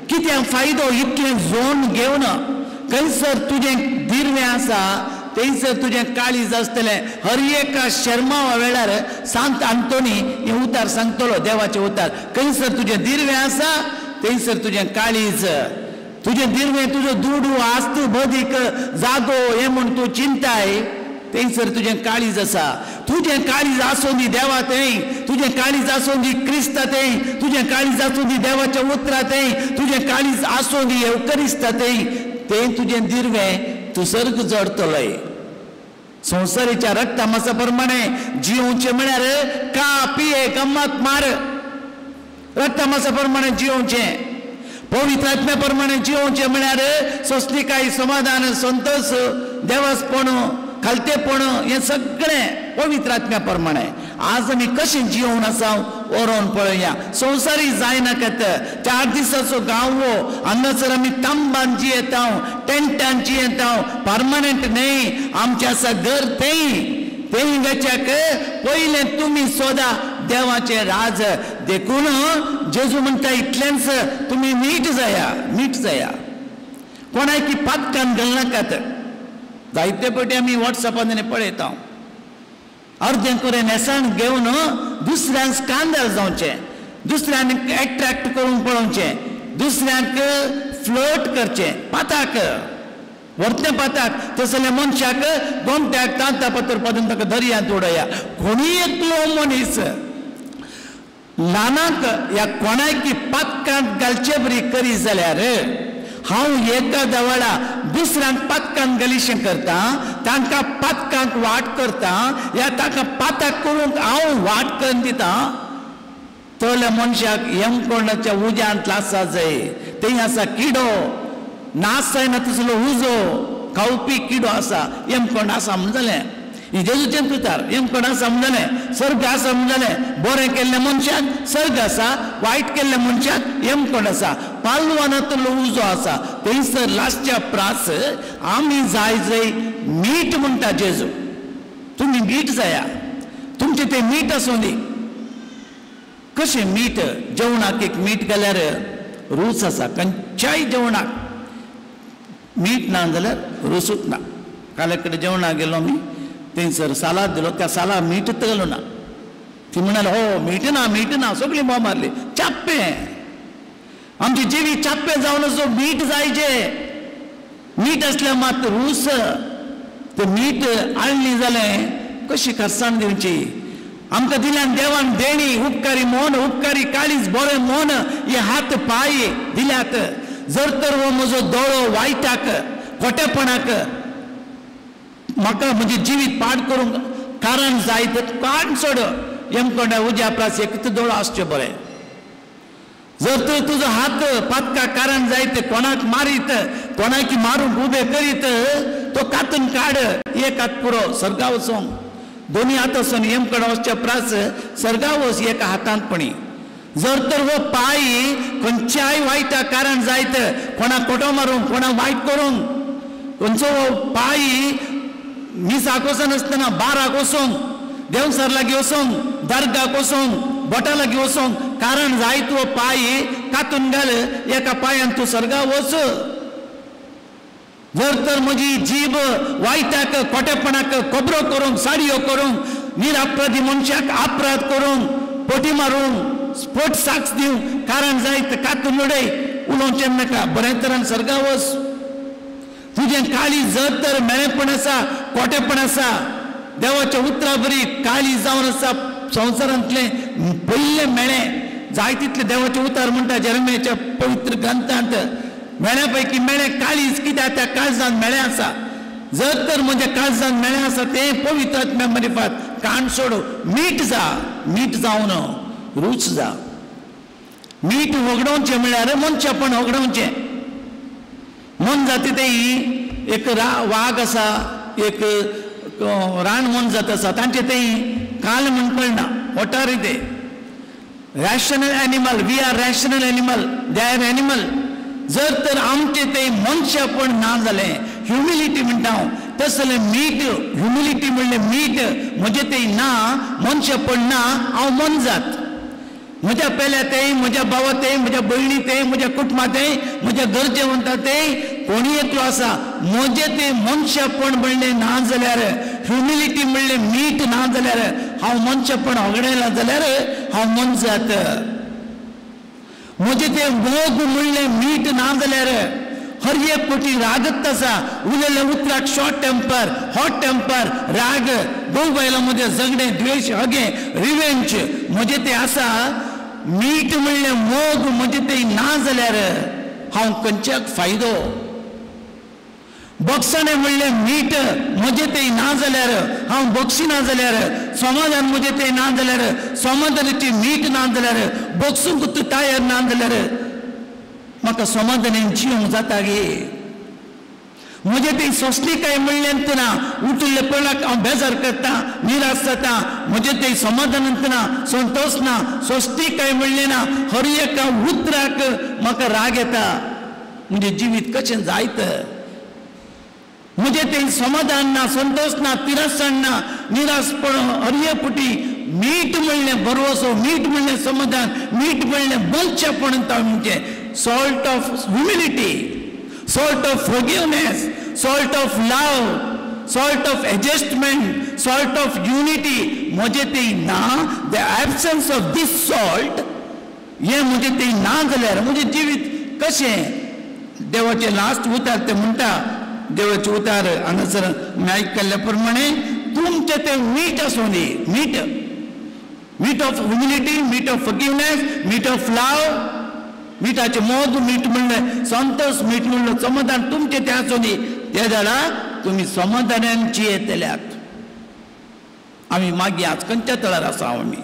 Speaker 4: कित्याक फायदो इतलें जोन घेवन? खंयसर तुजें दिर्वें आसा थंयसर तुजें काळीज आसतलें. हर एका शर्मावा वेळार सांत आंतोनी हें उतार सांगतलो, देवाचें उतार, खंयसर तुजें दिर्वें आसा थंयसर तुजें काळीज. तुजें दिर्वें, तुजो दुडू, आस्त, बदीक, जागो हें म्हूण तूं चिंताय, थंयसर तुजें काळीज आसा. तुजें काळीज आसूं दी देवा थंय, तुजें काळीज आसूं दी क्रिस्ता थंय, तुजें काळीज आसूं दी देवाच्या उतरा थंय, तुजें काळीज आसूं दी येवकरिस्ता थंय, तें तुजें दिर्वें तूं सर्ग जडतलोय. संवसारीच्या रक्ता मासा प्रमाणे जिवचें म्हळ्यार का पिये गम्मत मार. रक्ता मासा प्रमाणे जिवचें, पवित्र आत्म्या प्रमाणे जिवचें म्हळ्यार सोंसणीकाय, समाधान, संतोष, देवासपण, खालतेपण, हें सगळें पवित्र आत्म्या प्रमाणे. आज आमी कशें जिवन आसा ओरोवन पळोवया. संवसारी जायनाकात. 4 दिसाचो गांव हो, हांगासर आमी तांबान जियेता, टेंटान जियेता, परमनंट न्हय. आमचें आसा घर थंय, थंय वेच्याक पयलें तुमी सोदा देवाचें राज. देखून जेजू म्हणटा इतलेंच, तुमी नीट जाया, नीट जाया, कोणायकी पातकान घालनाकात. जायते पटी आमी वॉट्सॅपान पळयता, अर्दें करून न्हेसण घेवन दुसऱ्यांक स्कांदल जावचें, दुसऱ्यांक एट्रॅक्ट करूंक पळोवचें, दुसऱ्यांक फ्लर्ट करचें, पाताक व्हरतें पाताक. तसल्या मनशाक गोमट्याक तांता पत्र पदून ताका दर्यांत उडया. कोणीय एकलो मनीस ल्हानाक ह्या कोणायकी पातकांत घालचे बरी करी जाल्यार हांव एका दवाडा दुसऱ्यांक पातकांक गलिशें करता, तांकां पातकांक वाट करता, या तांकां पाताक करूंक हांव वाट करून दिता. तोल्या मनशाक यमकोंडाच्या उज्यांत लासा जाय. थंय आसा किडो, नास जायना तसलो उजो खावपी किडो आसा. यमकोंड आसा म्हण जालें, हें जेजूचें उतार. यमकोंड आसा म्हण जालें, सर्ग आसा म्हण जालें. बरें केल्ल्या मनशाक सर्ग आसा, वायट केल्ल्या मनशाक यमकोंड आसा, पालवानांतलो उजो आसा. थंयसर लासच्या प्रास आमी जाय जय मीठ म्हणटा जेजू, तुमी मीठ जाया, तुमचें तें मीठ आसूं दी. कशें मीठ? जेवणाक एक मीठ घाल्यार रूच आसा. खंयच्याय जेवणाक मीठ ना जाल्यार रुसूच ना. काल कडेन जेवणाक गेलो आमी, थंयसर सालाद दिलो, त्या सालाद मीठच घालूं ना. ती म्हणाली, हो मीठ ना, मीठ ना, सगळी बोंब मारली चाप्पें. आमची जिवीत चाप्पे जावन असो मीठ जायचे. मीठ आसल्यार मात रूस. ते मीठ आळणी जालें कशी खरसाण दिवची. आमकां दिल्यान देवान देणी उपकारी मन, उपकारी काळीज, बरें मन, हे हात पांय दिल्यात. जर तर हो म्हजो दोळो वायटाक, खोटेपणाक, म्हाका म्हजें जिवीत पाड करूंक कारण जायत, काण सोड. यमकोंडा उज्या प्रास एक दोळो आसचें बरें. जर तर तुजो हात पातका कारण जायत, कोणाक मारीत, कोणाक मारूंक उबे करीत, तो कातून काड. एक हात पुरो सर्गा वचोंक. दोनी हात आसून यमकडे वचच्या प्रास सर्गा वच एका हातांत पणी. जर तर हो पांय खंयच्याय वायटा कारण जायत, कोणाक खोटो मारूंक, कोणाक वायट करूंक, खंयचो हो पांय मिसाक वचनासतना बाराक वचोंक, देवसर लागीं वचोंक, दर्गाक वचोंक, बोटा लागीं वचोंक कारण जायत, हो पांय कातून घाल. एका पांयान तूं सर्गा वच. जर तर म्हजी जीब वायटाक, खोटेपणाक, खबरो करूंक, साडयो करूंक, निरापराधी मनशाक अपराध करूंक, पटी मारूंक, स्पोट साक्ष दिवंक कारण जायत, कातून उडय. उलोवचें नाका. बरें तरान सर्गा वच. तुजें काळी जर तर मेळेपण आसा, खोटेपण आसा, देवाच्या उतरा बरी काळी जावन आसा. संवसारांतलें पयलें मेळें जाय तितलें देवाचें उतर म्हणटा जेरमियाच्या पवित्र ग्रंथांत, मेळ्या पैकी मेळें काळीज. कित्याक त्या काळजान मेळें आसा. जर तर म्हज्या काळजान मेळें आसा तें पवित्र आत्म्या मारिफात काण सोड. मीठ जा, मीठ जावन रूच जा. मीठ होगडोवचें म्हणल्यार मनशापण होगडोवचें. मन जाती तें एक वाग आसा, एक रान मन जात आसा, तांचे तें काल म्हण कळना. What are they? Rational animal. We are rational animal, they are animal. जर तर आमचें तें मनशापण ना जालें, ह्युमिलिटी म्हणटा हांव, तसलें मीठ, ह्युमिलिटी म्हणलें मीठ म्हजें तें ना, मनशापण ना, हांव मनजात. म्हज्या पेल्या तें, म्हज्या भावा तें, म्हज्या भयणी तें, म्हज्या कुटुंबा तें, म्हज्या गरजेवंता तें, कोणी एकलो आसा म्हजें तें मनशापण म्हणलें ना जाल्यार, ह्युमिलिटी म्हणलें मीठ ना जाल्यार, हांव मनशापण होगडायना जाल्यार हांव मनजात. म्हजें तें मोग म्हणलें मीठ ना जाल्यार, हर एक पटी रागत आसा, उलयल्ल्या उतराक शॉर्ट टेम्पर, हॉट टेम्पर, राग, घोव बायलां मदें झगडें, द्वेश, हगें, रिवेंज म्हजें तें आसा. मीठ म्हणलें मोग म्हजें तें ना जाल्यार हांव खंयच्याक फायदो. बक्षणें म्हणलें मीठ म्हजें तें ना जाल्यार, हांव बक्षिना जाल्यार, समाधान म्हजें तें ना जाल्यार, समाधानाचें मीठ ना जाल्यार, बक्षूंक तूं तयार ना जाल्यार म्हाका समाधानान जिवंक जाता गे. म्हजें तें सोंसणीकाय म्हणलें ना, उठिल्ले पणाक हांव बेजार करता, निराश जाता. म्हजें तें समाधानांत ना, संतोश ना, सोंसणीकाय म्हणलें ना, हर एका उतराक म्हाका राग येता. म्हजें जिवीत कशें जायत. म्हजें तें समाधान ना, संतोश ना, तिरसाण ना, निराशपण, हर एक पुटी मीठ म्हणलें भरवसो, मीठ म्हणलें समाधान, मीठ म्हणलें मनशापण म्हणचें salt of humility, salt of forgiveness, salt of love, salt of adjustment, salt of unity. म्हजें तें ना, the absence of this salt, हें म्हजें तें ना जाल्यार म्हजें जिवीत कशें. देवाचें लास्ट उतार तें म्हणटा, देवाचें उतार हांगासर आमी आयकल्ल्या प्रमाणे तुमचें तें मीठ आसूं दी. मीठ, मीठ ऑफ ह्युमिलिटी, मीठ ऑफ फॉरगिवनेस, मीठ ऑफ लव, मिठाचें मोग, मीठ म्हणलें संतोष, मीठ म्हणलें समाधान, तुमचें तें आसूं दी. ते जाल्यार तुमी समाधानान जियेतल्यात. आमी मागीर आज खंयच्या तळार आसा आमी.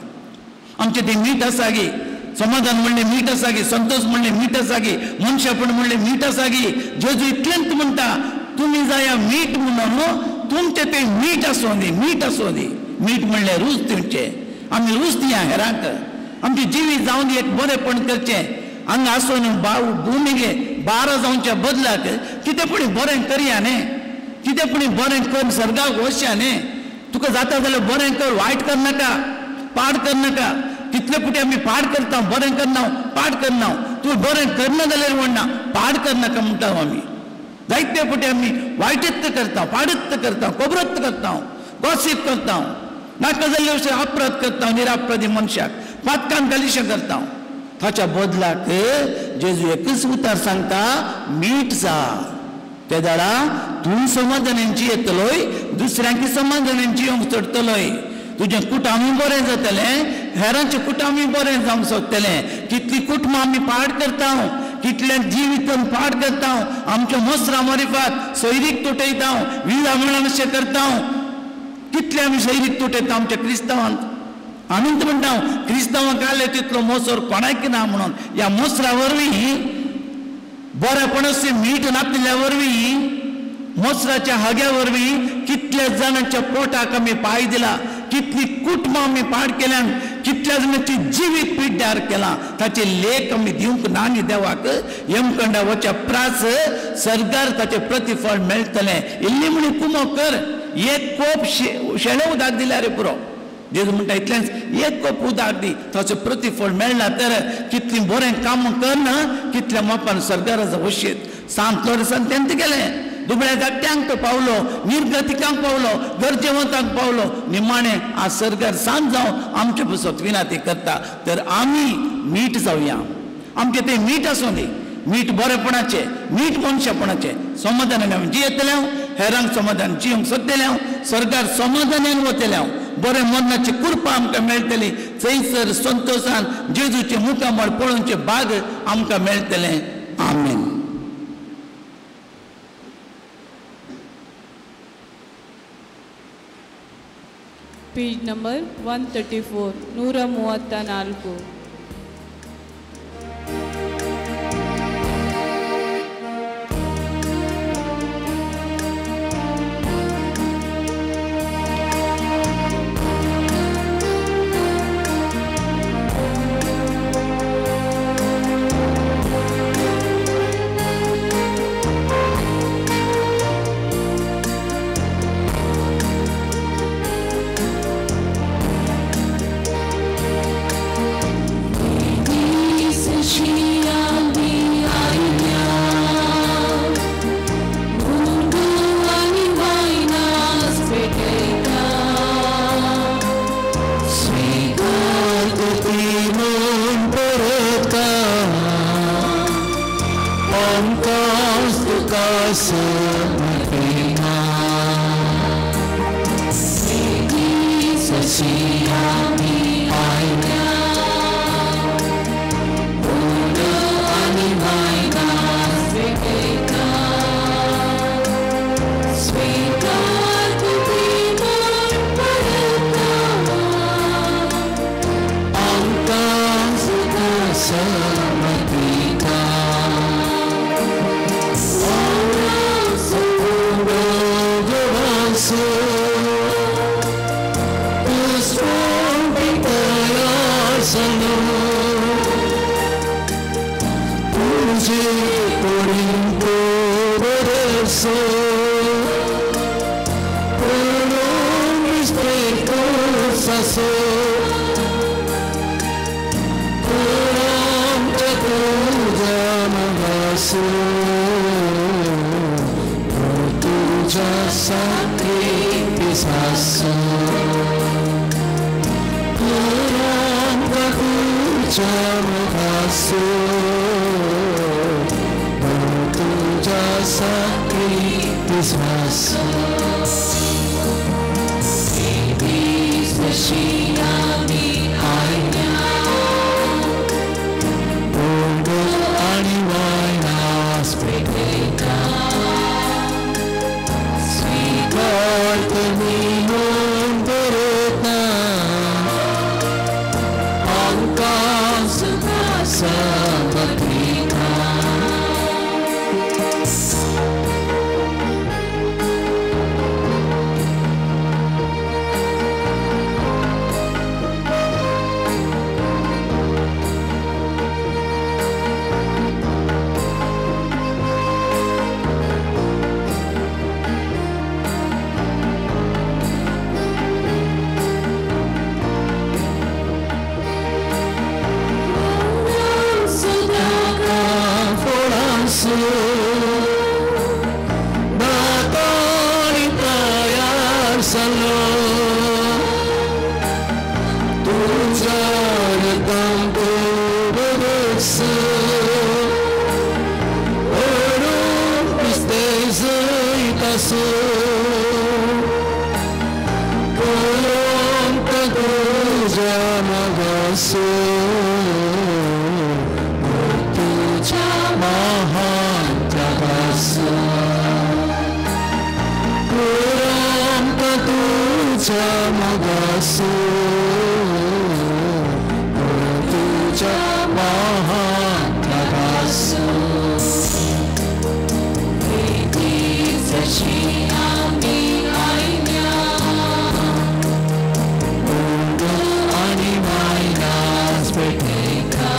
Speaker 4: आमचें तें मीठ आसा गे. समाधान म्हणलें मीठ आसा गे, संतोष म्हणलें मीठ आसा गे, मनशापण म्हणलें मीठ आसा गे. जेजू इतलेंच म्हणटा, तुमी जाया मीठ म्हणून तुमचें तें मीठ आसूं दी, मीठ आसूं दी. मीठ म्हणलें रूच दिवचें. आमी रूच दिया हेरांक. आमचें जिवीत जावन एक बरेंपण करचें. हांगा आसून भुमिगे बारा जावच्या बदलाक कितें पुणी बरें करया न्ही, कितें पुणी बरें कर, सर्गाक वचया न्ही. तुका जाता जाल्यार बरें कर, वायट करनाका, पाड करनाका. कितले पुटी आमी पाड करता, बरें करना, पाड करना. तूं बरें करना जाल्यार म्हणना, पाड करनाका म्हणटा आमी. जायते पुटी आमी वायटच करता, पाडच करता, खबरच करता, गॉसीप करता, नाका जाल्ले अपराध करता, निरापराधी मनशाक पातकान गलिशें करता. ताच्या बदलाक जेजू एकच उतर सांगता, मीठ जा. ते दाडा तूं समाधानान जियेतलोय, दुसऱ्यांकी समाधानान जियोंक चडटलोय. तुजें कुटुंबूय बरें जातलें, हेरांचें कुटुंबूय बरें जावंक सोदतलें. कितलीं कुटुंबां आमी पाड करता, कितलें जिवितान पाड करता, आमच्या मोसरा मारिफात सोयरीक तुटयता, विजा मेळनाशें करता. कितले आमी सोयरीक तुटयता आमच्या क्रिस्तांवांत. आमी म्हणटा क्रिस्तांवांक आयले तितलो मोसर कोणाक ना म्हणून. ह्या मोसरा वरवीं बरेपणाचें मीठ नातिल्ल्या वरवीं, मोसराच्या हाग्या वरवीं कितल्या जाणांच्या पोटाक आमी पांय दिला, कितली कुटुंबां आमी पाड केल्यान, कितल्या जाणांची जिवीत पिड्ड्यार केलां. ताचे लेख आमी दिवंक ना न्ही देवाक. यमकंडा वच्या प्रास सरकार ताचें प्रतिफळ मेळटलें. इल्ली म्हणी कुमो कर, एक कोप शेळे उदक दिल्यार पुरो. जेजू म्हणटा इतलेंच, एक कोप उदक दी, ताचें प्रतिफळ मेळना तर कितलीं बरें काम करना कितल्या मापान सरकाराचो वशीत. सांत लोरेसान तेंत गेलें, दुबळ्या धाकट्यांक तो पावलो, निर्गतिकांक पावलो, गरजेवंतांक पावलो. निमाणें आज सरकार सांत जावन आमचे पसत विनाती करता. तर आमी मीठ जावया, आमचें तें मीठ आसूं दी, मीठ बरेपणाचें, मीठ मनशापणाचें. समाधानान आमी जियेतले हांव, हेरांक समाधान जियोंक सोदतले हांव, सरकार समाधानान वतले हांव. बरें मरणाची कृपा आमकां मेळटली, थंयसर संतोशान जेजूचें मुखामळ पळोवचें भाग आमकां मेळटलें. आमेन.
Speaker 5: Page number 134, 134.
Speaker 3: Salo, tu आसूं पुरंत तुज्या मोगासूं तुज्या महान त्यागासूं पुरंत तुज्या मोगासूं तुज्या महान त्यागासूं
Speaker 5: जशी आमी आयल्या
Speaker 3: आनी मायनास भेटयता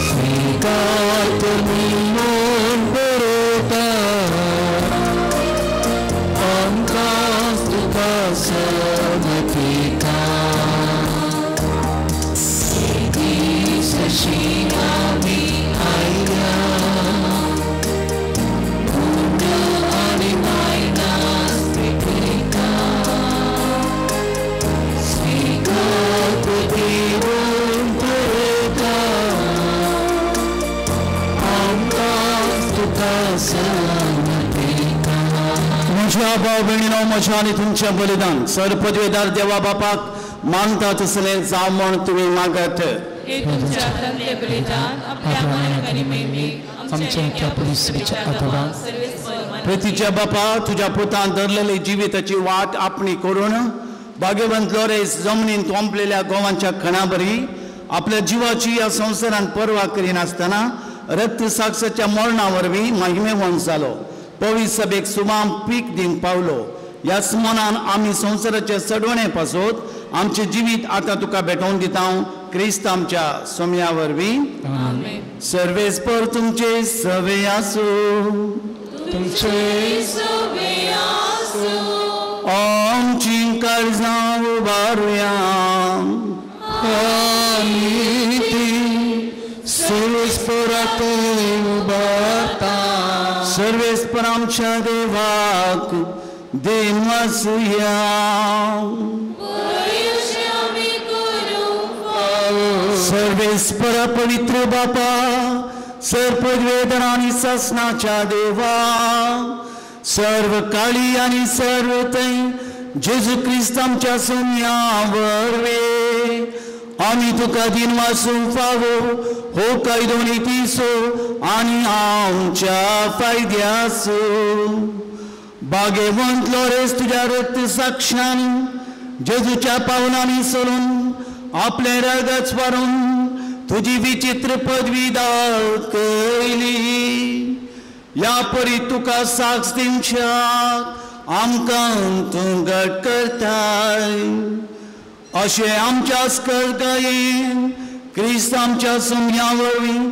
Speaker 3: स्वीकार तुमी म्हूण बरयता आमकां तुका समर्पिता
Speaker 5: जशी आमी आयल्या आनी मायनास भेटयता
Speaker 3: स्वीकार तुमी म्हूण बरयता आमकां तुका समर्पिता.
Speaker 2: म्हज्या भाव भयणीनो म्हज्या आनी तुमचें बलिदान सर्वपदवेदार देवा बापाक मानता तसलें जावं म्हूण तुमी मागत.
Speaker 5: हे तुमच्या हातांतलें बलिदान आपल्या मानाक आनी महिमेक
Speaker 1: आमच्या त्या पुलिसाच्या अथवा
Speaker 2: प्रितीच्या बापा तुज्या पुतान धरलेली जिविताची वाट आपणी करून भाग्यवंत लोरेस जमनीन तोंपलेल्या गोवांच्या खणाबरी आपल्या जिवाची ह्या संवसारान पर्वा करिनासतना रक्त साक्षाच्या मरणा वरवीं महिमेवंत जालो. पवित्र सभेक सुमाम पीक दिवंक पावलो. ह्याच मनान आमी संवसाराचे सडवणे पासत आमचें जिवीत आतां तुका भेटोवन दिता क्रिस्त आमच्या सोम्या वरवीं. सर्वेस्पर तुमचे सवे आसूं
Speaker 3: तुमचे
Speaker 5: सवे आसूं
Speaker 2: आमची काळजां उबारुया
Speaker 3: आमी ती सर्वेस्पराक उबारता
Speaker 2: सर्वेस्पर आमच्या देवाक देन वासुया.
Speaker 5: बरें आमी करूं
Speaker 2: सर्वेस्पर पवित्र बापा सर्पवेदन आनी सासनाच्या देवा सर्व काळी आनी सर्व थंय जेजू क्रिस्त आमच्या सोम्या वरवीं आमी तुका दिन वासूंक फावो हो कायदो नितीचो आनी आमच्या फायद्याचो. बागेवंत लोरेस तुज्या रक्त साक्षांनी जेजूच्या पावलांनी सोडून आपलें रगत वारून तुजी विचित्र पदवी दाखयली. ह्या परी तुका साक्ष दिवच्याक आमकां तूं घट करताय. अशें आमच्या स्कर्गायेन क्रिस्त आमच्या सोम्या वरवीं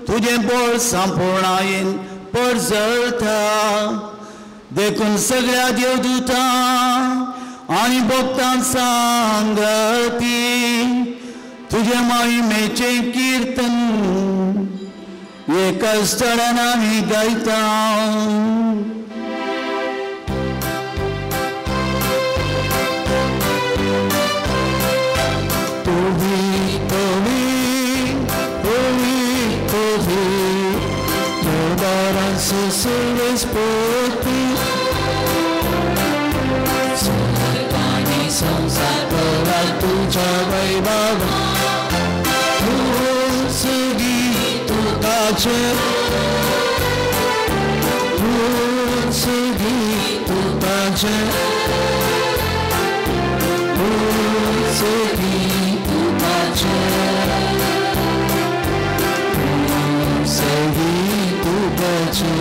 Speaker 2: तुजें बळ संपूर्णायेन परजळता. देखून सगळ्या देवदूतां आनी भक्तां सांगती तुजे महिमेचें किर्तन एका स्थळान आमी गायता.
Speaker 3: तुमी तुमी तुमी तुमी तुदारांचो सर्वेस्पती
Speaker 5: आनी संवसार
Speaker 3: तुज्या वैभवा तूं गीत तुकाचें तूं गीत तुकाचें तूं गीत तुकाचें तूं गीत तुकाचें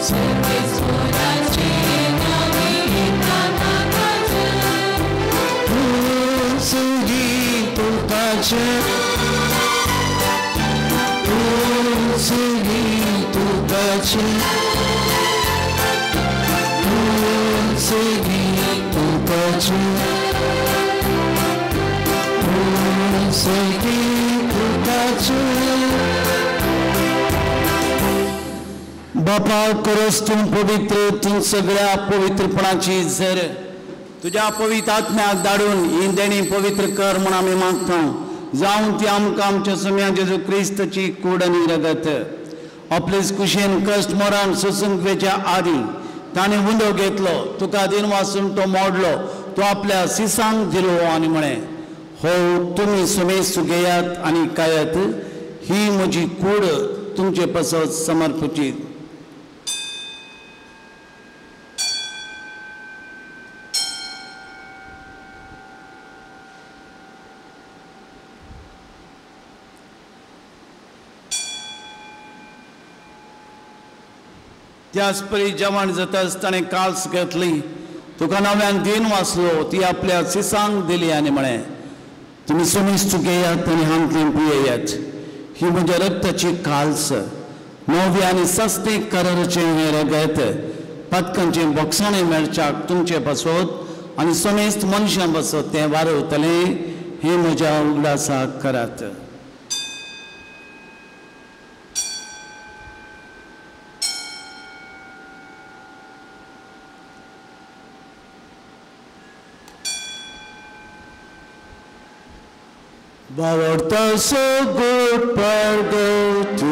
Speaker 5: सर्वेस्पराचें नांव घेता ताकाचें
Speaker 3: तूं गीत तुकाचें तूं गीत तुकाचें तूं गीत तुकाचें तूं गीत तुकाचें.
Speaker 2: बापा खरंच तूं पवित्र तूं सगळ्या पवित्रपणाची झर तुज्या पवित्र आत्म्याक धाडून ही देणी पवित्र कर म्हूण आमी मागता. जावं ती आमकां आमच्या सोम्या जेजू क्रिस्ताची कूड आनी रगत. आपलेच कुशेन कश्ट मरण सोसूंक वेच्या आदी ताणें उंडो घेतलो, तुका दिन वासून तो मोडलो, तो आपल्या सिसांक दिलो आनी म्हळें, हो तुमी सुमेस्त घेयात आनी खायात, ही म्हजी कूड तुमचे पासत समर्पित. त्याच परी जेवण जाताच ताणें काल्स घेतली, तुका नव्यान दिन वाचलो, ती आपल्या सिसांक दिली आनी म्हळें, तुमी सुमेस्त घेयात आनी हांतली पियेयात, ही म्हज्या रक्ताची काल्स, नवी आनी सस्ती कराराचें हें रगत पातकांचें बोगसाणें मेळच्याक तुमचे पासत आनी समेस्त मनशां पासत तें वारवतलें, हें म्हज्या उगडासाक करात. बावडता सगोट परगटिया.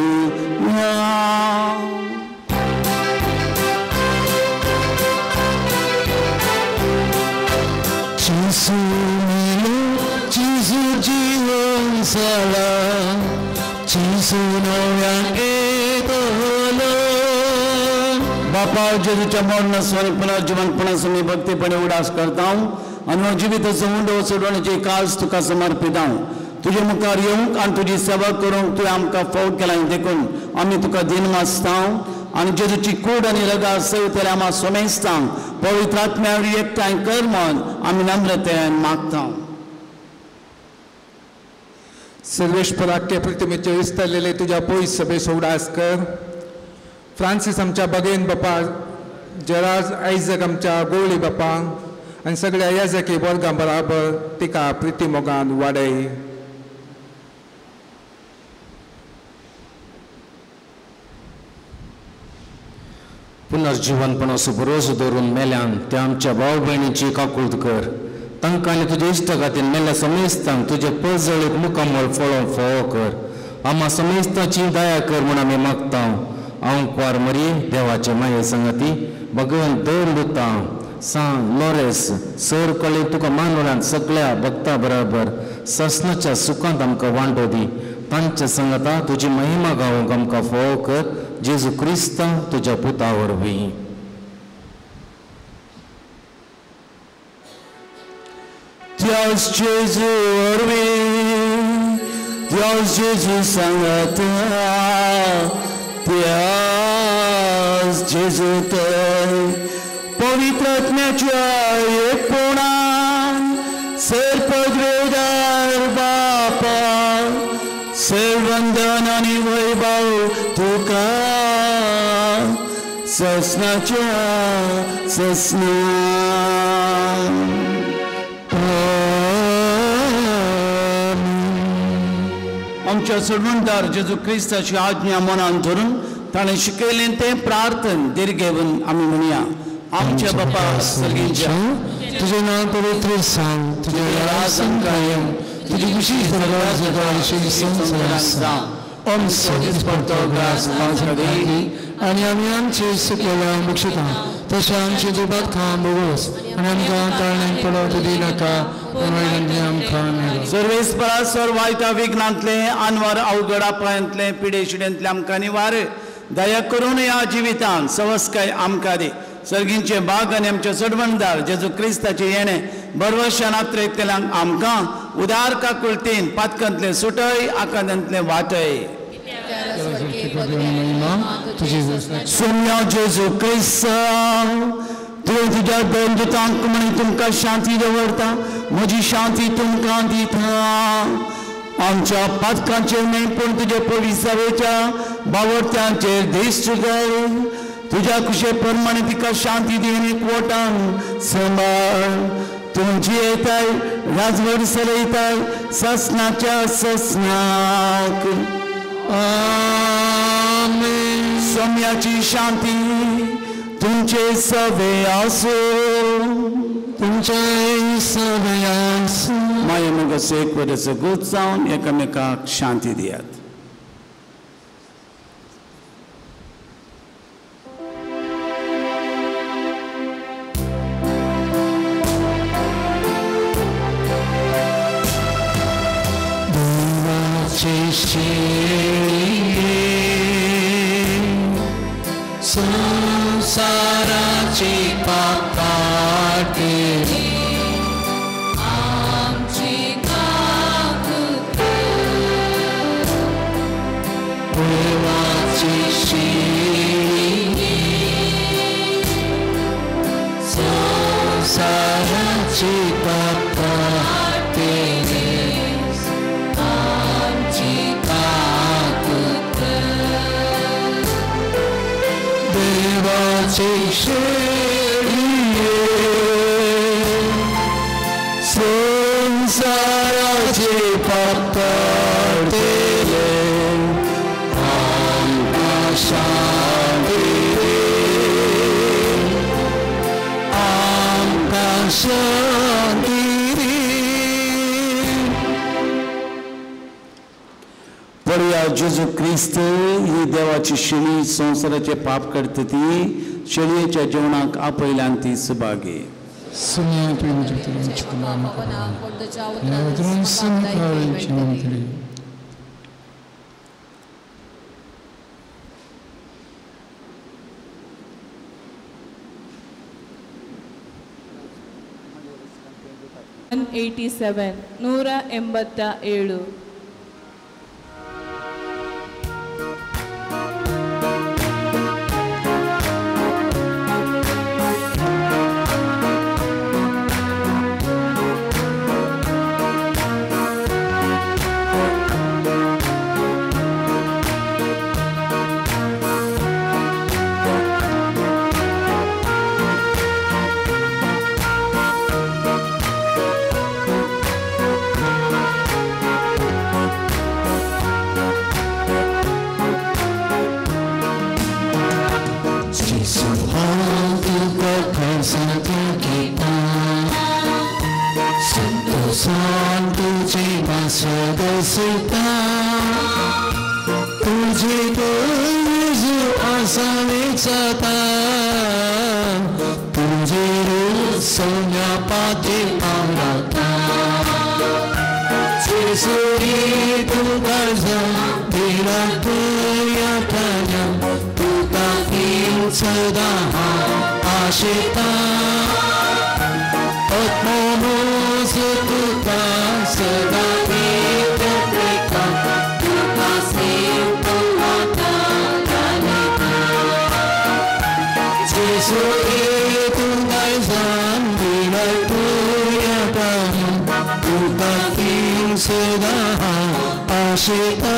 Speaker 3: जेजू मेलो, जेजू जिवन जाला, जेजू नव्यान येतलो.
Speaker 2: बापा, जेजूच्या मरणाचो आनी पुनर्जीवनपणाचो आमी भक्तीपणे उडास करता आनी जिविताचो उंडो सोडवण्याची काळज तुका समर्पिता. तुजे मुखार येवंक आनी तुजी सेवा करूंक तुवें आमकां फोव केलां, देखून आमी तुका दिन मासता आनी जेजूची कूड आनी रगा सयत आमा सोमेस्तां पवित्र आत्म्या एकठांय कर म्हूण आमी नम्रतेन मागता.
Speaker 7: सर्वेश्वराके प्रतिमेचे विस्तारलेले तुज्या पयस सभेचो उडास कर. फ्रांसीस आमच्या बगेन बापा, जेराज आयजक आमच्या गोवळी बापा आनी सगळ्या याजकी वर्गां बराबर तिका प्रिती मोगान वाडय.
Speaker 8: पुनर्जीवनपणाचो भरोसो दवरून मेल्यान त्या आमच्या भाव भयणीची काकूळत कर. तांकां आनी तुज्या इश्टा खातीर मेल्ल्या समेस्तांक तुजे परजळीत मुखामळ फळोवंक फावो कर. आमा समेस्ताची दया कर म्हूण आमी मागता. हांव कुवार मरी देवाचे माये संगती भगवंत दर लुता सांग लोरेस सर कळे तुका मानवल्यान सगळ्या भक्ता बराबर ससनाच्या सुखांत आमकां वांटो दी. तांच्या संगता तुजी महिमा गावंक आमकां फावो कर. जेजू क्रिस्ता तुज्या पुता वरवीं.
Speaker 2: त्याच जेजू वरवीं, त्याच जेजू सांगता, त्याच जेजू तर पवित्र आत्म्याच्या एकपणान सर्पग्रेदार बापा सर्वंदन आनी वैभव तुका ससनाच्या ससना. आमच्या सोडवणदार जेजू क्रिस्ताची आज्ञा मनान धरून ताणें शिकयलें तें प्रार्थन दीर्घेवन आमी म्हणया. आमच्या बापा सर्गीच्या,
Speaker 3: तुझे नाव पवित्र सांग, तुझे राज कायम, तुझी खुशी जावं. आनी आमी आमचे सुकेला बक्षिता तशें आमचे दुबात खां भोगोस आनी आमकां ताळण्याक पडोवंक दिनाका, आमकां
Speaker 2: सर्वेस्परा सर वायटा विघ्नांतले आनवार अवघड अपायांतले पिडे शिड्यांतले आमकां निवार दया करून ह्या जिवितान सवस्काय आमकां दी. सर्गींचे बाग आनी आमचे सोडवणदार जेजू क्रिस्ताचे येणें बरवशान आत्रेकतल्यांक आमकां उदार काकुळतीन पातकांतले सुटय आकांतांतले वाटय. सोम्या जेजू क्रिस्त, तुवें तुज्या बंधुतांक म्हणी तुमकां शांती दवरता, म्हजी शांती तुमकां दिता. आमच्या पातकांचेर न्हय पूण तुजे पवित्रतेच्या बावडत्यांचेर दिश्ट घाल. तुज्या कुशे प्रमाणे तिका शांती दी आनी एकवटान सांबाळ. तुमची येताय राजवट चलयताय ससनाच्या ससनाक. आमेन. सोम्याची शांती तुमचे सवे आसूं,
Speaker 3: तुमचे सवे आसूं.
Speaker 2: माये मोगाचो एकवटाचो गूत जावन एकामेकाक शांती दियात.
Speaker 3: संसाराची पापाटे
Speaker 5: आमची काकूत
Speaker 3: देवाची शिळी संसाराची पापाटे
Speaker 5: आमची काकूत
Speaker 3: देवाची शेळी संसाराचे पाप काडटले आमकां शांती दी, आमकां शांती दी.
Speaker 2: पळया जेजू क्रिस्त ही देवाची शेळी संवसाराचे पाप करता ती शेळयेच्या जेवणाक आपयल्यान ती सुभागी.
Speaker 5: One eighty seven 187.
Speaker 3: तुझे तुझ आसाने जाता तुझे रूप सोन्या पाते पावराता जेसुरी तू कर्जा दिला तुया तान्या तुका सदा आशिता आत्मोस तुका सदा सदा आशिता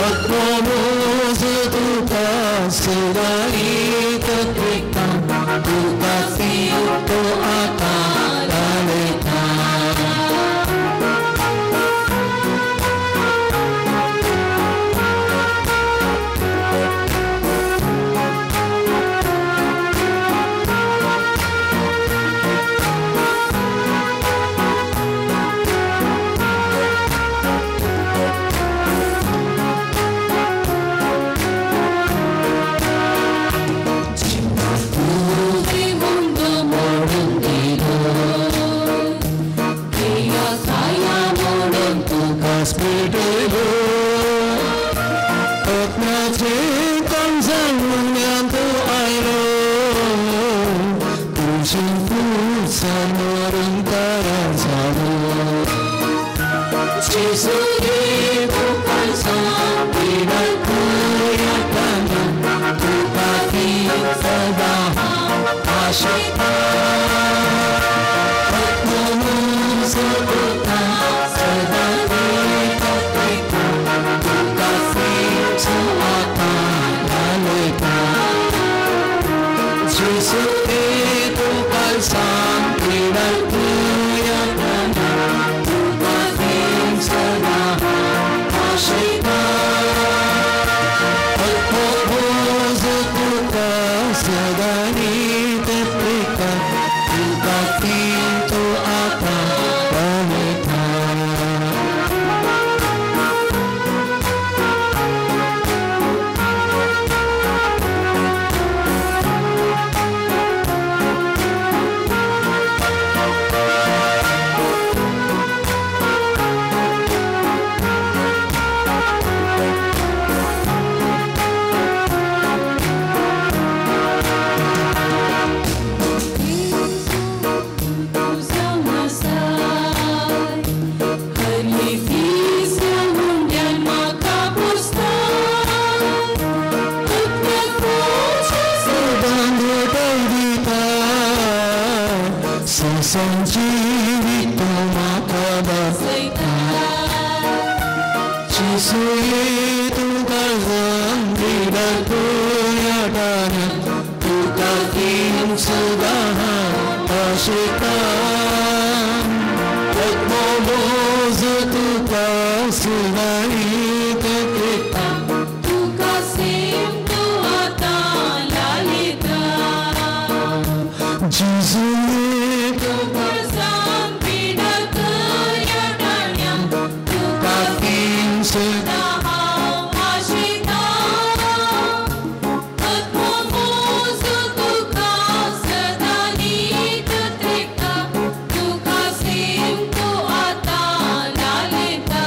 Speaker 3: आत्मोस तुका सदा एकत्रिता तुका तो आता घालता. जेजू तुका तुका तीन सदां आशिता तुका सुनाई
Speaker 5: तुका सेम तूं आतां लालिता
Speaker 3: जेजू
Speaker 5: तुका सांग पिडक ह्या टाण्या तुका
Speaker 3: तीन सदां
Speaker 5: हांव आशिता आत्ममोज तुका सदां नीत त्रिता तुका सेम तूं आतां लालिता.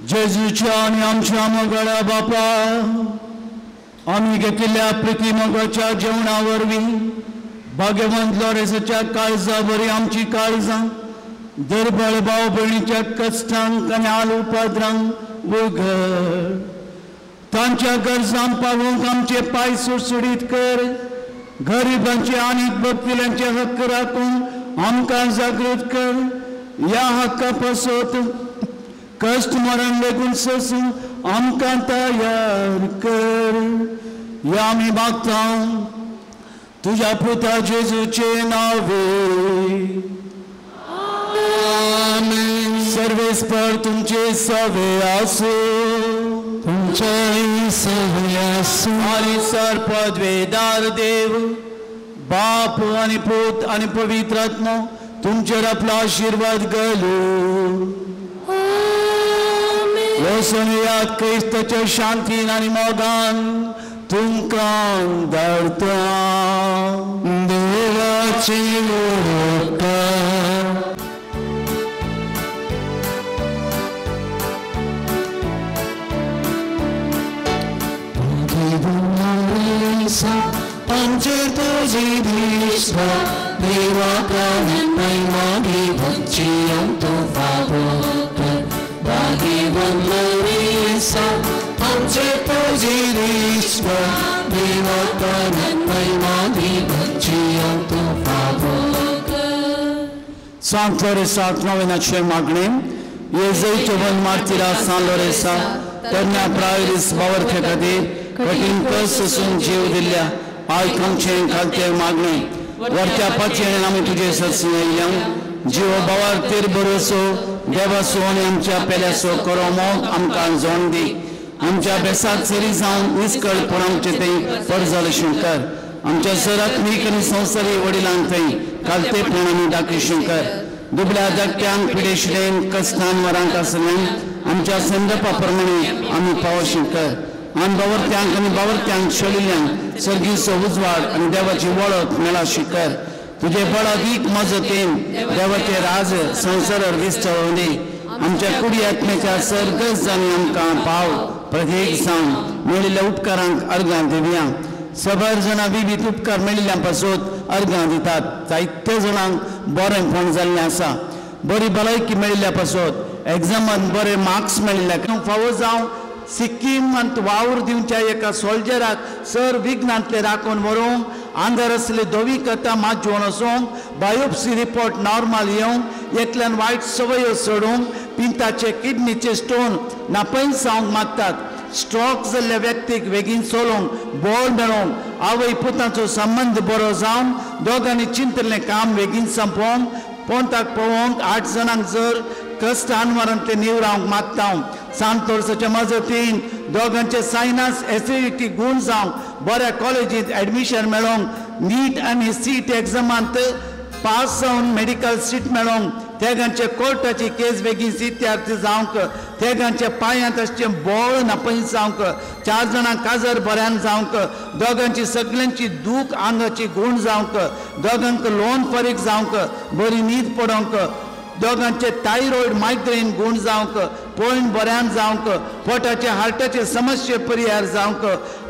Speaker 4: जेजूच्या आनी आमच्या मोगाळ्या बापा आमी घेतिल्ल्या प्रिती मोगाच्या जेवणा वरवीं भाग्यवंत लोरेसाच्या काळजा वरी आमची काळजां दुर्बळ भाव भयणीच्या कश्टांक आनी आल उपाद्रांक उगड तांच्या गरजांक पावोवंक आमचे पांय सुडसुडीत कर. गरिबांचे आनी भक्तिल्यांचे हक्क राखून आमकां जागृत कर. ह्या हक्का पासत कश्ट मरण लेगून सोसून आमकां तयार कर. ह्या आमी मागता तुज्या पुता जेजूचे नावे. आमेन. सर्वेस्पर तुमचे सवे आसूं
Speaker 3: तुमच्याय सवे आसूं.
Speaker 4: आनी सर पदवेदार देव बाप आनी पूत आनी पवित्र आत्मो तुमचेर आपलो आशिर्वाद घालूं. वचून याद क्रिस्ताच्या शांतीन आनी मोगान तुमकां धाडटा.
Speaker 3: देवाची उपकार. आमचे तुजी दिसता देवा महिमा दिवची तूं फावो कर. भाग्यवंत लोरेसा आमचे तुजी दिसता देवा महिमा दिवची तूं फावो कर.
Speaker 4: सांत लोरेसाक नवेनाचें मागणें येजयचेवन मार्तिरा सांत लोरेसा तरण्या प्रायरीस बावरथे खातीर कठीण कश्ट सोसून जीव दिल्ल्या आयक आमचें खालतें मागणें. वरत्या पाचयेन आमी तुजे सरसी येयल्या. जीव बावार तेर बरोसो देवासो आनी आमच्या पेल्यासो करो मोग आमकां जोण दी. आमच्या बेसाक सरी जावन निस्कळपण आमचें थंय परजल कर. आमच्या सरात्मीक आनी संवसारी वडिलांक थंय कालतेपण आमी दाखयशें कर. दुबल्या धाकट्यांक पिडेशिलेन कश्टान मरांक आसल्यान आमच्या संदर्भा प्रमाणे आमी पावशें कर. आनी बावरत्यांक आनी बावरत्यांक शळिल्ल्यांक सर्गीचो उजवाड आनी देवाची वळख मेळाशी कर. तुजे बळादीक मजतीन देवाचे राज संवसारार विस्तवूं दी. आमच्या कुडी आत्म्याच्या सर्गस जाणी आमकां पाव प्रत्येक जाण मेळिल्ल्या उपकारांक अर्गां दिवया. सबर जाणां विविध उपकार मेळिल्ल्या पासून अर्गां दितात. जायते जाणांक बरेंपण जाल्लें आसा, बरी भलायकी मेळिल्ल्या पासून, एग्जामान बरे मार्क्स मेळिल्ल्या फावो जावं. सिक्किमांत वावर दिवच्या एका सोल्जराक सर विघ्नांतले राखून व्हरूंक, आंगार आसली धवी कथा माजोवन वचूंक, बायोप्सी रिपोर्ट नॉर्मल येवंक, एकल्यान वायट सवयो सोडूंक, पिंताचे किडनीचे स्टोन नापयस जावंक मागतात. स्ट्रोक जाल्ल्या व्यक्तीक बेगीन चलोवंक बळ मेळोवंक, आवय पुताचो संबंद बरो जावंक, दोगांनी चिंतलें काम बेगीन सोंपोवंक, पोंताक पळोवंक, 8 जाणांक जर कश्ट अनवरांतले निवरावंक मागता. सांत लोरसाच्या मजतीन दोगांचे सायनस एसिडिटी गूण जावंक, बऱ्या कॉलेजींत एडमिशन मेळोवंक, नीट आनी सीट एग्जामांत पास जावन मेडिकल सीट मेळोवंक, तेगांचे कोर्टाची केस बेगीन सित्यार्थ जावंक, तेगांच्या पांयांत आसचें बळ नापयस जावंक, 4 जाणांक काजर बऱ्यान जावंक, दोगांची सगल्यांची दूख आंगाची गूण जावंक, दोगांक लोन फारीक जावंक, बरी न्हीद पडोवंक, दोगांचे थायरॉयड मायग्रेन गूण जावंक, पॉयंट बऱ्यान जावंक, पोटाचे हार्टाचे समस्ये परिहार जावंक,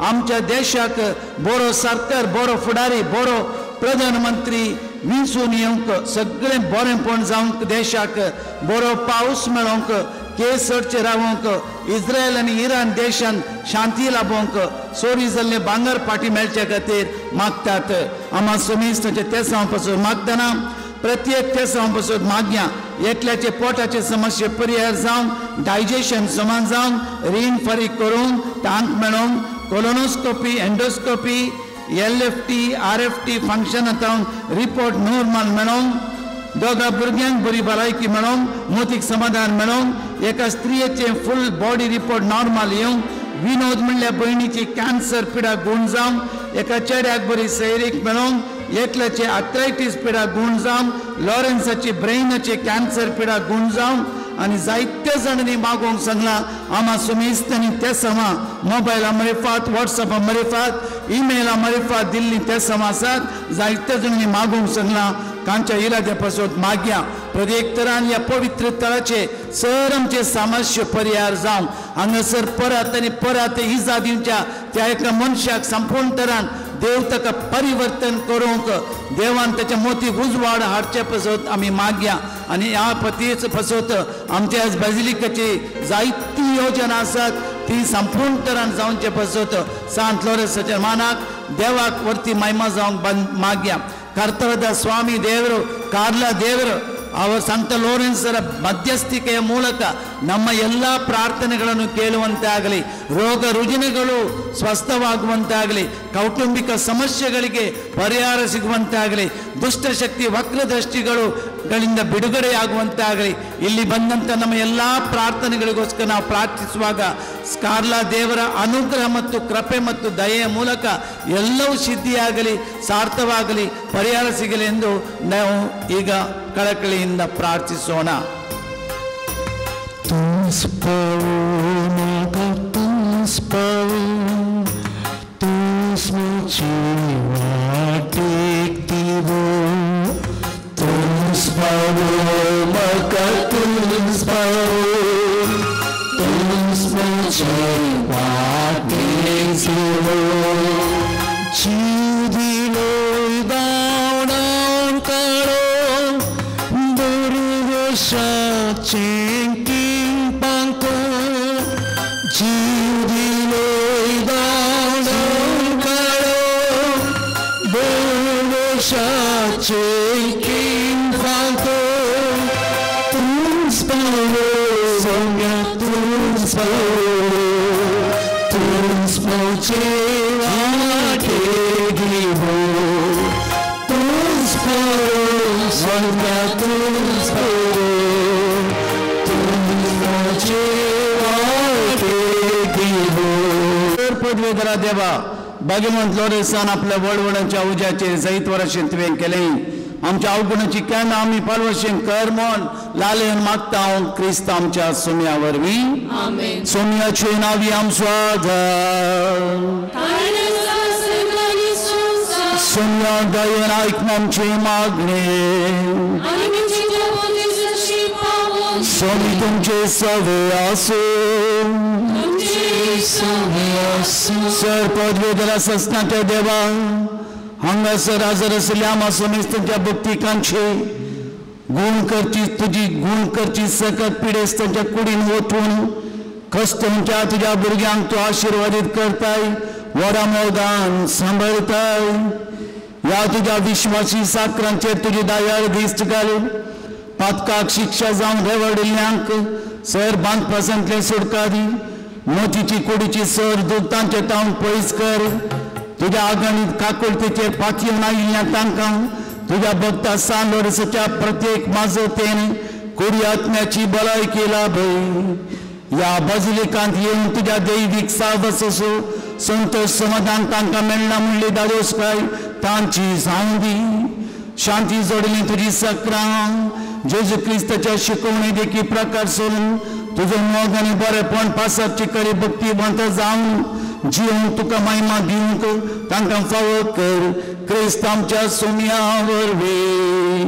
Speaker 4: आमच्या देशाक बरो सरकार, बरो फुडारी, बरो प्रधानमंत्री विंचून येवंक, सगळें बरेंपण जावंक, देशाक बरो पावस मेळोवंक, केस चडचे रावोवंक, इस्रायल आनी इराण देशांत शांती लाभोवंक, चोरी जाल्ले भांगर फाटी मेळचे खातीर मागतात. आमा सुमेस्ताचे तेसांव पासून मागतना प्रत्येक तेसांव पासून मागया. एकल्याचे पोटाचे समस्ये परिहार जावंक, डायजेशन समान जावंक, रीण फारीक करूंक, तांक मेळोवंक, colonoscopy, endoscopy, LFT, RFT फंक्शनांत report normal मेळोवंक, दोगा भुरग्यांक बरी भलायकी मेळोवंक, मोतीक समाधान मेळोवंक, एका स्त्रियेचें फूल बॉडी रिपोर्ट नॉर्मल येवंक, विनोद म्हणल्यार भयणीची कॅन्सर पिडा गूण जावंक, एका चेड्याक बरी सैरीक मेळोवंक, एकल्याचे आर्थरायटीस पिडा गूण जावंक, लॉरेन्साची ब्रेनाचे कॅन्सर पिडा गूण जावंक आनी जायते जाणांनी मागोवंक सांगलां. आमा सुमेस्तांनी ते समा मोबायला मारिफात, वॉट्सॅपा मारिफात, इमेला मारिफात दिल्ली ते समा आसात. जायते जाणांनी मागोवंक सांगलां. कांच्या इराद्या पासून मागया. प्रत्येक तरान ह्या पवित्र तळाचे सर आमचे सामस्य परिहार जावंक, हांगासर परत आनी परत इजा दिवच्या त्या एका मनशाक संपूर्ण तरान देव ताका परिवर्तन करूंक, देवान ताच्या मोतीक उजवाड हाडचे पासत आमी मागया. आनी ह्या पतीच पासत आमच्या बाजिलिकाची जायती योजना आसात ती संपूर्ण तरान जावचे पासत सांत लोरेसाच्या मानाक देवाक वरती महिमा जावंक मागया. ಕರ್ತವ್ಯದ ಸ್ವಾಮಿ ದೇವರು, ಕಾರ್ಲ ದೇವರು ಅವರ ಸಂತ ಲೋರೆನ್ಸರ ಮಧ್ಯಸ್ಥಿಕೆಯ ಮೂಲಕ ನಮ್ಮ ಎಲ್ಲ ಪ್ರಾರ್ಥನೆಗಳನ್ನು ಕೇಳುವಂತೆ ಆಗಲಿ, ರೋಗ ರುಜಿನಗಳು ಸ್ವಸ್ಥವಾಗುವಂತಾಗಲಿ, ಕೌಟುಂಬಿಕ ಸಮಸ್ಯೆಗಳಿಗೆ ಪರಿಹಾರ ಸಿಗುವಂತಾಗಲಿ, ದುಷ್ಟಶಕ್ತಿ ವಕ್ರದೃಷ್ಟಿಗಳು ಗಳಿಂದ ಬಿಡುಗಡೆಯಾಗುವಂತಾಗಲಿ. ಇಲ್ಲಿ ಬಂದಂಥ ನಮ್ಮ ಎಲ್ಲ ಪ್ರಾರ್ಥನೆಗಳಿಗೋಸ್ಕರ ನಾವು ಪ್ರಾರ್ಥಿಸುವಾಗ ಕಾರ್ಲಾ ದೇವರ ಅನುಗ್ರಹ ಮತ್ತು ಕೃಪೆ ಮತ್ತು ದಯೆಯ ಮೂಲಕ ಎಲ್ಲವೂ ಸಿದ್ಧಿಯಾಗಲಿ, ಸಾರ್ಥವಾಗಲಿ, ಪರಿಹಾರ ಸಿಗಲಿ ಎಂದು ನಾವು ಈಗ ಕಳಕಳಿಯಿಂದ ಪ್ರಾರ್ಥಿಸೋಣ. देवा भाग्यवंत लोरेसान आपल्या वडवडांच्या उज्याचेर जैत वरशेन तुवें केलें. आमच्या अवगुणाची केन्ना आमी पालवशेन कर म्हण लालेन मागता हांव क्रिस्त आमच्या सोम्या वरवीं. सोम्याचे नावी आमचो आधार, सोम्या दयेन आयक आमचें मागणें, स्वामी तुमचे सवे आसूं.
Speaker 3: सवे
Speaker 4: सर पदवेदरा ससनाच्या देवा हांगासर हाजर आशिल्ल्या आमा समेस्तांच्या भक्तिकांचे गुण करची तुजी गुण करची सकत पिडेस्तांच्या कुडीन वचून कस्तोंच्या तुज्या भुरग्यांक तूं आशिर्वादीत करताय व्हडा मोगान सांबाळताय. ह्या तुज्या विश्वासी साकरांचेर तुजी दयाळ दिश्ट घाल. पातकाक शिक्षा जावन रेवडिल्ल्यांक सर बांदपासांतलें सुटका दी. मोतीची कुडीची सर दूख तांचे तावन पयस कर. तुज्या आगणीत काकुळतेचेर पातयेवन आयिल्ल्या तांकां तुज्या भक्ता सान वर्साच्या प्रत्येक माजोतेन कुडी आत्म्याची भलायकी लाभय. ह्या बाजिलिकांत येवन तुज्या दैवीक सावसो संतोष समाधान तांकां मेळना म्हणली दादोसकाय तांची जावं दी. शांती जोडली तुजी सक्रां जेजू क्रिस्ताच्या शिकवणी देखी प्रकार सोडून तुजो मोग आनी बरेपण पासपची खरी भक्तीवंत जावन जिवंक तुका महिमा दिवंक तांकां फावो कर. क्रिस्त आमच्या सोम्या वरवीं.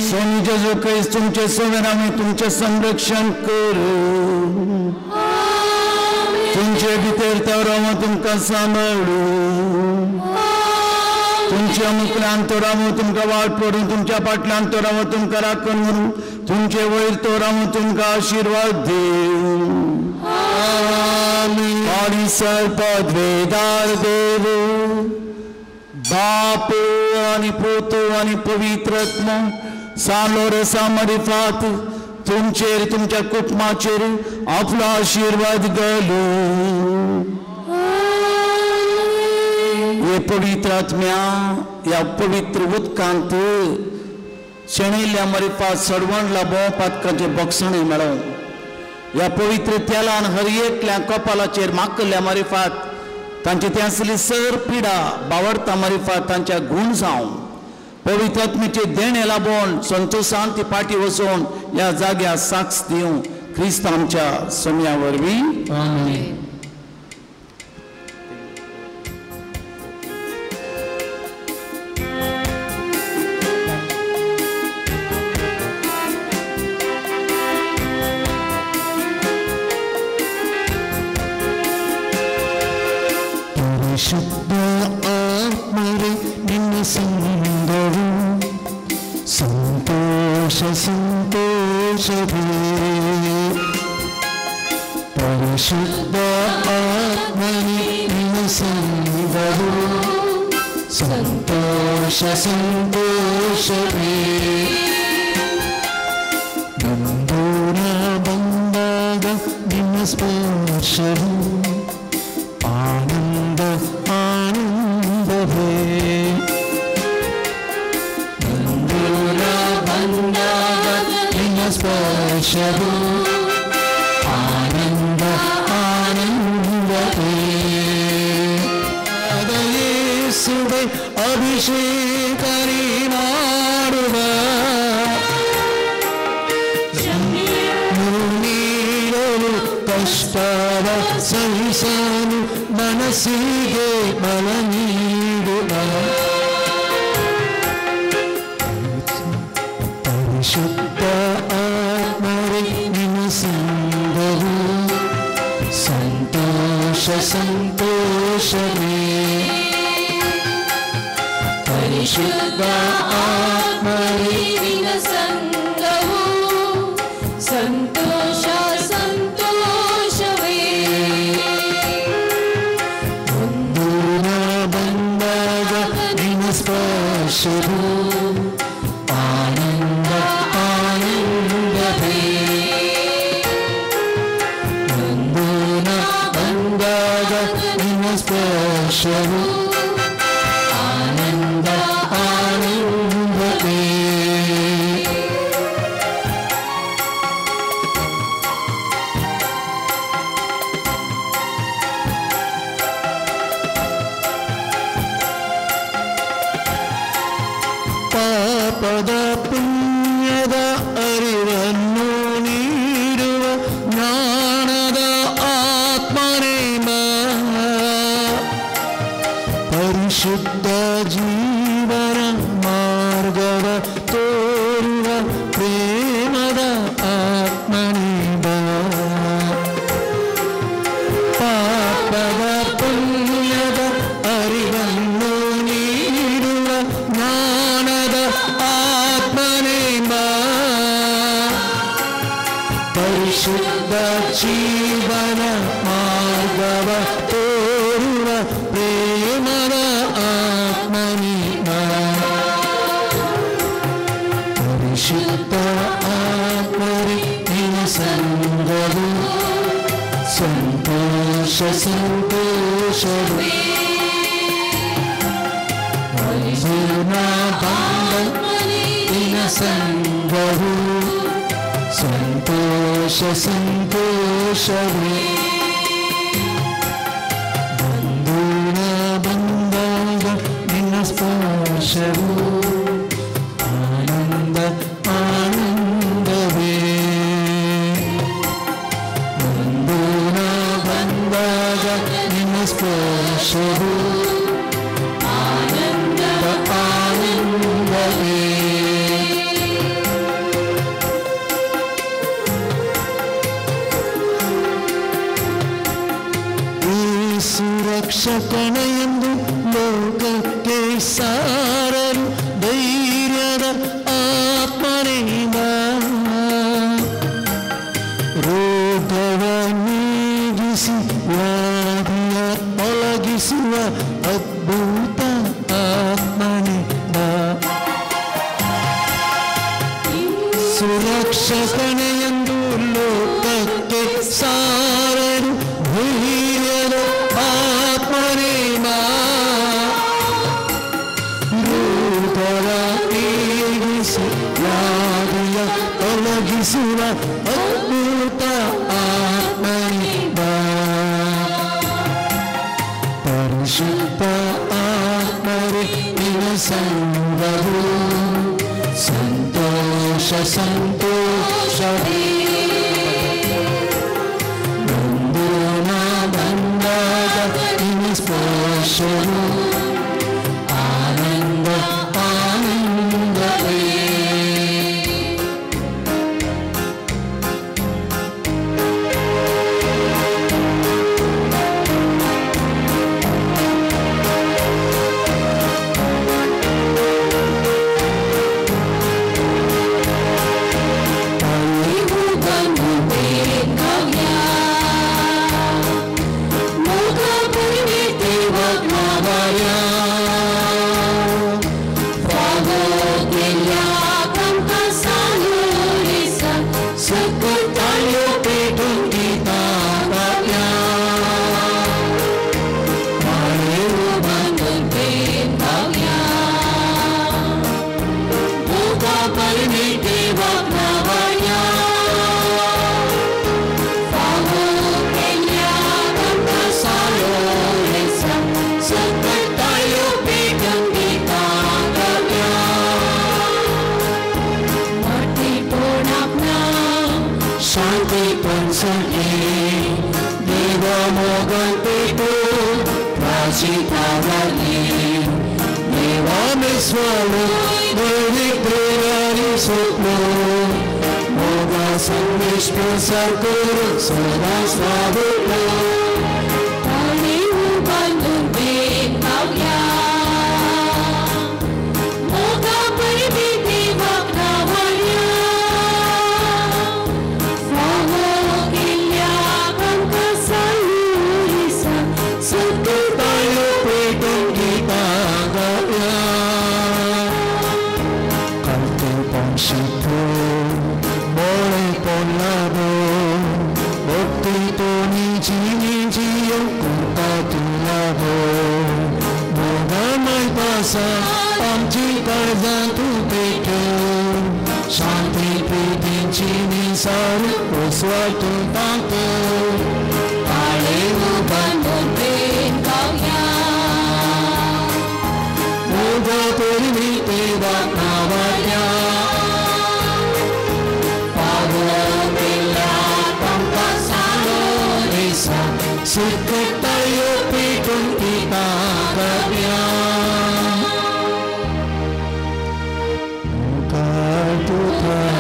Speaker 4: सोमी जेजू क्रिस्त तुमचे सोमेरामी तुमचें संरक्षण करूं. तुमचे भितर तो रावो तुमकां सांबाळूं. तुमच्या मुखल्यान तो रावो तुमकां वाट पडूं. तुमच्या फाटल्यान तो रावो तुमकां राखण व्हरूं. तुमचे वयर तो रावो तुमकां आशिर्वाद दिवं. आनी सर पदवेदार देव बाप आनी पूत आनी पवित्र आत्मो सान लोरेसा मरिफात तुमचेर तुमच्या कुटुंबाचेर आपलो आशिर्वाद घालूं. हे पवित्र आत्म्या ह्या पवित्र उदकांत शेणिल्ल्या मरिफात सडवण लाबो पातकांचें बक्षणूय मेळों. ह्या पवित्र तेलान हर एकल्या कपालाचेर माकल्ल्या मरिफात तांची ती आसली सर पिडा बावडता मरिफात तांच्या गूण जावं. पवित्र आत्म्याचे देणे लाबोवन संतोशान ती पाटी वचून ह्या जाग्यार साक्ष दिवं. क्रिस्त आमच्या सोम्या वरवीं.
Speaker 3: आमेन. ಪರಿಶುದ್ಧ ಆತ್ಮರೇ ನಿನ್ನ ಸಂಗವು ಸಂತೋಷ ಸಂತೋಷವೇ. ಪರಿಶುದ್ಧ ಆತ್ಮರೇ ನಿನ್ನ ಸಂಗವು ಸಂತೋಷ ಸಂತೋಷವೇ. ಬಂದೂರ ಬಂದಾಗ ನಿನ್ನ ಸ್ಪರ್ಶವು ಆನಂದ ಆನಂದವೇ. ಬಂದೂರ ಬಂದಾಗ ನಿನ್ನ ಸ್ಪರ್ಶವು ಆನಂದ ಆನಂದವೇ. ಯೇಸುವೆ ಅಭಿಷೇಕ ಮಾಡುವ ನೀಡಲು ಕಷ್ಟವ ಸಹಿಸಲು ಮನಸ್ಸಿಗೆ ಬಲ ನೀಡುವ. ಪರಿಶುದ್ಧ ಆತ್ಮರೇ ನಿನ್ನ ಸಂಗವು ಸಂತೋಷ ಸಂತೋಷವೇ. ಪರಿಶುದ್ಧ ಆತ್ಮರೇ
Speaker 5: ನಿನ್ನ ಸಂಗವು ಸಂತೋಷ ಸಂತೋಷವೇ.
Speaker 3: ಬಂದೂರ ಬಂದಾಗ ನಿನ್ನ ಸ್ಪರ್ಶವು ಆನಂದ ಆನಂದವೇ. ಬಂದೂರ ಬಂದಾಗ ನಿನ್ನ ಸ್ಪರ್ಶವು ಆನಂದ ಆನಂದವೇ. ಪಾಪದ ಪುಣ್ಯದ ಅರಿವನ್ನು ನೀಡುವ ಜ್ಞಾನದ ಆತ್ಮನೇ ಪರಿಶುದ್ಧ ಜೀವನ ಮಾರ್ಗವ ತೋರುವ ಪ್ರೇಮದ ಆತ್ಮನೇ ಬಾ. ಜೀವನ ಮಾರ್ಗವ ತೋರುವ ಪ್ರೇಮದ ಆತ್ಮನೇ ಬಾ. ಪರಿಶುದ್ಧ ಆತ್ಮರೇ ನಿನ್ನ ಸಂಗವು ಸಂತೋಷ ಸಂತೋಷವೇ. ಬಂಧುನ ಬಂದ ನಿನ್ನ ಸಂಗವು ಸಂತೋಷ ಸಂತೋಷವೇ. ಬಂಧುನ ಬಂದಾಗ ನಿನ್ನ ಸ್ಪರ್ಶವು ಆನಂದ ಆನಂದವೇ. ಬಂಧುನ ಬಂದಾಗ ನಿನ್ನ ಸ್ಪರ್ಶವು ಆನಂದ ಆನಂದವೇ. ಸುರಕ್ಷಕನ ಎಂದು ಲೋಕಕ್ಕೆ ಸಾರರು ಧೈರ್ಯದ ಆತ್ಮನೇ ಬಾ. ರೋಗವ ನೀಗಿಸಿ ವ್ಯಾಧಿಯ ತೊಲಗಿಸುವ ಅದ್ಭುತ ಆತ್ಮನೇ ಬಾ. ಸುರಕ್ಷಕನ ಎಂದು ಲೋಕಕ್ಕೆ ಸಾರರು ಧೈರ್ಯದ ಆತ್ಮನೇ ಬಾ. ರೋಗವ ನೀಗಿಸಿ ವ್ಯಾಧಿಯ ತೊಲಗಿಸುವ ಅದ್ಭುತ ಆತ್ಮನೇ ಬಾ. ಪರಿಶುದ್ಧ ಆತ್ಮರೇ ನಿನ್ನ ಸಂಗವು ಸಂತೋಷ ಸಂತೋಷವೇ. ಬಂಧುನ ಬಂದಾಗ ನಿನ್ನ ಸ್ಪರ್ಶವು ಆನಂದ ಆನಂದವೇ.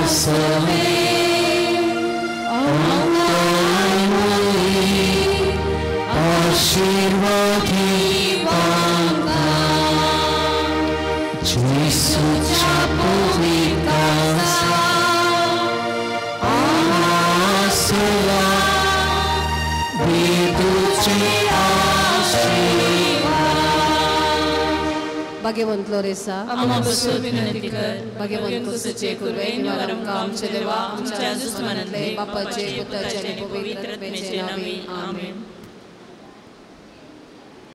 Speaker 1: Same.
Speaker 9: भाग्यवंत लोरेसा,
Speaker 5: आमा बसून विनंती कर.
Speaker 9: भाग्यवंत
Speaker 5: कुसूचे कुर्वे निवार आमकां आमचे देवा, आमच्या दुस्मानांतले
Speaker 9: बापाचे, पुताचे आनी पवित्र आत्म्याचे नांवी. आमेन.